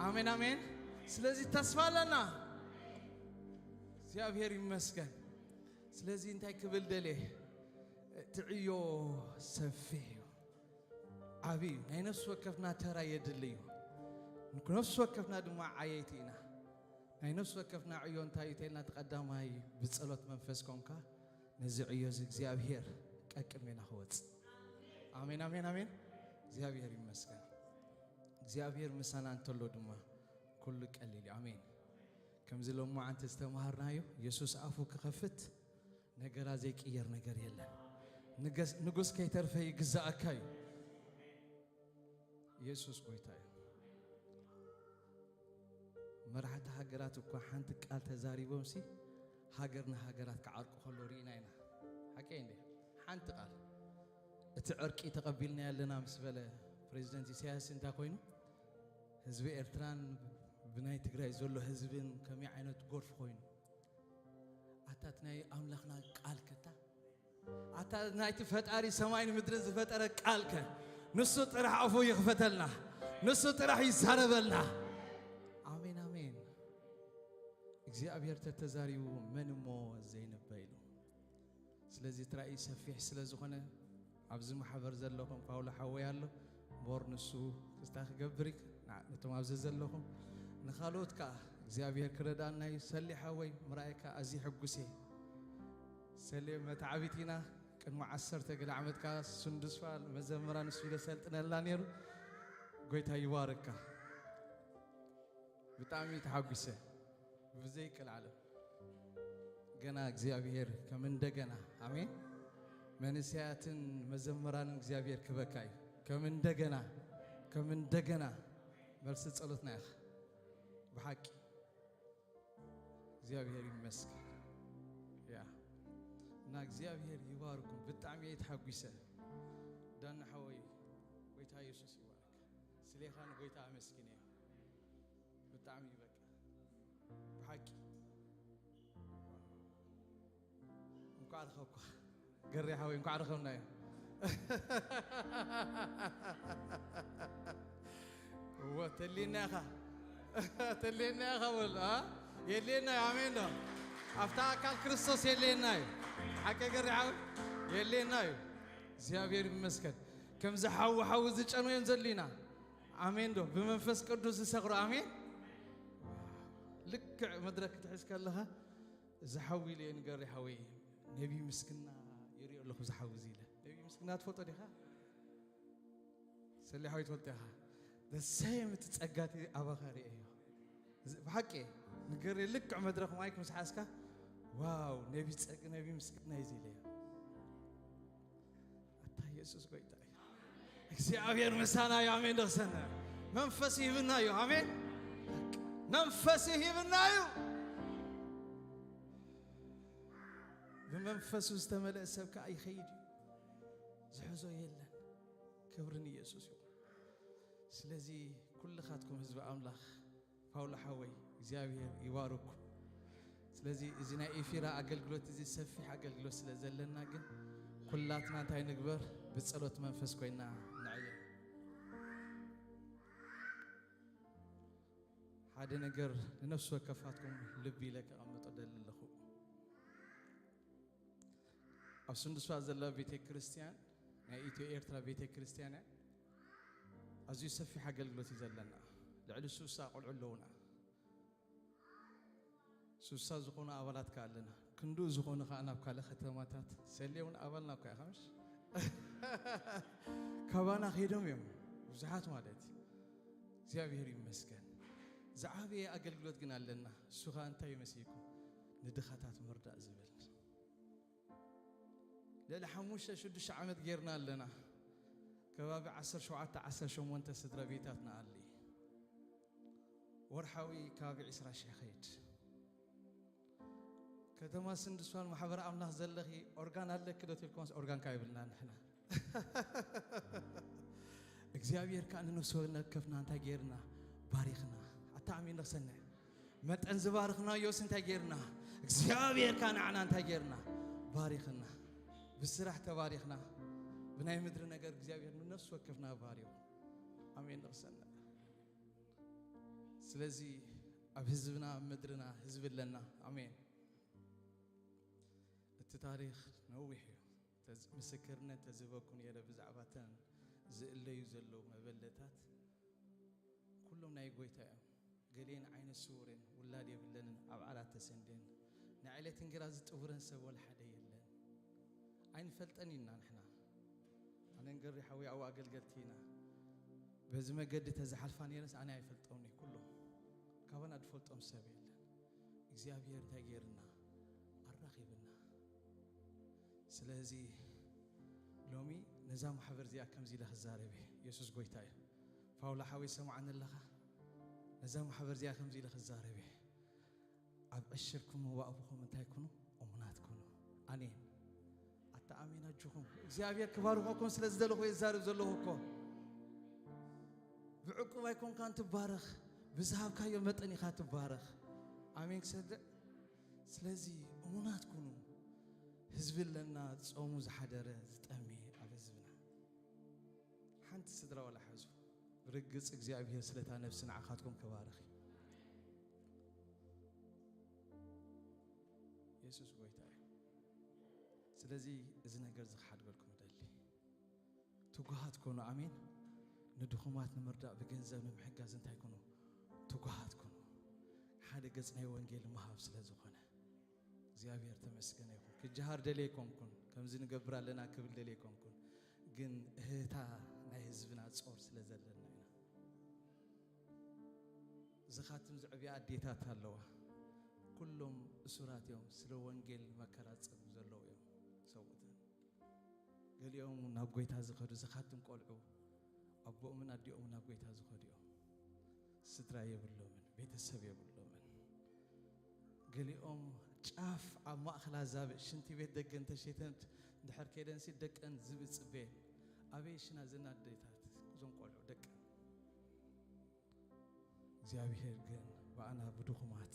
ኣሜን፣ ኣሜን። ስለዚ ተስፋ ኣለና። እግዚኣብሔር ይመስገን። ስለዚ እንታይ ክብል ደልየ? እቲ ዕዮ ሰፊሕ እዩ፣ ዓብዪ እዩ። ናይ ነፍሲ ወከፍና ተራ የድሊ እዩ። ነፍሲ ወከፍና ድማ ዓየይቲ ኢና። ናይ ነፍሲ ወከፍና ዕዮ እንታይ እዩ ተልና? እቲ ቀዳማይ ብጸሎት መንፈስ ኮንካ ነዚ ዕዮ እዚ እግዚኣብሔር ቀቅድሜና ክወጽእ። ኣሜን፣ ኣሜን፣ ኣሜን። እግዚኣብሔር ይመስገን። እግዚኣብሔር ምሳና እንተሎ ድማ ኩሉ ቀሊል እዩ። ኣሜን። ከምዚ ሎማዓንቲ ዝተማሃርናዮ፣ የሱስ ኣፉ ክኸፍት ነገራ ዘይቅየር ነገር የለን። ንገስ-፣ ንጉስ ከይተርፈ ይግዛኣካ እዩ። የሱስ ጎይታ እዩ። መራሕቲ ሃገራት እኳ ሓንቲ ቃል ተዛሪቦምሲ፣ ሃገር ንሃገራት ክዓርቁ ከሎ ርኢና ኢና። ሓቀይ እንዴ? ሓንቲ ቃል። እቲ ዕርቂ ተቐቢልና ያለና ምስ በለ ፕሬዚደንት ኢሳያስ እንታይ ኮይኑ? ህዝቢ ኤርትራን ብናይ ትግራይ ዘሎ ህዝብን ከመይ ዓይነት ጎርፍ ኮይኑ? ኣታ እቲ ናይ ኣምላኽና ቃል ከታ? ኣታ ናይቲ ፈጣሪ ሰማይን ምድርን ዝፈጠረ ቃል ከ? ንሱ ጥራሕ ኣፉ ይኽፈተልና። ንሱ ጥራሕ ይዛረበልና። ኣሜን፣ ኣሜን። እግዚኣብሔር ተተዛሪቡ መን እሞ ዘይንበ ኢሉ። ስለዚ እቲ ራእይ ሰፊሕ ስለ ዝኾነ ኣብዚ ማሕበር ዘለኹም ፓውሎ ሓወይ ኣሎ። እምበር ንሱ ክስታ ክገብር እዩ። ና-፣ ነቶም ኣብዚ ዘለኹም ንኻልኦት ከኣ እግዚኣብሔር ክረዳና እዩ። ሰሌ ሓወይ ምርኣይካ ኣዝዩ ሕጉስ እየ። ሰሌ መተዓቢት ኢና። ቅድሚ ዓሰርተ ገለ ዓመት ከኣ ስንዱስ ፋል መዘምራን ንሱ ኢለ ሰልጥነላ ነይሩ። ጎይታ ይባርካ። ብጣዕሚ ተሓጒሰ። ብዘይቅልዓለም ገና እግዚኣብሔር ከም እንደገና፣ ኣሜን። መንእሰያትን መዘምራንን እግዚኣብሔር ክበካ እዩ። ከም እንደገና፣ ከም እንደገና መልሲ ጸሎትና ኢኻ። ብሓቂ እግዚኣብሔር ይመስገን። ያ። እና እግዚኣብሔር ይባርኩም። ብጣዕሚ እየ ተሓጒሰ። ዳና ሓወይ፣ ጎይታ የሱስ ይባርክ። ስሌኻ ንጎይታ ኣመስግንዮ። ብጣዕሚ እዩ በቃ። ብሓቂ። እንኳዕ ረኸብኳ። ገሬ ሓወይ፣ እንኳዕ ረኸብናዮ። እወ፣ ተልየና ኢኻ። ተልየና ኢኻ በሉ፣ አ? የድልየና እዩ፣ ኣሜን ዶ? ኣብታ ኣካል ክርስቶስ የድልየና እዩ። ሓቂ ገሬ ሓወይ፣ የድልየና እዩ። እግዚኣብሔር ይመስገን። ከምዚ ሓዊ ሓዊ ዝጨኑ እዮም ዘድልዩና። ኣሜን ዶ? ብመንፈስ ቅዱስ ዝሰኽሩ፣ ኣሜን። ልክዕ መድረክ ክትሕዝ ከለኻ፣ እዚ ሓዊ ኢለ ንገሪ ሓወይ፣ ነቢ ምስግና ይሪኦ ኣለኹ፣ እዚ ሓዊ እዚ ኢለ። ነቢ ምስግና ትፈልጦ ዲኻ? ሰሊ ሓወይ ትፈልጦ ኢኻ። The same እቲ ጸጋ እቲ ኣባኻ ሪኤዮ። እዚ ብሓቂ ንገሪ ልክዕ መድረኽ ማይክ ምስ ሓዝካ፣ ዋው፣ ነቢ ጸግ-፣ ነቢ ምስግና እዩ እዚ ኢለዮ። ኣታ የሱስ ጎይታ እዩ። እግዚኣብሔር ምሳና እዩ። ኣሜን። ደኽሰነ መንፈስ ይህብና እዩ። ኣሜን። መንፈስ ይህብና እዩ። ብመንፈሱ ዝተመልአ ሰብ ከኣ ይኸይድ እዩ። ዝሕዞ የለን። ክብሪ ንየሱስ ይኹን። ስለዚ ኩልኻትኩም ህዝቢ ኣምላኽ፣ ፓውሎ ሓወይ እግዚኣብሔር ይባርኩ። ስለዚ እዚ ናይ ኤፊራ ኣገልግሎት እዚ ሰፊሕ ኣገልግሎት ስለ ዘለና ግን ኩላትና እንታይ ንግበር? ብጸሎት መንፈስ ኮይና ንዕየ። ሓደ ነገር ንነፍሲ ወከፋትኩም ልቢ ኢለ ከቐምጦ ደሊ ኣለኹ። ኣብ ስንዱስፋ ዘላ ቤተ ክርስቲያን፣ ናይ ኢትዮ ኤርትራ ቤተ ክርስቲያን እያ። ኣዝዩ ሰፊሕ ኣገልግሎት እዩ ዘለና። ልዕሊ ሱሳ ቆልዑ ኣለውና። ሱሳ ዝኾኑ ኣባላት ከኣ ኣለና። ክንድኡ ዝኾኑ ከኣ ናብ ካልእ ከተማታት ሰልየ እውን ኣባልና እኳ ኢኻ፣ ምሽ? ካባና ከይዶም እዮም፣ ብዙሓት ማለት እዩ። እግዚኣብሔር ይመስገን። ዝዓበየ ኣገልግሎት ግን ኣለና። እሱ ኸኣ እንታይ እዩ መሲልኩም? ንድኻታት ምርዳእ ዝብል። ልዕሊ ሓሙሽተ ሽዱሽተ ዓመት ጌርና ኣለና። ከባቢ ዓሰርተ ሸውዓተ ዓሰርተ ሸሞንተ ስድራ ቤታት ንኣሊ። ወርሓዊ ከባቢ ዕስራ ሽሕ ኸይድ። ከተማ ስንድስዋን ማሕበር ኣምላኽ ዘለኺ ኦርጋን ኣለኪ ዶ ትልኮንስ ኦርጋን ካይብልና ንሕና እግዚኣብሔር ከዓ ንነፍሲ ወከፍና እንታይ ገይርና ባሪኽና። ኣታ ኣሜን ንኽሰንዕ መጠን ዝባርኽናዮስ እንታይ ገይርና እግዚኣብሔር ከዓ ንዓና እንታይ ገይርና ባሪኽና። ብስራሕ ተባሪኽና። ብናይ ምድሪ ነገር እግዚኣብሔር ንነፍሲ ወከፍና ባሪኹ። ኣሜን ንኽሰንዕ። ስለዚ ኣብ ህዝብና ኣብ ምድርና ህዝቢ ኣለና። ኣሜን። እቲ ታሪኽ ነዊሕ እዩ። ተዝ- ምስክርነት ተዝህበኩም ነይረ ብዛዕባ እተን ዝእለዩ ዘለዉ መበለታት። ኩሎም ናይ ጎይታ እዮም። ገሊኤን ዓይነ ስውር እየን፣ ውላድ የብለንን፣ ኣብ ዓራት ተሰንድየን፣ ናይ ዕለት እንጌራ ዝጥውረን ሰብ ወላ ሓደ የለን። ኣይንፈልጠን ኢና ንሕና። ኣነን ገሪ ሓወይ ኣብኡ ኣገልገልቲ ኢና። በዚ መገዲ ተዝሓልፋ ነይረስ ኣነ ኣይፈልጦምን እየ። ኩሎም ካባና ዝፈልጦም ሰብ የለን። እግዚኣብሔር እንታይ ገይርና ኣራኺብና። ስለዚ ሎሚ ነዛ ማሕበር እዚኣ ከምዚ ኢለ ክዛረብ እየ። የሱስ ጎይታ እዩ። ፓውላ ሓወይ ሰማዓኒ ኣለኻ? ነዛ ማሕበር እዚኣ ከምዚ ኢለ ክዛረብ እየ። ኣብ ዕሽርኩም ዋእብኹም እንታይ ኩኑ? እሙናት ኩኑ። ኣሜን። ኣታ ኣሜን ኣጆኹም። እግዚኣብሔር ክባርኸኩም ስለ ዝደለኹ እየ ዝዛረብ ዘለኹ እኮ። ብዕቁብ ኣይኮንካን ትባረኽ፣ ብዝሃብካዮ መጠን ኢኻ ትባረኽ። ኣሜን ክሰድዕ። ስለዚ እሙናት ኩኑ። ህዝቢ ኣለና ጾሙ ዝሓደረ ዝጠምየ ኣብ ህዝብና። ሓንቲ ስድራ ዋላ ሓዙ። ብርግጽ እግዚኣብሔር ስለታ ነፍሲ ንዓኻትኩም ክባርኽ እዩ። የሱስ ጎይታ እዩ። ስለዚ እዚ ነገር እዚ ክሓድገልኩም እደሊ። ትጉሃት ኮኑ። ኣሜን። ንድኹማት ንምርዳእ ብገንዘብ ንምሕጋዝ እንታይ ኮኑ? ትጉሃት ኮኑ። ሓደ ገጽ ናይ ወንጌል ምሃብ ስለ ዝኾነ እግዚኣብሔር ተመስገነ ይኹን። ክጀሃር ደልየ ኣይኮንኩን፣ ከምዚ ንገብር ኣለና ክብል ደልየ ኣይኮንኩን። ግን እህታ ናይ ህዝብና ጾር ስለ ዘለና ኢና። ዝኻትም ዝዕብያ ኣዴታት ኣለዋ። ኩሎም እሱራት እዮም፣ ስለ ወንጌል መከራ ዝጸግቡ ዘለዉ እዮም ሰብኡተን። ገሊኦም ናብ ጎይታ ዝኸዱ ዝኻትም ቆልዑ ኣቦኦምን ኣዲኦምን ናብ ጎይታ ዝኸዱ እዮም። ስድራ የብሎምን፣ ቤተሰብ የብሎምን። ገሊኦም ጫፍ ኣብ ማእኸል ኣዛብእ ሽንቲ ቤት ደገ እንተሸይተን ድሕር ከይደንሲ ደቀን ዝብኢ ጽበየን። ኣበይ ሽና ዘን ኣዴታት እዞም ቆልዑ ደቀን። እግዚኣብሔር ግን ብኣና ብድኹማት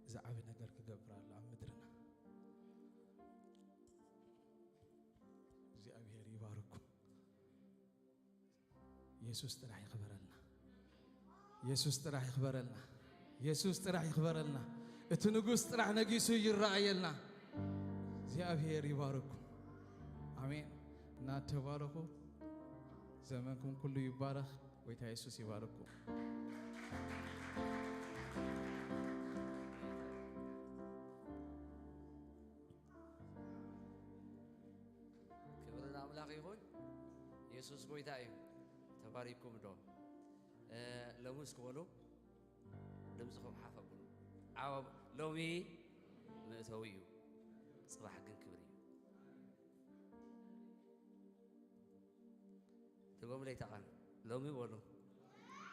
እዚ ዓቢ ነገር ክገብር ኣሎ ኣብ ምድርና። እግዚኣብሔር ይባርኩም። የሱስ ጥራሕ ይኽበረልና። የሱስ ጥራሕ ይኽበረልና። የሱስ ጥራሕ ይኽበረልና። እቲ ንጉስ ጥራሕ ነጊሱ ይረኣየልና። እግዚኣብሔር ይባርኩም። ኣሜን። እናተባረኹ ዘመንኩም ኩሉ ይባረኽ። ጎይታ የሱስ ይባርኩም። ክብሪ ንኣምላኽ ይኹን። የሱስ ጎይታ እዩ። ተባሪኩም ዶ? እ፣ ሎሚ እስኪ በሉ፣ ድምፅኹም ሓፍ ኣብሉ። ዓው፣ ሎሚ መእተዊ እዩ፣ ፅባሕ ግን ክብሪ እዩ። ድገሙለይ እታ ቃል፣ ሎሚ በሉ፣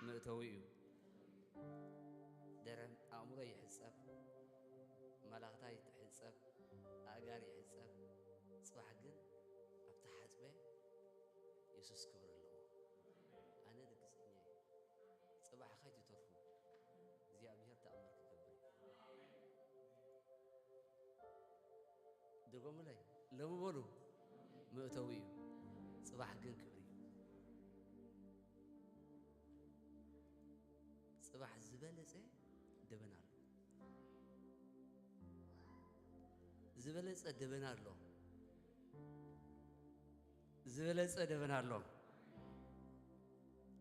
መእተዊ እዩ። ደረን ኣእምሮ ይሕፀብ፣ መላኽታ ይሕፀብ፣ ኣእጋር ይሕፀብ። ፅባሕ ግን ኣብቲ ሓፅበ የሱስ ክብሪ ኣለዎ። ኣነ ርግፀኛ እየ። ፅባሕ ከይትተርፉ እግዚኣብሔር ተኣምር ክገብር እዩ። ድገሙለይ፣ ሎሚ በሉ፣ መእተዊ እዩ። ፅባሕ ግን ክብሪ እዩ። ፅባሕ ዝበለፀ ደበና ኣሎ። ዝበለፀ ደበና ኣሎ። ዝበለፀ ደበና ኣሎ።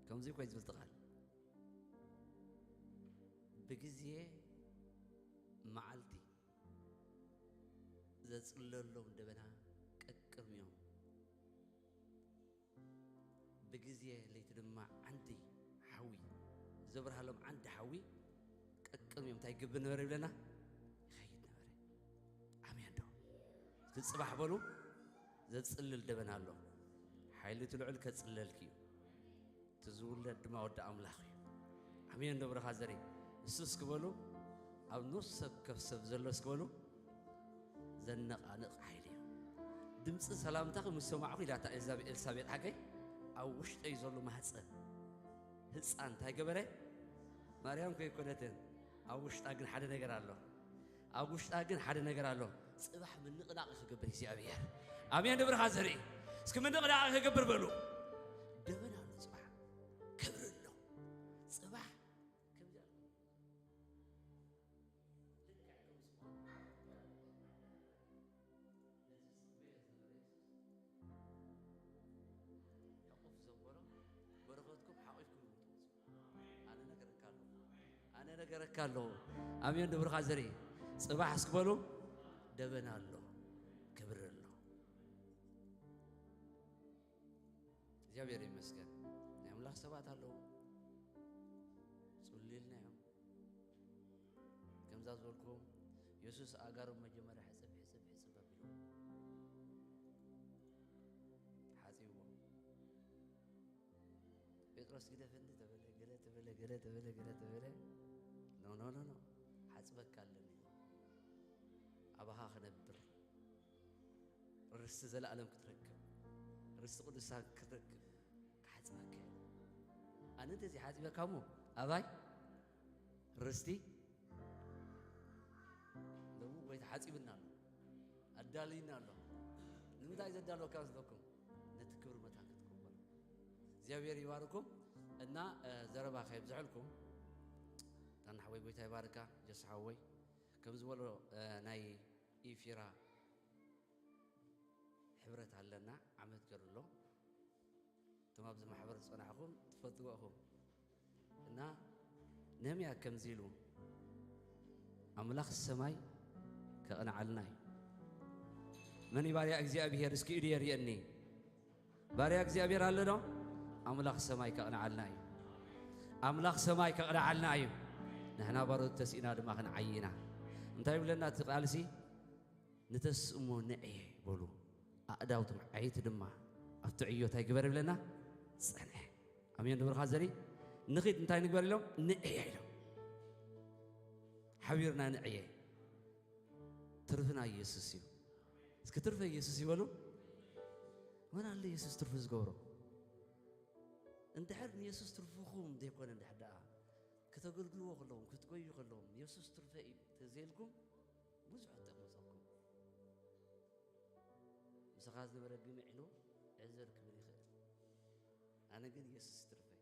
ከምዚ እኮ እዩ ዝብል እቲ ቃል። ብግዜ መዓልቲ ዘጽለሎም ደበና ቀቅርም እዮም። ብግዜ ለይቲ ድማ ዓንዲ ሓዊ ዘብርሃሎም ዓንዲ ሓዊ ቀቅርም እዮም። እንታይ ይገብር ነበረ ይብለና? ይኸይድ ነበረ። ኣሜን ዶ? እስኪ ጽባሕ በሉ። ዘጽልል ደበና ኣሎ። ሓይሊ እቲ ልዑል ከጽለልኪ እዩ። እቲ ዝውለድ ድማ ወዲ ኣምላኽ እዩ። ኣሜን። ዶ ብርኻ ዘሪ እሱ እስኪ በሉ፣ ኣብ ነፍሲ ሰብ ከፍ ሰብ ዘሎ እስኪ በሉ፣ ዘነቓንቕ ሓይሊ እዩ። ድምፂ ሰላምታኺ ምስ ሰማዕኹ ኢላታ ኤልዛቤ-፣ ኤልሳቤጥ ሓቀይ፣ ኣብ ውሽጠይ ዘሎ ማህፀን ህፃን እንታይ ገበረ? ማርያም ከይኮነትን፣ ኣብ ውሽጣ ግን ሓደ ነገር ኣሎ። ኣብ ውሽጣ ግን ሓደ ነገር ኣሎ። ጽባሕ ምንቕናቕ ክገብር እግዚኣብሔር። ኣሜን። ንብርኻ ዘርኢ እስኪ ምንቕናቕ ክገብር በሉ። ደበና ኣሎ ጽባሕ። ክብሪ ኣሎ። ጽባሕ ከምዚ ኣሎ። ሕቑፍ ዘበሎ በረኸትኩም ሓቒፍኩም ትወጹ። ኣነ ነገረካ ኣለኹ። ኣነ ነገረካ ኣለኹ። ኣሜን። ንብርኻ ዘርኢ ጽባሕ እስኪ በሉ። ደበና ኣሎ። ክብሪ ኣሎ። እግዚኣብሔር ይመስገን። ናይ ኣምላኽ ሰባት ኣለዉ። ጽሉልና እዮም። ከምዛ ዝበልኩም፣ የሱስ ኣእጋሮም መጀመርያ ሕጽብ፣ ሕጽብ፣ ሕጽብ ኣቢሉ ሓጺብዎ። ጴጥሮስ ግደፈኒ ተበለ፣ ገለ ተበለ፣ ገለ ተበለ፣ ገለ ተበለ። ኖ፣ ኖ፣ ኖ፣ ኖ። ሓጽበካ ኣለኒ። ኣባኻ ክነብር። ርስቲ ዘለኣለም ክትረክብ። ርስቲ ቅዱሳን ክትረክብ። ክሓጽበካ እየ። ኣነ እንተዘይ ሓጺበካ እሞ ኣባይ ርስቲ ሎሚ ጎይታ ሓጺብና ኣሎ። ኣዳልይና ኣሎ። ንምንታይ ዘዳለወካ መስለኩም? ነቲ ክብሪ መታን ክትቅበሉ። እግዚኣብሔር ይባርኩም። እና፣ እ፣ ዘረባ ከየብዝሐልኩም፣ ታና ሓወይ ጎይታ ይባርካ። ጀስ ሓወይ ከም ዝበሎ፣ እ፣ ናይ ኢፊራ ሕብረት ኣለና። ዓመት ገይሩ ኣሎ። እቶም ኣብዚ ማሕበር ዝጸናሕኹም ትፈልጥዎ ኢኹም። እና ነህምያ ከምዚ ኢሉ፣ ኣምላኽ ሰማይ ከቕንዓልና እዩ። መን እዩ ባርያ እግዚኣብሔር? እስኪ ኢዱ የርእየኒ። ባርያ እግዚኣብሔር ኣሎ ዶ? ኣምላኽ ሰማይ ከቕንዓልና እዩ። ኣምላኽ ሰማይ ከቕንዓልና እዩ። ንሕና ባሮት ተስኢና ድማ ክንዓይና። እንታይ ይብለና እቲ ቃልሲ? ንተስእሞ ንዕየ በሉ፣ ኣእዳውቶም ዓይቲ ድማ ኣብቲ ዕዮ እንታይ ግበር ይብለና? ጸንሐ። ኣሜን። ንብርኻ ዘሪ ንኺድ እንታይ ንግበር ኢሎም? ንዕየ ኢሎም። ሓቢርና ንዕየ። ትርፍና ኢየሱስ እዩ። እስኪ ትርፈ ኢየሱስ ይበሉ። መን ኣሎ ኢየሱስ ትርፉ ዝገብሮ? እንድሕር ንየሱስ ትርፍኹም ዘይኮነ፣ እንድሕር ደኣ ከተገልግልዎ ከለኹም፣ ክትጎዩ ከለኹም፣ የሱስ ትርፈ እዩ ተዘይልኩም፣ ብዙሕ ጠመጸኩም። ምሳኻ ዝነበረ ግምዕ ኢሉ ዕዘር ክብል ይኽእል። ኣነ ግን የሱስ ትርፈይ።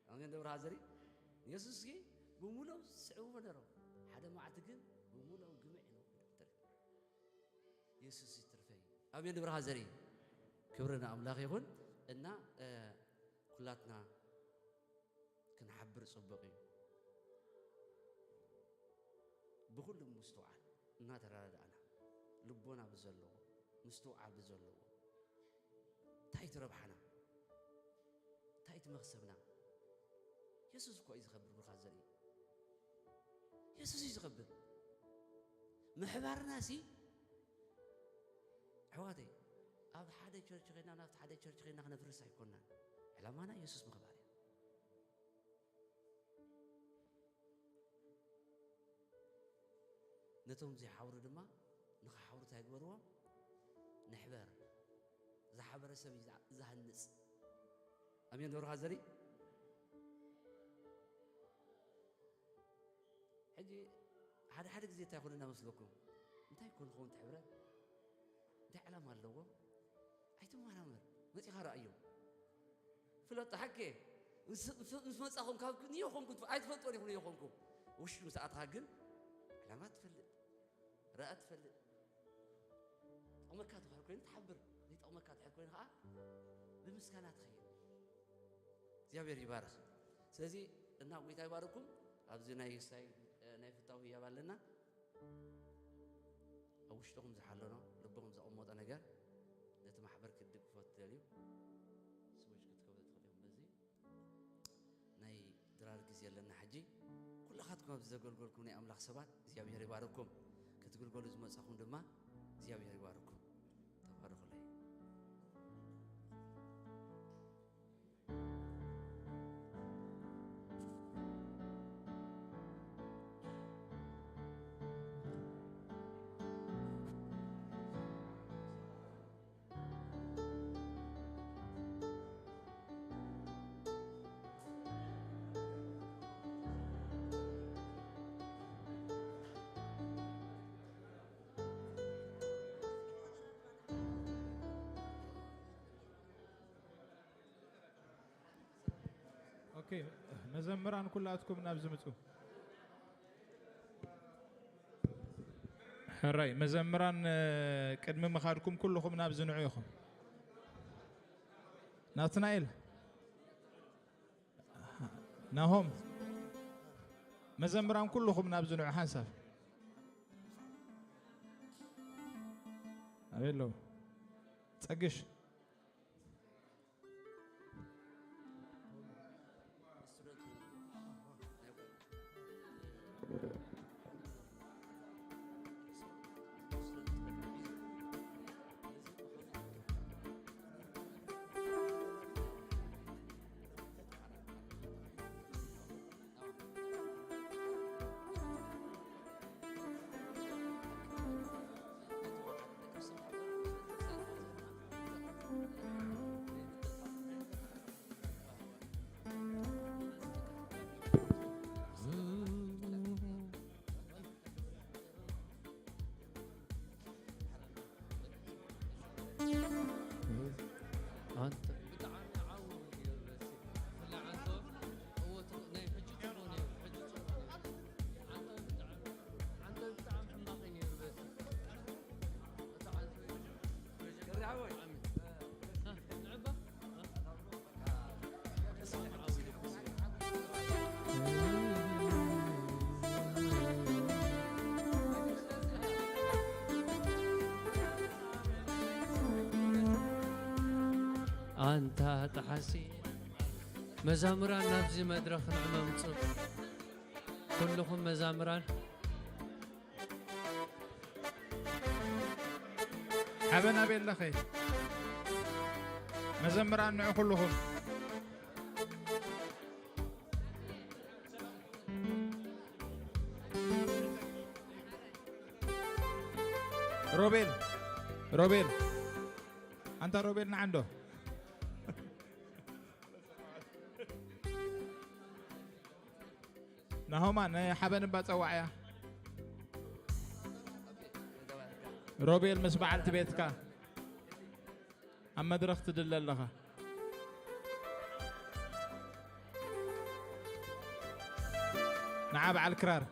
ኣሜን። ደብረ ሃዘሪ የሱስ ሲ ብሙሉኦም ዝስዕብዎ ነይሮም። ሓደ መዓልቲ ግን ብሙሉኦም ግምዕ ኢሉ ተረፈ። የሱስ ይትርፈይ። ኣሜን። ደብረ ሃዘሪ ክብሪ ንኣምላኽ ይኹን። እና፣ እ፣ ኩላትና ክንሓብር ጽቡቕ እዩ። ብኹሉ ምስትውዓል እናተረዳዳእና፣ ልቦና ብዘለዎ፣ ምስትውዓል ብዘለዎ፣ እንታይ እቲ ረብሓና? እንታይ እቲ መኽሰብና? የሱስ እኮ እዩ ዝኸብር፣ ብርኻ ዘርኢ። የሱስ እዩ ዝኸብር። ምሕባርና ሲ፣ ኣሕዋተይ፣ ኣብ ሓደ ቸርች ኸይድና፣ ናብቲ ሓደ ቸርች ኸይድና ክነፍርስ ኣይኮናን። ዕላማና የሱስ ምኽባር እዩ። ነቶም ዘይሓብሩ ድማ ንኽሓብሩ እንታይ ግበርዎም? ንሕበር። ዝሓበረ ሰብ እዩ ዝሃ-፣ ዝሃንጽ። ኣሜን። ዶ ብርኻ ዘሪ? ሕጂ ሓደ ሓደ ግዜ እንታይ ይኾነና መስለኩም? እንታይ ይኮን ክኸውን እቲ ሕብረት? እንታይ ዕላማ ኣለዎ? ኣይትመራመር፣ መጺኻ ረኣዮ። ፍለጦ ሓቂ። ምስ፣ ምስ፣ ምስ መጻኹም ካብ ክ-፣ ኒዮ ኮንኩ ትፍ-፣ ኣይትፈልጦን ኢኹም ኒዮ ኮንኩ። ውሽጢ ምስ ኣትኻ ግን ዕላማ ትፈልጥ፣ ረኣ ትፈልጥ። ጠቕመካ ትሕር ኮይኑ ትሓብር፣ ዘይጠቕመካ ትሕር ኮይኑ ኸዓ ብምስጋና ትኸይድ። እግዚኣብሔር ይባርኽ። ስለዚ እና ጎይታ ይባርኩም። ኣብዚ ናይ ሳይ፣ ናይ ፍታው ህያብ ኣለና። ኣብ ውሽጥኹም ዝሓለኖ፣ ልብኹም ዘቐመጦ ነገር ነቲ ማሕበር ክትድግፎ ትደልዩ፣ ስዊች ክትከፍቱ ትኽእሉ ኢኹም። በዚ ናይ ድራር ግዜ ኣለና። ሕጂ ኩላኻትኩም ኣብዚ ዘገልገልኩም ናይ ኣምላኽ ሰባት እግዚኣብሔር ይባርኩም። ክትግልገሉ ዝመጻኹም ድማ እግዚኣብሔር ይባርኩም። ተባረኹለይ። ኦኬ፣ መዘምራን ኩላትኩም ናብዚ ምጹ። ሕራይ መዘምራን፣ እ፣ ቅድሚ ምኻድኩም ኩልኹም ናብዚ ንዑ ኢኹም። ናትናኤል፣ ናሆም፣ መዘምራን ኩልኹም ናብዚ ንዑ ሓንሳብ። ኣበይ ኣለዉ? ጸግሽ። ኣንተ ብጣዕሚ ዓው ነይሩ በሲ። ብፍላይ ዓንቶ፣ እዎ፣ ት-፣ ናይ ሕጂ ጽቡቕ ነይሩ፣ ሕጂ ጽቡቕ ነይሩ። ዓንቶ ብጣዕሚ፣ ዓንቶ ብጣዕሚ ሕማቕ ነይሩ በሲ። እቲ ዓንቶ፣ ብጣዕሚ። እ፣ ንዕባ? እ? ኣንታ ጠሓሲ መዛሙራን ናብዚ መድረኽ ንዕመምጹ። ኩልኹም መዛሙራን ሓበን ኣበይ ኣለኸ? መዘምራን ንዑ ኩልኹም። ሮቤል፣ ሮቤል፣ ኣንታ ሮቤል ንዓንዶ። ናሆማ፣ ናይ ሓበን እባ ጸዋዕያ። ሮቤል ምስ በዓልቲ ቤትካ ኣብ መድረኽ ትድለ ኣለኻ። ንዓ በዓል ክራር።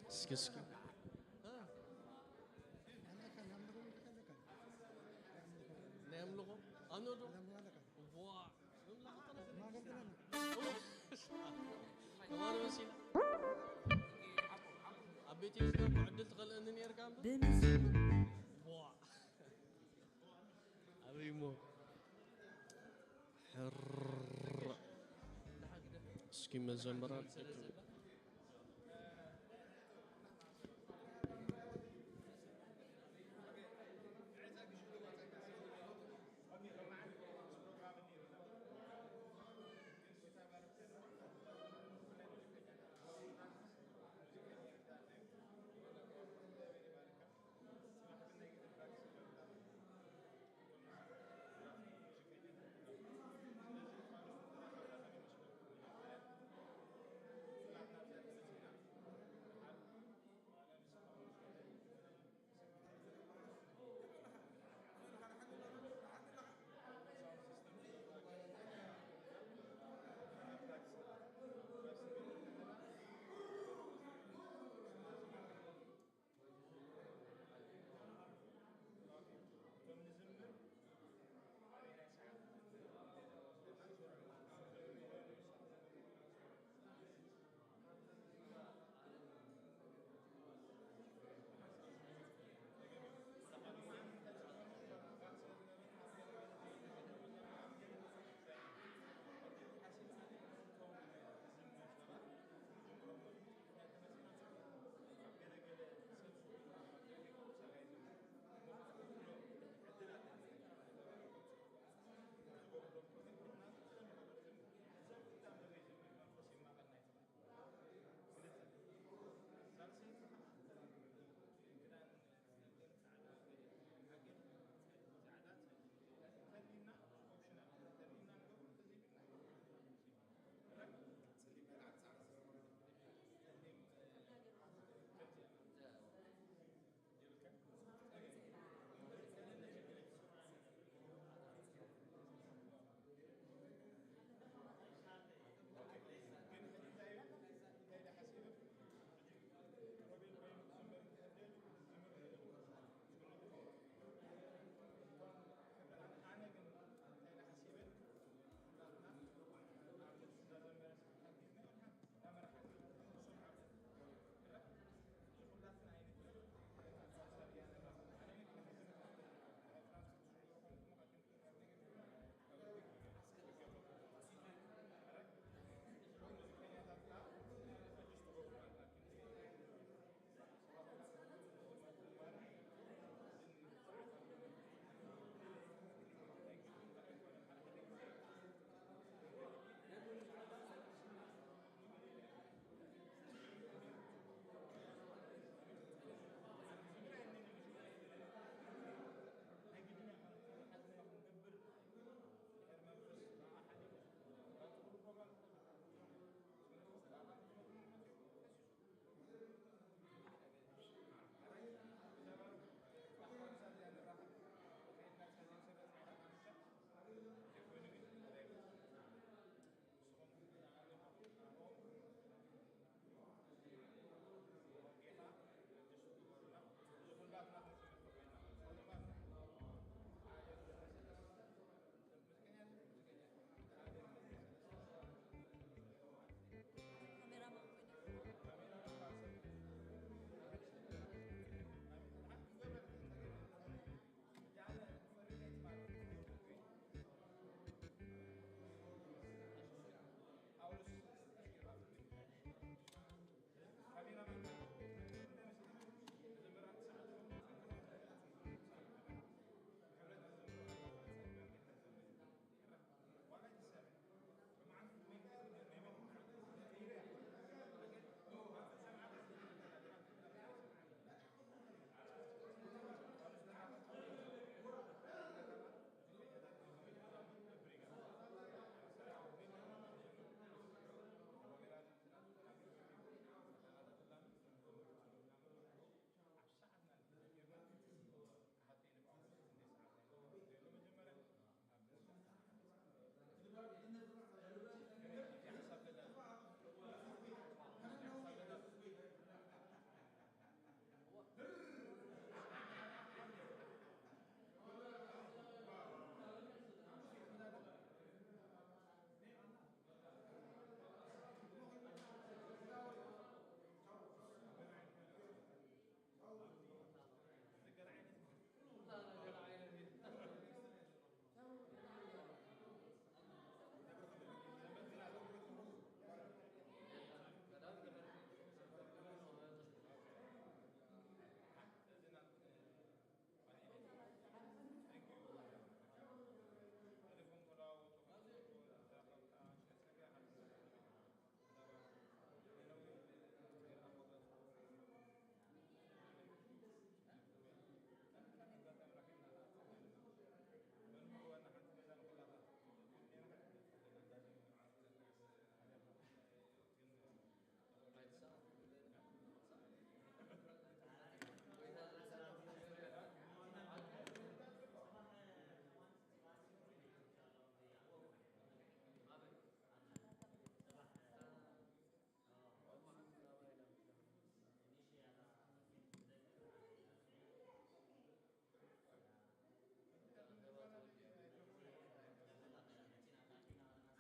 እስኪ፣ እስኪ። ናይ ኣምልኾ? ኣነ ዶ? ዋ፣ ምምላኽ ተረፈ። ተማሪ መሲል። ኣብ ቤት ይዝገብ ዕድል ትኸልእኒ ነርካ እምበር። ዋ። ኣበይ እሞ? ሕር-፣ እስኪ መዘምራን።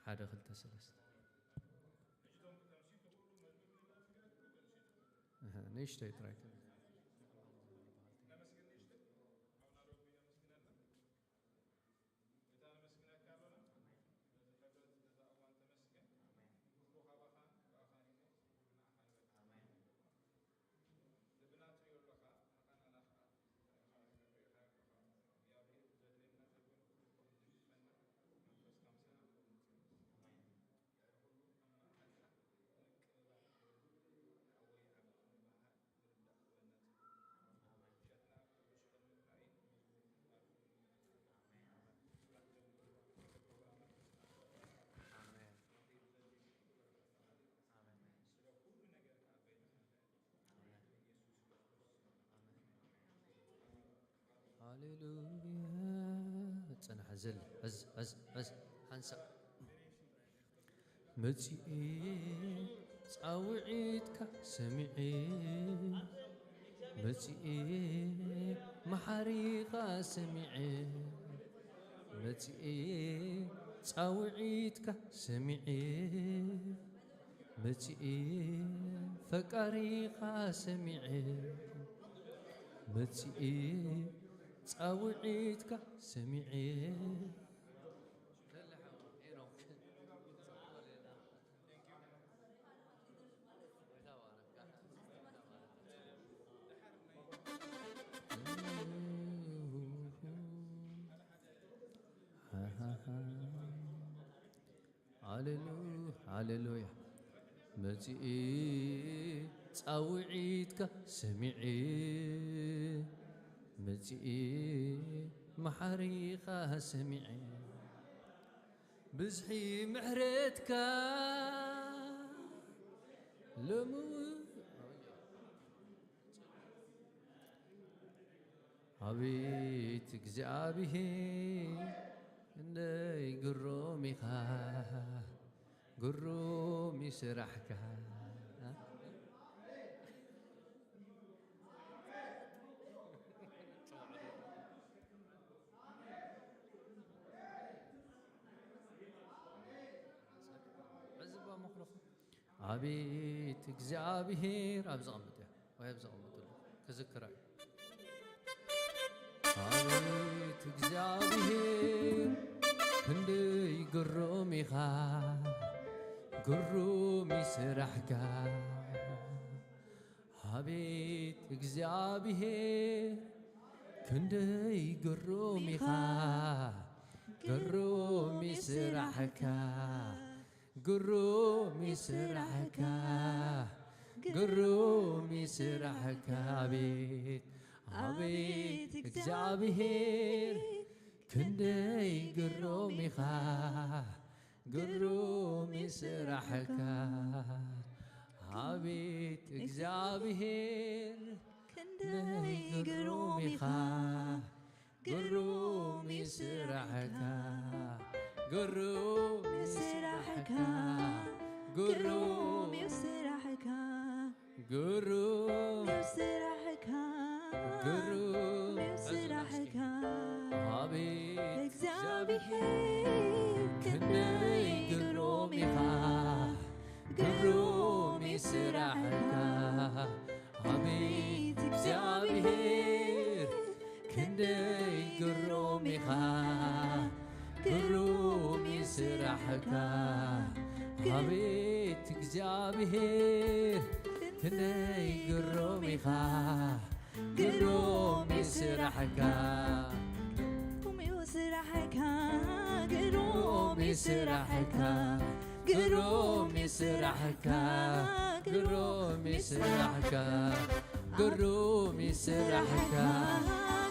ሓደ ክልተ ሰለስተ። እህ፣ ንእሽተይ ጥራይ። ሃሌሉያ። ጽናሕ፣ ዝል፣ ዕዝ፣ ዕዝ፣ ዕዝ፣ ሓንሳእ። መጺኤ ጻውዒትካ ሰሚዔ፣ መጺኤ መሓሪኻ ሰሚዔ፣ መጺኤ ጻውዒትካ ሰሚዔ፣ መጺኤ ፈቃሪኻ ሰሚዐ፣ መጺኤ ጻውዒትካ ሰሚዐ። ሃሌሉ-፣ ሃሌሉያ። መጺኤ ጻውዒትካ ሰሚዐ፣ መጺኤ መሓሪኻ ሰሚዐ፣ ብዝሒ ምሕረትካ ሎሚ ኣቤት እግዚኣብሔር፣ ክንደይ ግሩም ኢኻ፣ ግሩም እዩ ስራሕካ። ዕዝባ ማይክሮፎን። ኣቤት እግዚኣብሔር፣ ኣብ ዘቐምጥ እያ ወይ ኣብ ዘቐምጥሉ ክዝክራ እዩ። ኣቤት እግዚኣብሔር፣ ክንደይ ግሩም ኢኻ፣ ግሩም እዩ ስራሕካ። ኣቤት እግዚኣብሔር፣ ክንደይ ግሩም ኢኻ፣ ግሩም እዩ ስራሕካ። ግሩም እዩ ስራሕካ፣ ግሩም እዩ ስራሕካ። ኣቤት፣ ኣቤት እግዚኣብሔር፣ ክንደይ ግሩም ኢኻ፣ ግሩም እዩ ስራሕካ። ኣቤት እግዚኣብሔር፣ ክንደይ ግሩም ኢኻ፣ ግሩም እዩ ስራሕካ፣ ግሩም እዩ ስራሕካ፣ ግሩም እዩ ስራሕካ፣ ግሩም እዩ ስራሕካ፣ ግሩም እዩ ስራሕካ። ኣቤት እግዚኣብሔር፣ ክንደይ ግሩም ኢኻ፣ ግሩም እዩ ስራሕካ። ኣቤት እግዚኣብሔር፣ ክንደይ ግሩም ኢኻ፣ ግሩም እዩ ስራሕካ። ኣቤት እግዚኣብሔር፣ ክንደይ ግሩም ኢኻ፣ ግሩም እዩ ስራሕካ። ግሩም እዩ ስራሕካ፣ ግሩም እዩ ስራሕካ፣ ግሩም እዩ ስራሕካ፣ ግሩም እዩ ስራሕካ፣ ግሩም እዩ ስራሕካ፣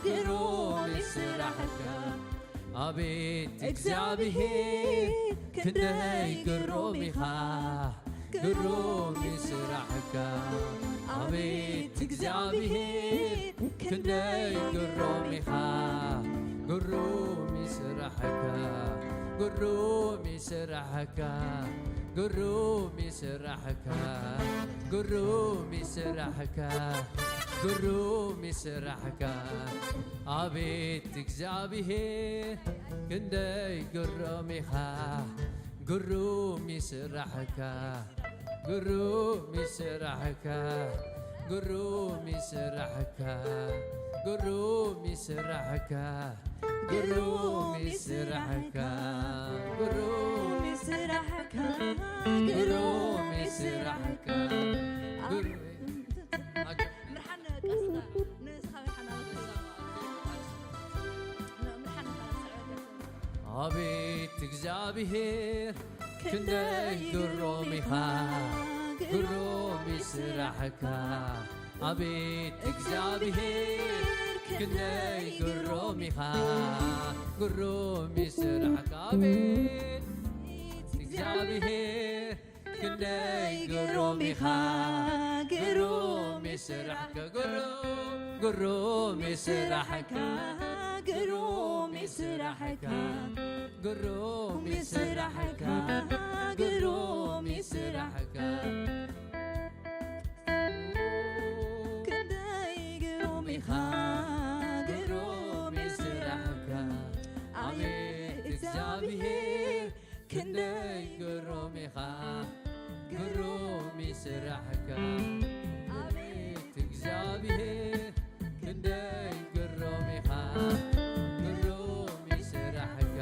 ግሩም እዩ ስራሕካ። ኣቤት እግዚኣብሔር፣ ክንደይ ግሩም ኢኻ፣ ግሩም እዩ ስራሕካ። ኣቤት እግዚኣብሔር፣ ክንደይ ግሩም ኢኻ፣ ግሩም እዩ ስራሕካ፣ ግሩም እዩ ስራሕካ፣ ግሩም እዩ ስራሕካ፣ ግሩም እዩ ስራሕካ፣ ግሩም እዩ ስራሕካ። ኣቤት እግዚኣብሔር፣ ክንደይ ግሩም ኢኻ፣ ግሩም ይስራሕካ፣ ግሩም ይስራሕካ፣ ግሩም ይስራሕካ፣ ግሩም ይስራሕካ፣ ግሩም ይስራሕካ፣ ግሩም ይስራሕካ፣ ግሩም ይስራሕካ። ግሩም ምርሓን ቀስታ ንስኻ ምርሓን ኣበክር ምርሓን ኣበክር ኣቤት እግዚኣብሔር ክንደይ ግሩም ኢኻ፣ ግሩም ይስራሕካ። ኣቤት እግዚኣብሔር ክንደይ ግሩም ኢኻ፣ ግሩም ይስራሕካ። ኣቤት እግዚኣብሔር ክንደይ ግሩም ኢኻ፣ ግሩም ይስራሕካ፣ ግሩም፣ ግሩም ይስራሕካ፣ ግሩም ይስራሕካ፣ ግሩም ይስራሕካ፣ ግሩም ይስራሕካ። ክንደይ ግሩም ኢኻ፣ ግሩም ይስራሕካ፣ ኣቤት እግዚኣብሔር ክንደይ ግሩም ኢኻ፣ ግሩም ይስራሕካ። ኣቤት እግዚኣብሔር ክንደይ ግሩም ኢኻ፣ ግሩም ይስራሕካ፣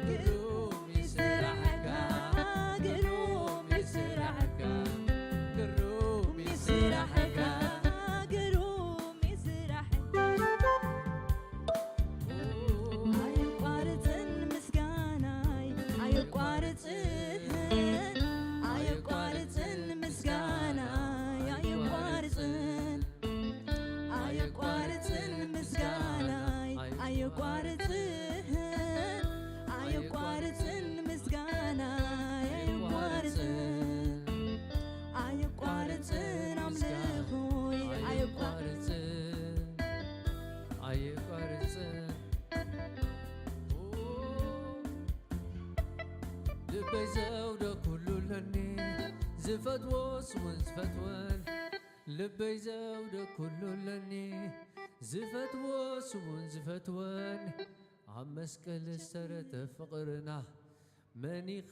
ግሩም ይስራሕካ፣ ግሩም ይስራሕካ፣ ግሩም ይስራሕካ፣ ግሩም ይስራሕካ። ኣየቋርጽን ምስጋናይ ኣየቋርጽን ኣየቋርጽን ምስጋናይ ኣየቋርጽን ኣየቋርጽን ምስጋናይ ኣየቋርጽን ኣየቋርጽን ምስጋናይ ኣየቋርጽን ኣየቋርጽን ኣምልኾይ ኣየቋርጽን ኣይቋርጽን። ልበይ ዘውደ ኩሉ ለኒ ዝፈትዎ ስሙን ዝፈትወን ልበይ ዘውደ ኩሉ ለኒ ዝፈትዎ ስሙን ዝፈትወን ኣብ መስቀል ዝተረተ ፍቕርና መኒኸ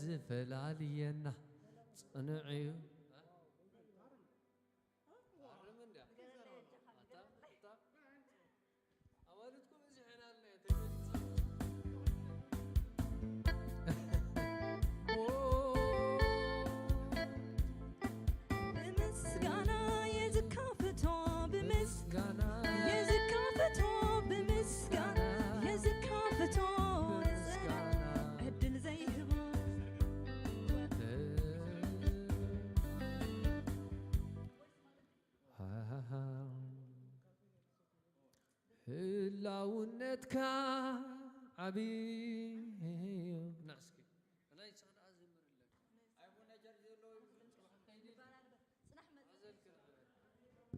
ዝፈላልየና ጽኑዕ እዩ። ኣርም እንድያ። ኣታ፣ ኣታ፣ ኣዋልድኩም እዚ ሒናልና እየ ተገሊጹ። ኦ፣ ብምስጋና የዝካፍቶ፣ ብምስጋና የዝካፍቶ፣ ብምስጋና የዝካፍቶ፣ ብምስጋና ዕድል ዘይህቦ። ህላውነትካ ዓብዩ እዩ። ና እስኪ ናይ ጽቕዳ ዘምርለን ኣይቡነ ጀርጅ ዘለዉ ጽባሕ ከይዲ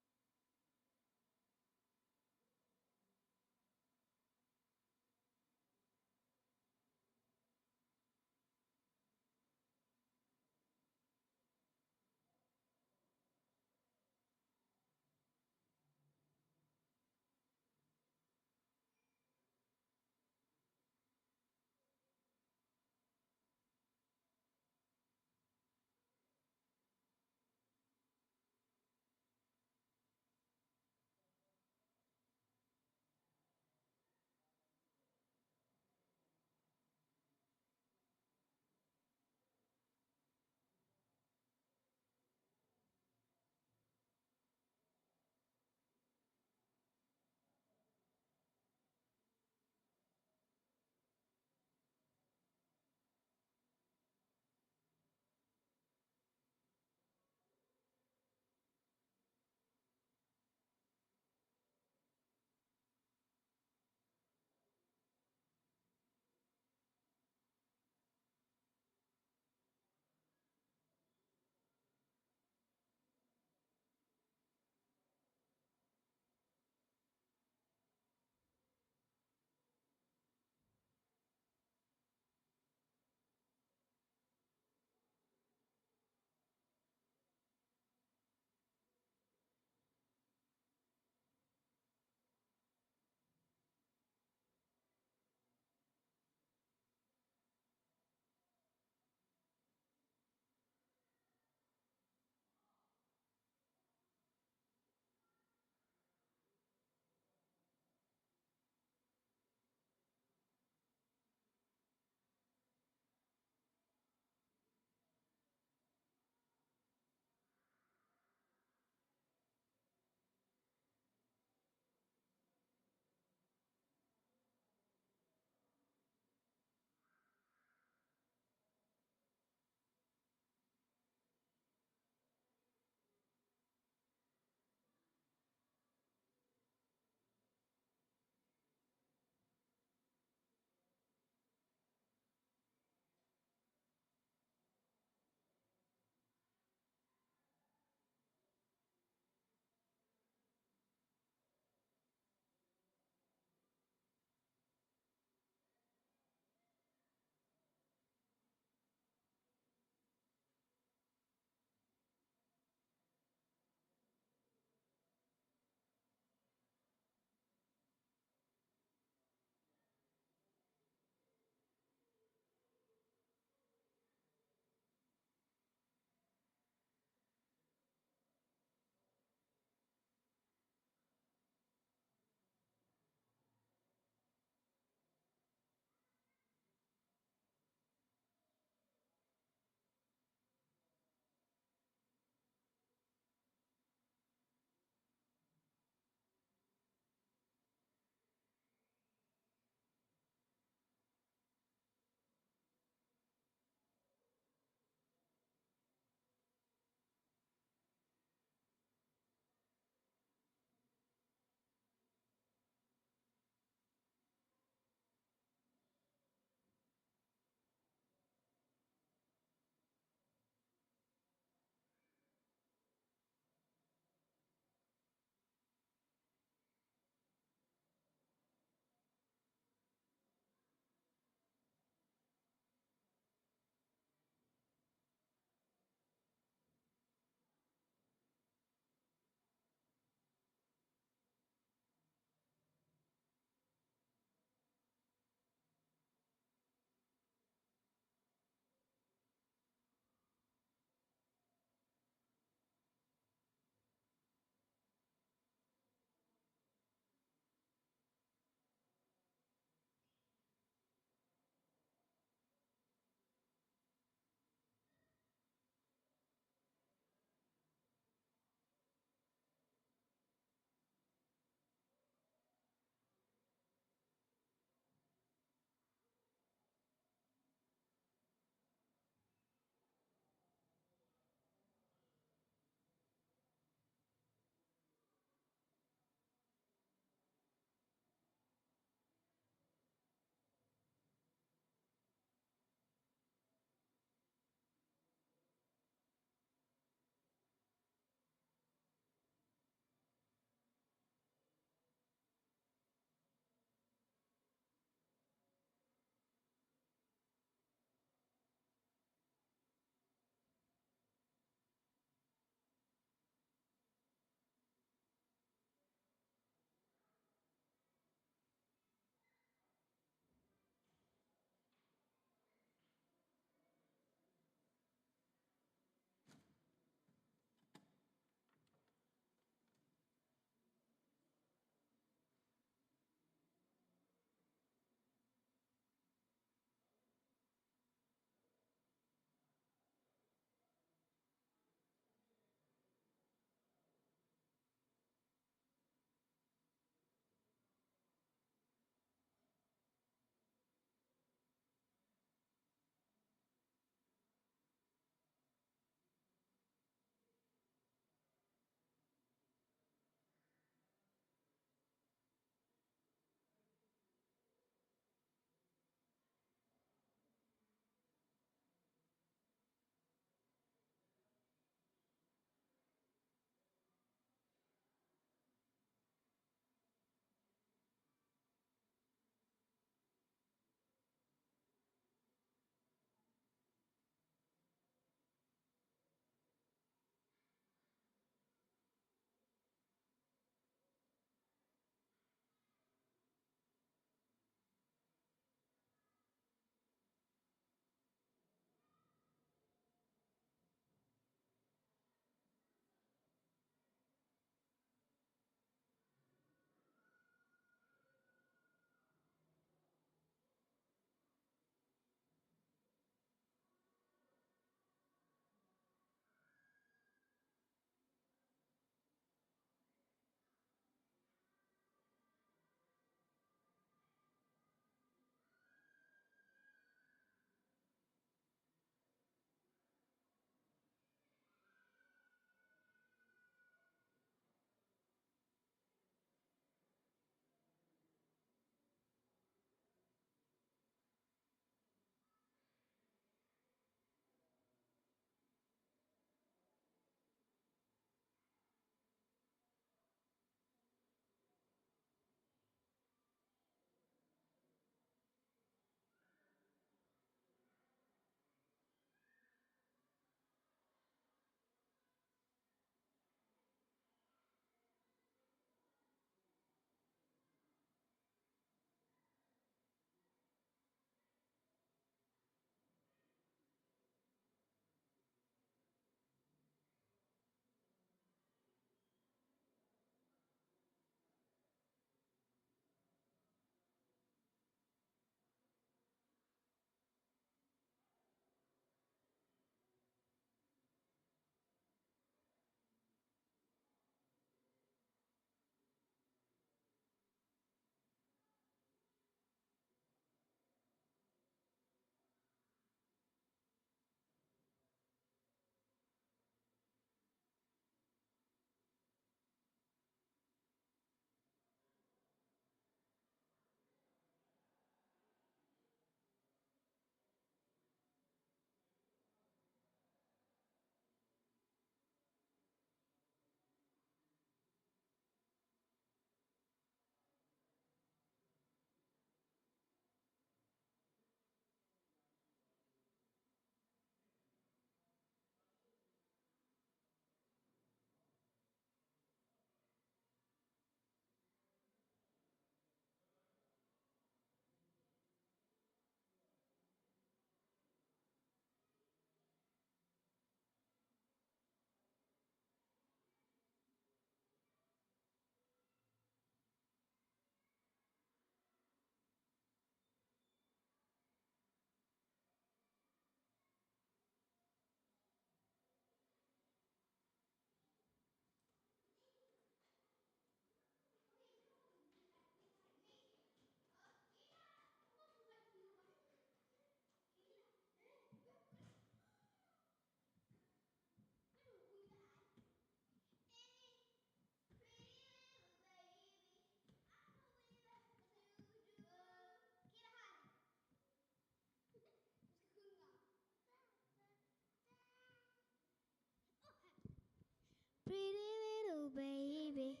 pretty little baby.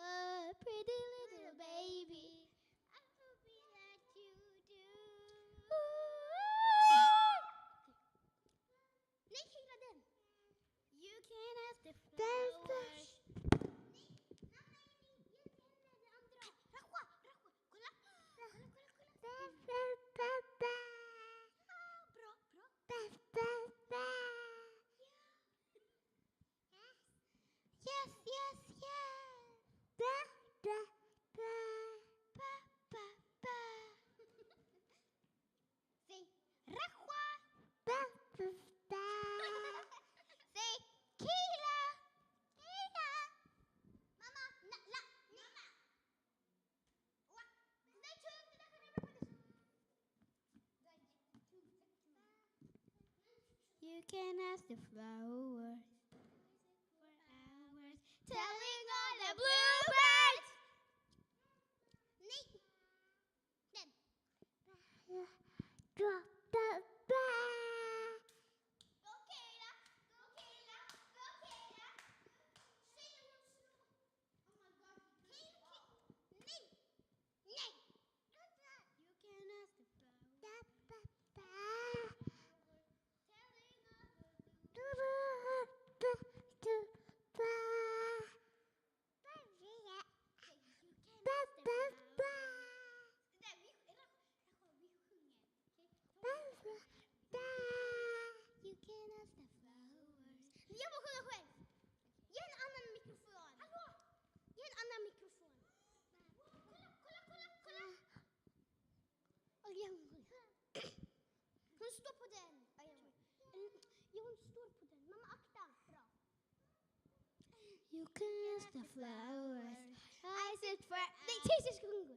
Oh, pretty little baby. I'm hoping that you do. نيكي غدا. You can ask the flowers. Yes, yes, yes. Ba, ba, ba. Say, Rahwa. Ba, ba, ba. Say, Kayla. Kayla. Mama, na, la, Mama. Wa, na, chun, na, na, na, na, na. You can ask the flowers for hours, telling all the bluebirds. Nate. Then. Drop the bag. Go, Kayla. Go, Kayla. Go, Kayla. Say the word slow. Oh my God. Kayla, Kayla. Nate. Nate. You can ask the flowers. Da, ba, ba. Telling all the bluebirds. Du, du, du, du, ba. Ba, ba, ba. You can ask the flowers. يلا، كل أخوين. ين أنا الميكروفون. ين أنا الميكروفون. كل، كل، كل، كل. اليوم كل. هون ستوب ودن. أيوة. يوم ستوب ودن. ماما أكتر. برا. You can ask the flowers. I said for. They taste is good.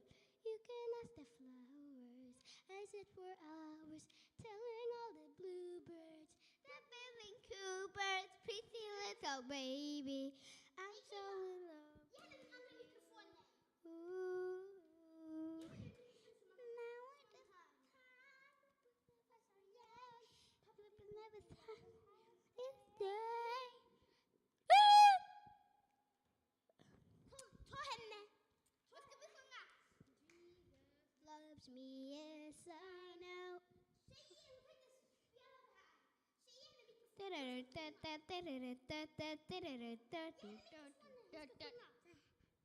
You can ask the flowers. I said for hours, telling all the bluebirds, the building coo birds, pretty little baby. I'm so in love. Ooh. Now I just. Never time. It's day. Loves me, yes, I know.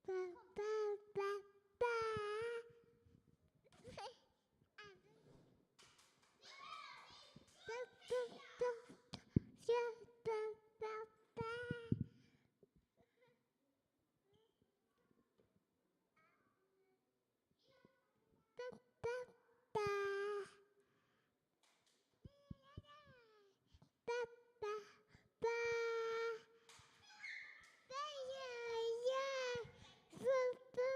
Ba, ba, ba, ba. Ba, ba, ba, ba. Ba, ba, ba, ba. Ba, ba, ba. Ba, ba, ba. Ba, ya, ya. Ba, ba,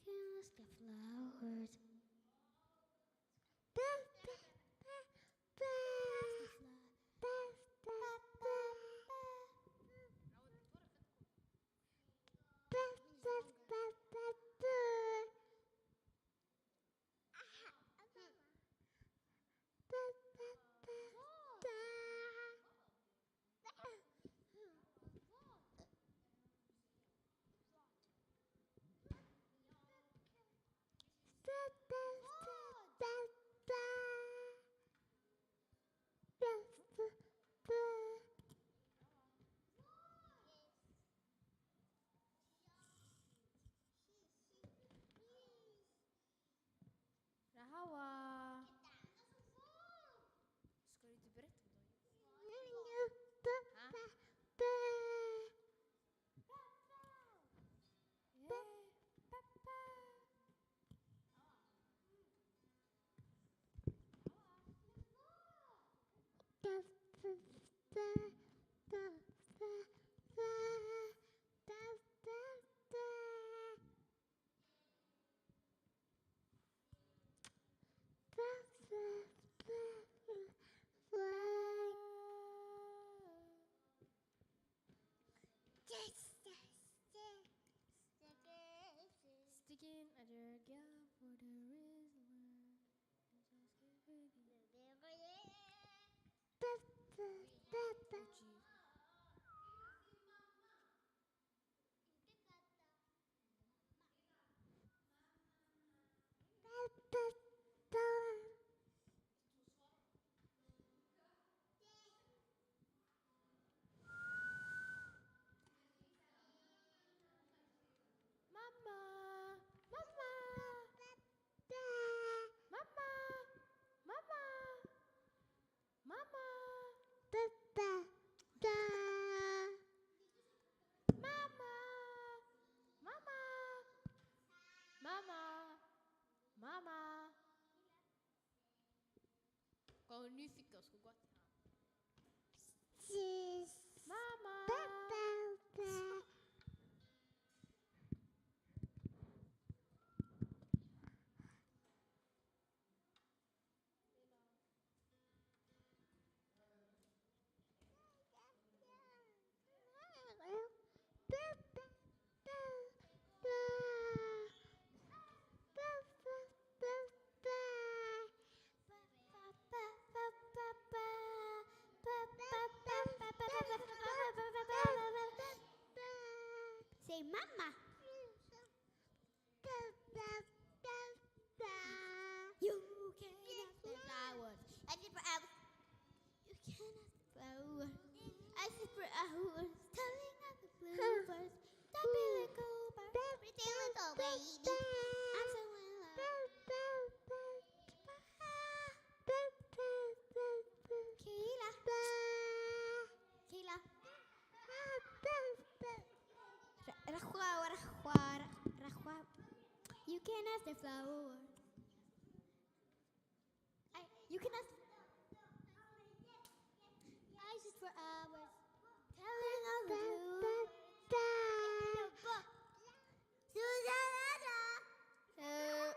Can ask the flowers. ራሃዋ። ስኮሪቲ ብረት ትብሎ። ሃ? እ፣ ፓፓ። Sticking at your gap for the reason. Mama, mama, mama, mama, mama. Mama. Mama. Mama. Mama. Mama. Kom nu fick oss gå till han. Mama. Say mama. You can ask the flowers. I did for hours. You can ask the flowers. I did for hours. Telling of the bluebirds. That be like over. Pretty little baby. I'm so in love. Kayla. Kayla. Rahua, rahua, rahua. You can ask the flower. I, you can ask. I sit for hours. Telling all the blue. Uh,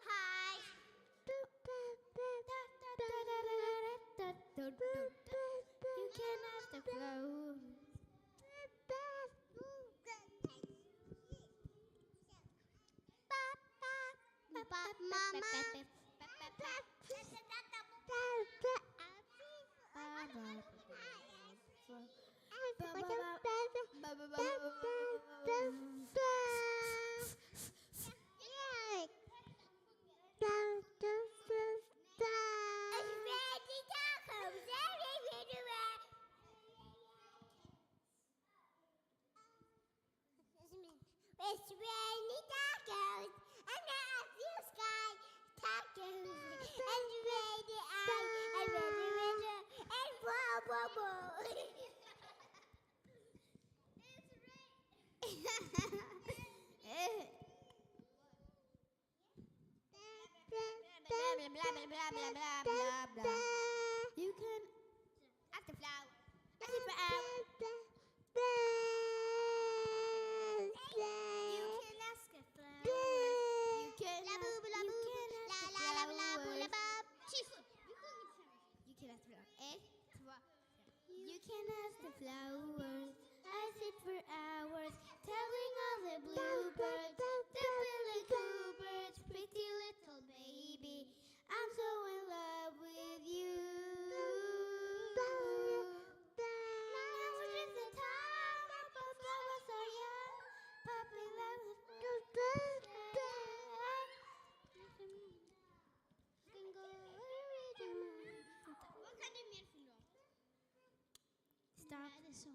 hi. You can ask the flower. Mama. It's raining tacos and a blue sky. Tacos and rainy eyes and rainy winter and blah blah blah. It's raining. Blah blah blah blah blah blah blah. You can ask the flower. Ask the flower. You can ask the flower.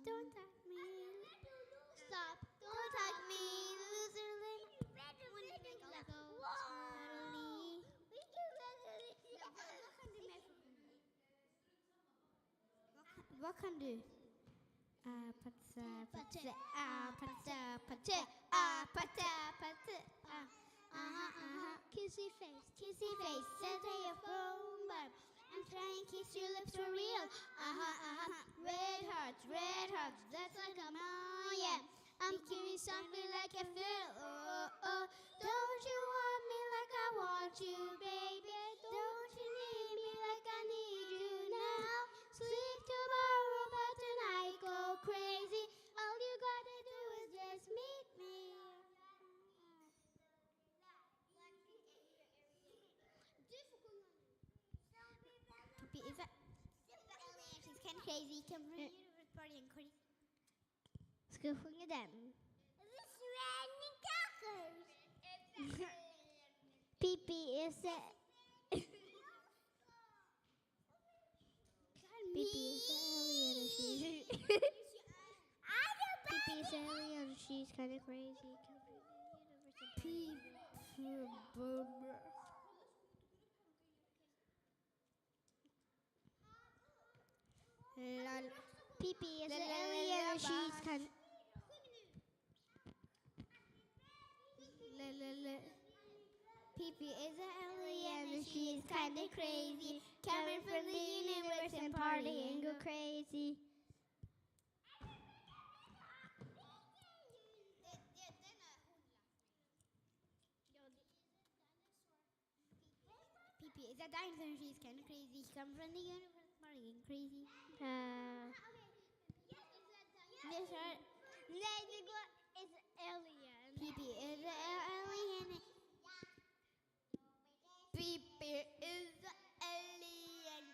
Don't tag me. Stop. Don't tag me. Loser. When you make a go. Totally. What can do? Ah, patsa, patsa, ah, patsa, patsa, ah, patsa, patsa, ah. Uh-huh, uh-huh. Kissy face, kissy face, set your phone, but I'm trying to kiss your lips for real. Uh-huh, uh-huh. Red heart, red heart, that's like a Mayan. I'm giving something like a feel. Oh, oh, oh. Don't you want me like I want you, baby? Don't you need me like I need you now? Sleep tomorrow, but tonight go crazy. All you gotta do is just meet me. P P is that? She's kind of crazy. Come from the universe party and crazy. Skuffunge den. This random cockroach. P P is a P P is an alien. She's P P is an alien. She's kind of crazy. P P. Lol. P P is an alien and she's kind. Lol, lol, lol. P P is an alien and she's kinda crazy. Coming from the universe and party and go crazy. P P is a dinosaur and she's kinda crazy. Come from the universe, party and crazy. Uh, This one, Lady Gaga is alien. P P is an alien. P P is an alien.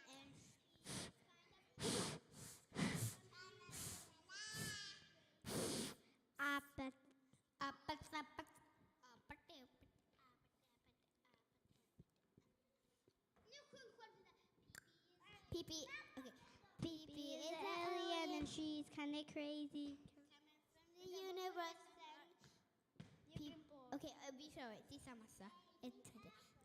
Apat. Apat, apat, apat, apat, apat, apat. P P, okay. P P is an alien and she's kinda crazy. From the universe. P- okay, uh, be sure. This is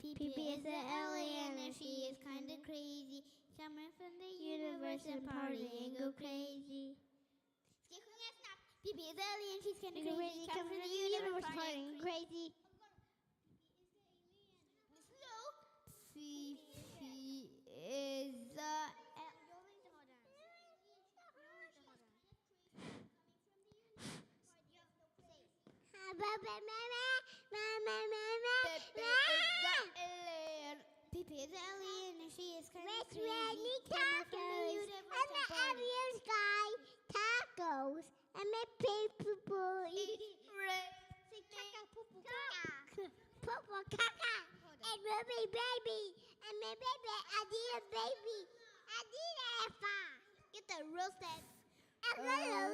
P P is an alien and she is kinda crazy. Coming from the universe and party and go crazy. P P is an alien, she's kinda crazy. Come from the universe, party and crazy. P P is a P P is an alien. P P is an alien and she is kinda crazy. Came from the universe and party. Tacos. I'm a paper boy. Red. Say caca, poo poo, caca. Poo poo, caca. And Ruby baby. And my baby, Adidas baby. Adidas F. Get the roasted. Wow.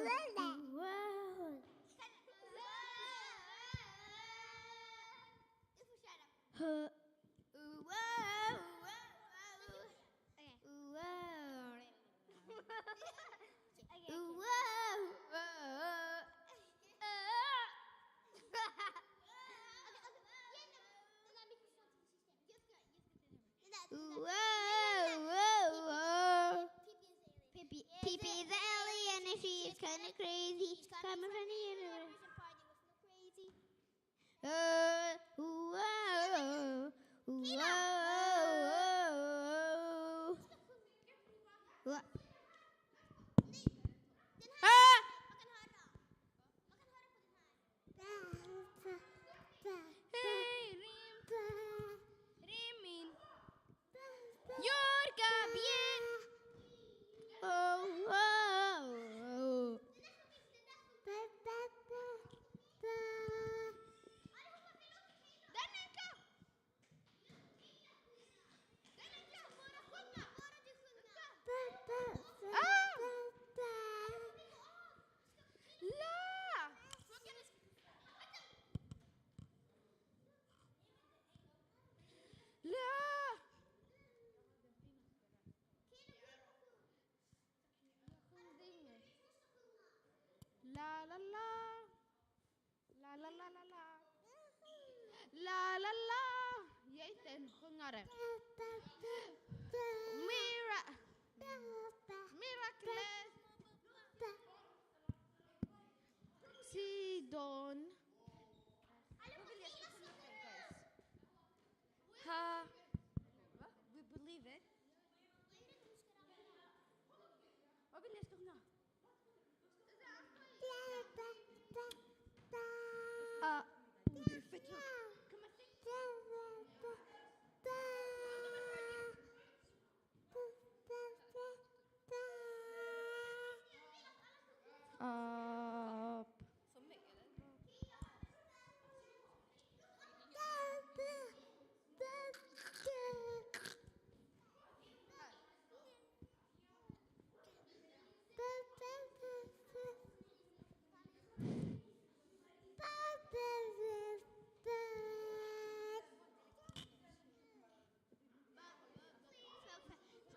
Huh. Okay. Okay, okay. P P, P P is an alien and she is kinda crazy. Coming from the universe. Uh, whoa, whoa, whoa. Wha- Ah! Hey, Rim. Rimin. Yorka bien. Oh, oh, oh. Mira- Miracle. Sidon. Ha. We believe it. What we let's go now? Uh, Up.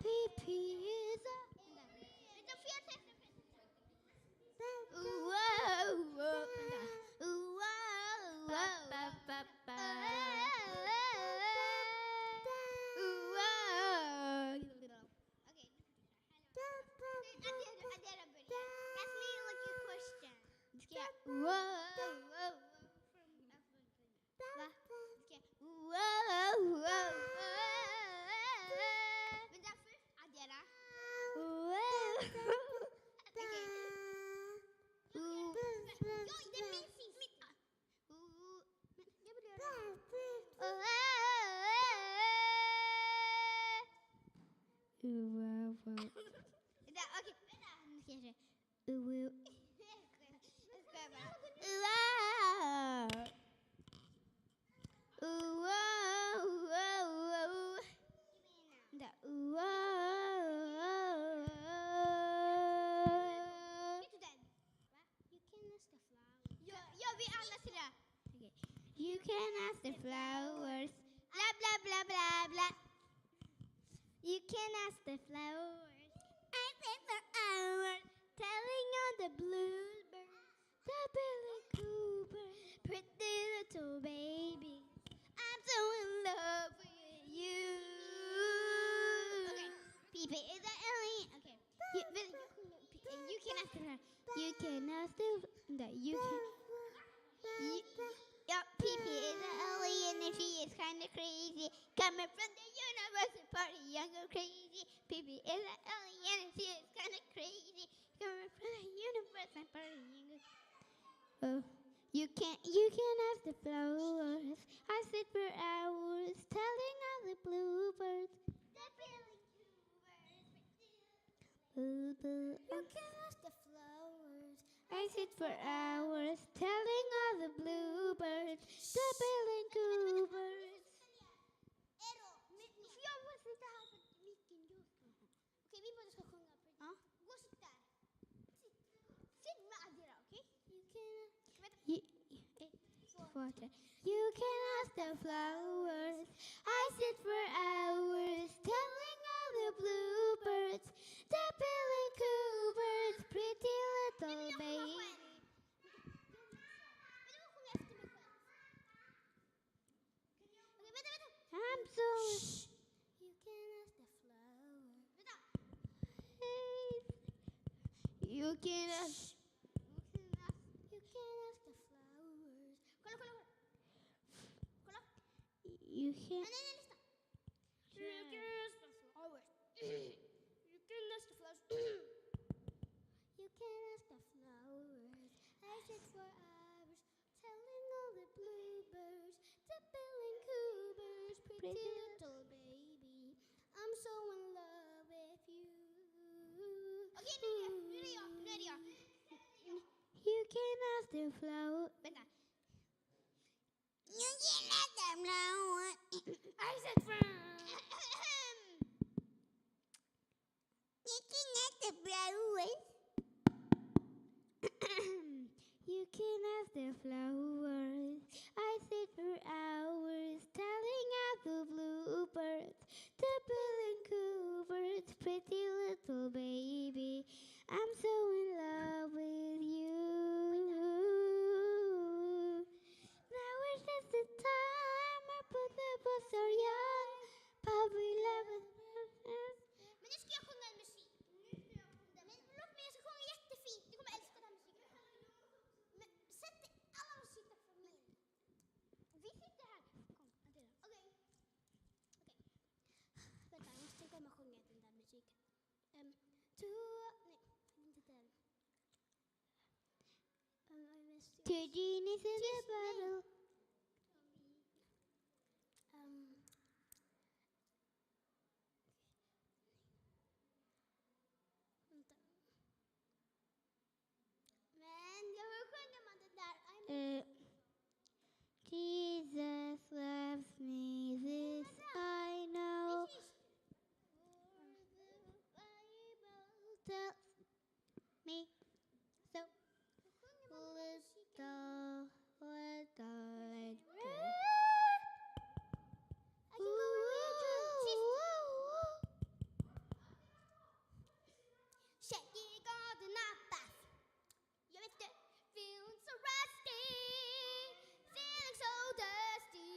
Pee-pee is a You can ask the flowers. Blah, blah, blah, blah, blah. You can ask the flowers. I think for hours. Telling all the bluebirds. The Billy Cooper. Pretty little baby. I'm so in love with you. Okay. Pee-pee is an alien. Okay. You, you, you can ask the, you can ask the, the, you can. You, yeah, Pee-pee is an alien and she is kinda crazy. Coming from the universe and party young and crazy. Pee-pee is an alien and she is kinda crazy. Coming from the universe and party young and Oh, you can, you can ask the flowers. I sit for hours telling all the bluebirds. The Billy Cooper. Boo, boo. You can ask the flowers. I sit for hours telling all the bluebirds, the Billy Coopers. Ero, mi, mi, io ho sentito mi che giusto. Okay, mi posso con la. Huh? Go sit there. Sit. Sit right there, okay? You can. You, Water. You can ask the flowers. I sit for hours telling all the bluebirds, the Billy Coopers, pretty little baby. I'm so. You can ask the flowers. You can ask. You can ask the flowers. Kolla, kolla, kolla. Kolla. You can. Nej, nej, nej, lyssna. You can ask the flowers. You can ask the flowers. You can ask the flowers. I sit for hours. Telling all the bluebirds, the Billy Coopers, pretty little baby, I'm so in love with you. Okay, nu är det jag, nu är det jag, nu är det jag. You can ask the flower. Vänta. You can ask the flower. I said flower. You can ask the flowers. You can ask the flowers. I sit for hours telling out the bluebirds, the Billy Coopers, pretty little baby. I'm so in love with you. Now is just the time I put the bus are young. Two, nej, jag vill inte där. Um, I missed you. Two genies in a bottle. Um, vänta. Men jag, hur sjunger man den där? I'm Eh, Jesus loves me, this I know. Precis. For the Bible tells me so. Hur sjunger man den där musiken? Little, little, little. I can go wherever you turn. Precis. Shaking all the numbers. Jag vet inte. Feeling so rusty. Feeling so dusty.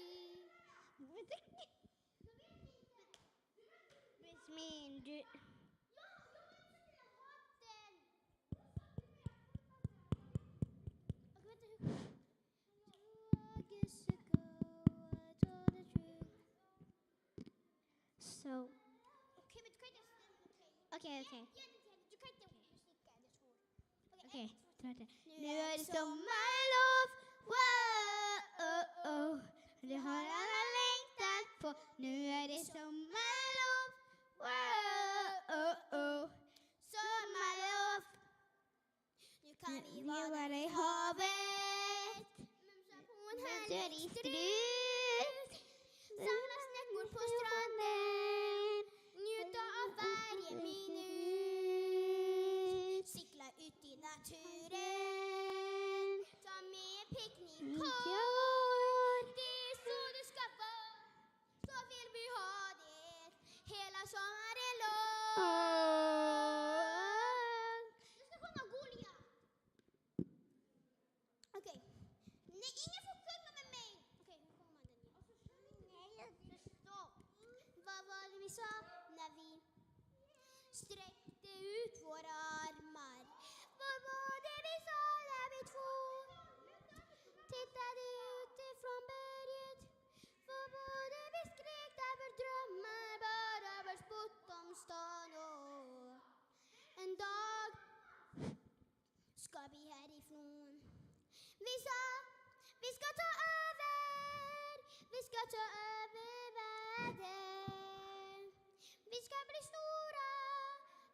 Miss me, du... So. Okej, men du kan inte stämma, okej? Okej, okej. Okej, vänta. Nu är det sommarlov, wow, oh, oh. Det har alla längtat på. Nu är det sommarlov, wow, oh, oh. Sommarlov. Nu kan vi vara i havet. Mumsa på en härlig strut. Samla snäckor på stranden. Njuta av varje minut. Cykla ut i naturen. Ta med en picknickkort. Det är så det ska vara. Så vill vi ha det hela sommaren lång. Jag ska sjunga Goliat. Okej. Nej, ingen får sjunga med mig. Okej, nu sjunger man den igen. Stopp. Vad var det vi sa när vi sträckte ut våra armar? Vad var det vi sa när vi två tittade ut ifrån berget? Vad var det vi skrek där våra drömmar bar över spott om stan? Och en dag ska vi härifrån. Vi sa, vi ska ta över, vi ska ta över världen. Vi ska bli stora,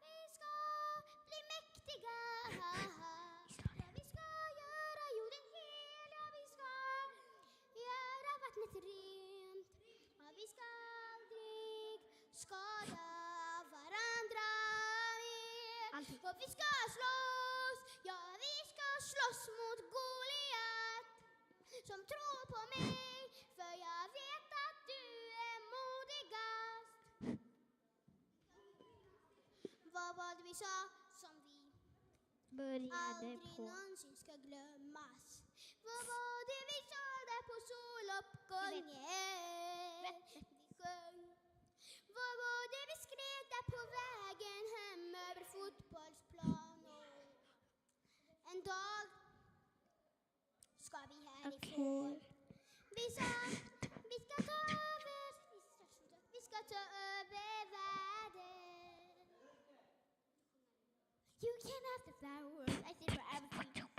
vi ska bli mäktiga. Vad vi ska göra, jo, det hela vi ska göra vattnet rent. Och vi ska aldrig skada varandra mer. Aldrig. Och vi ska slåss, ja, vi ska slåss mot Goliat som tror på mig, för jag vet att du är modigast. Vad var det vi sa som vi började aldrig på någonsin ska glömmas? Vad var det vi sa där på soluppgången? Vi sjöng. Vad var det vi skrek där på vägen hem över fotbollsplanen? En dag ska vi härifrån. Okej. Vi sa, vi ska ta över, vi ska ta över världen. You can have the flowers, I say for everything.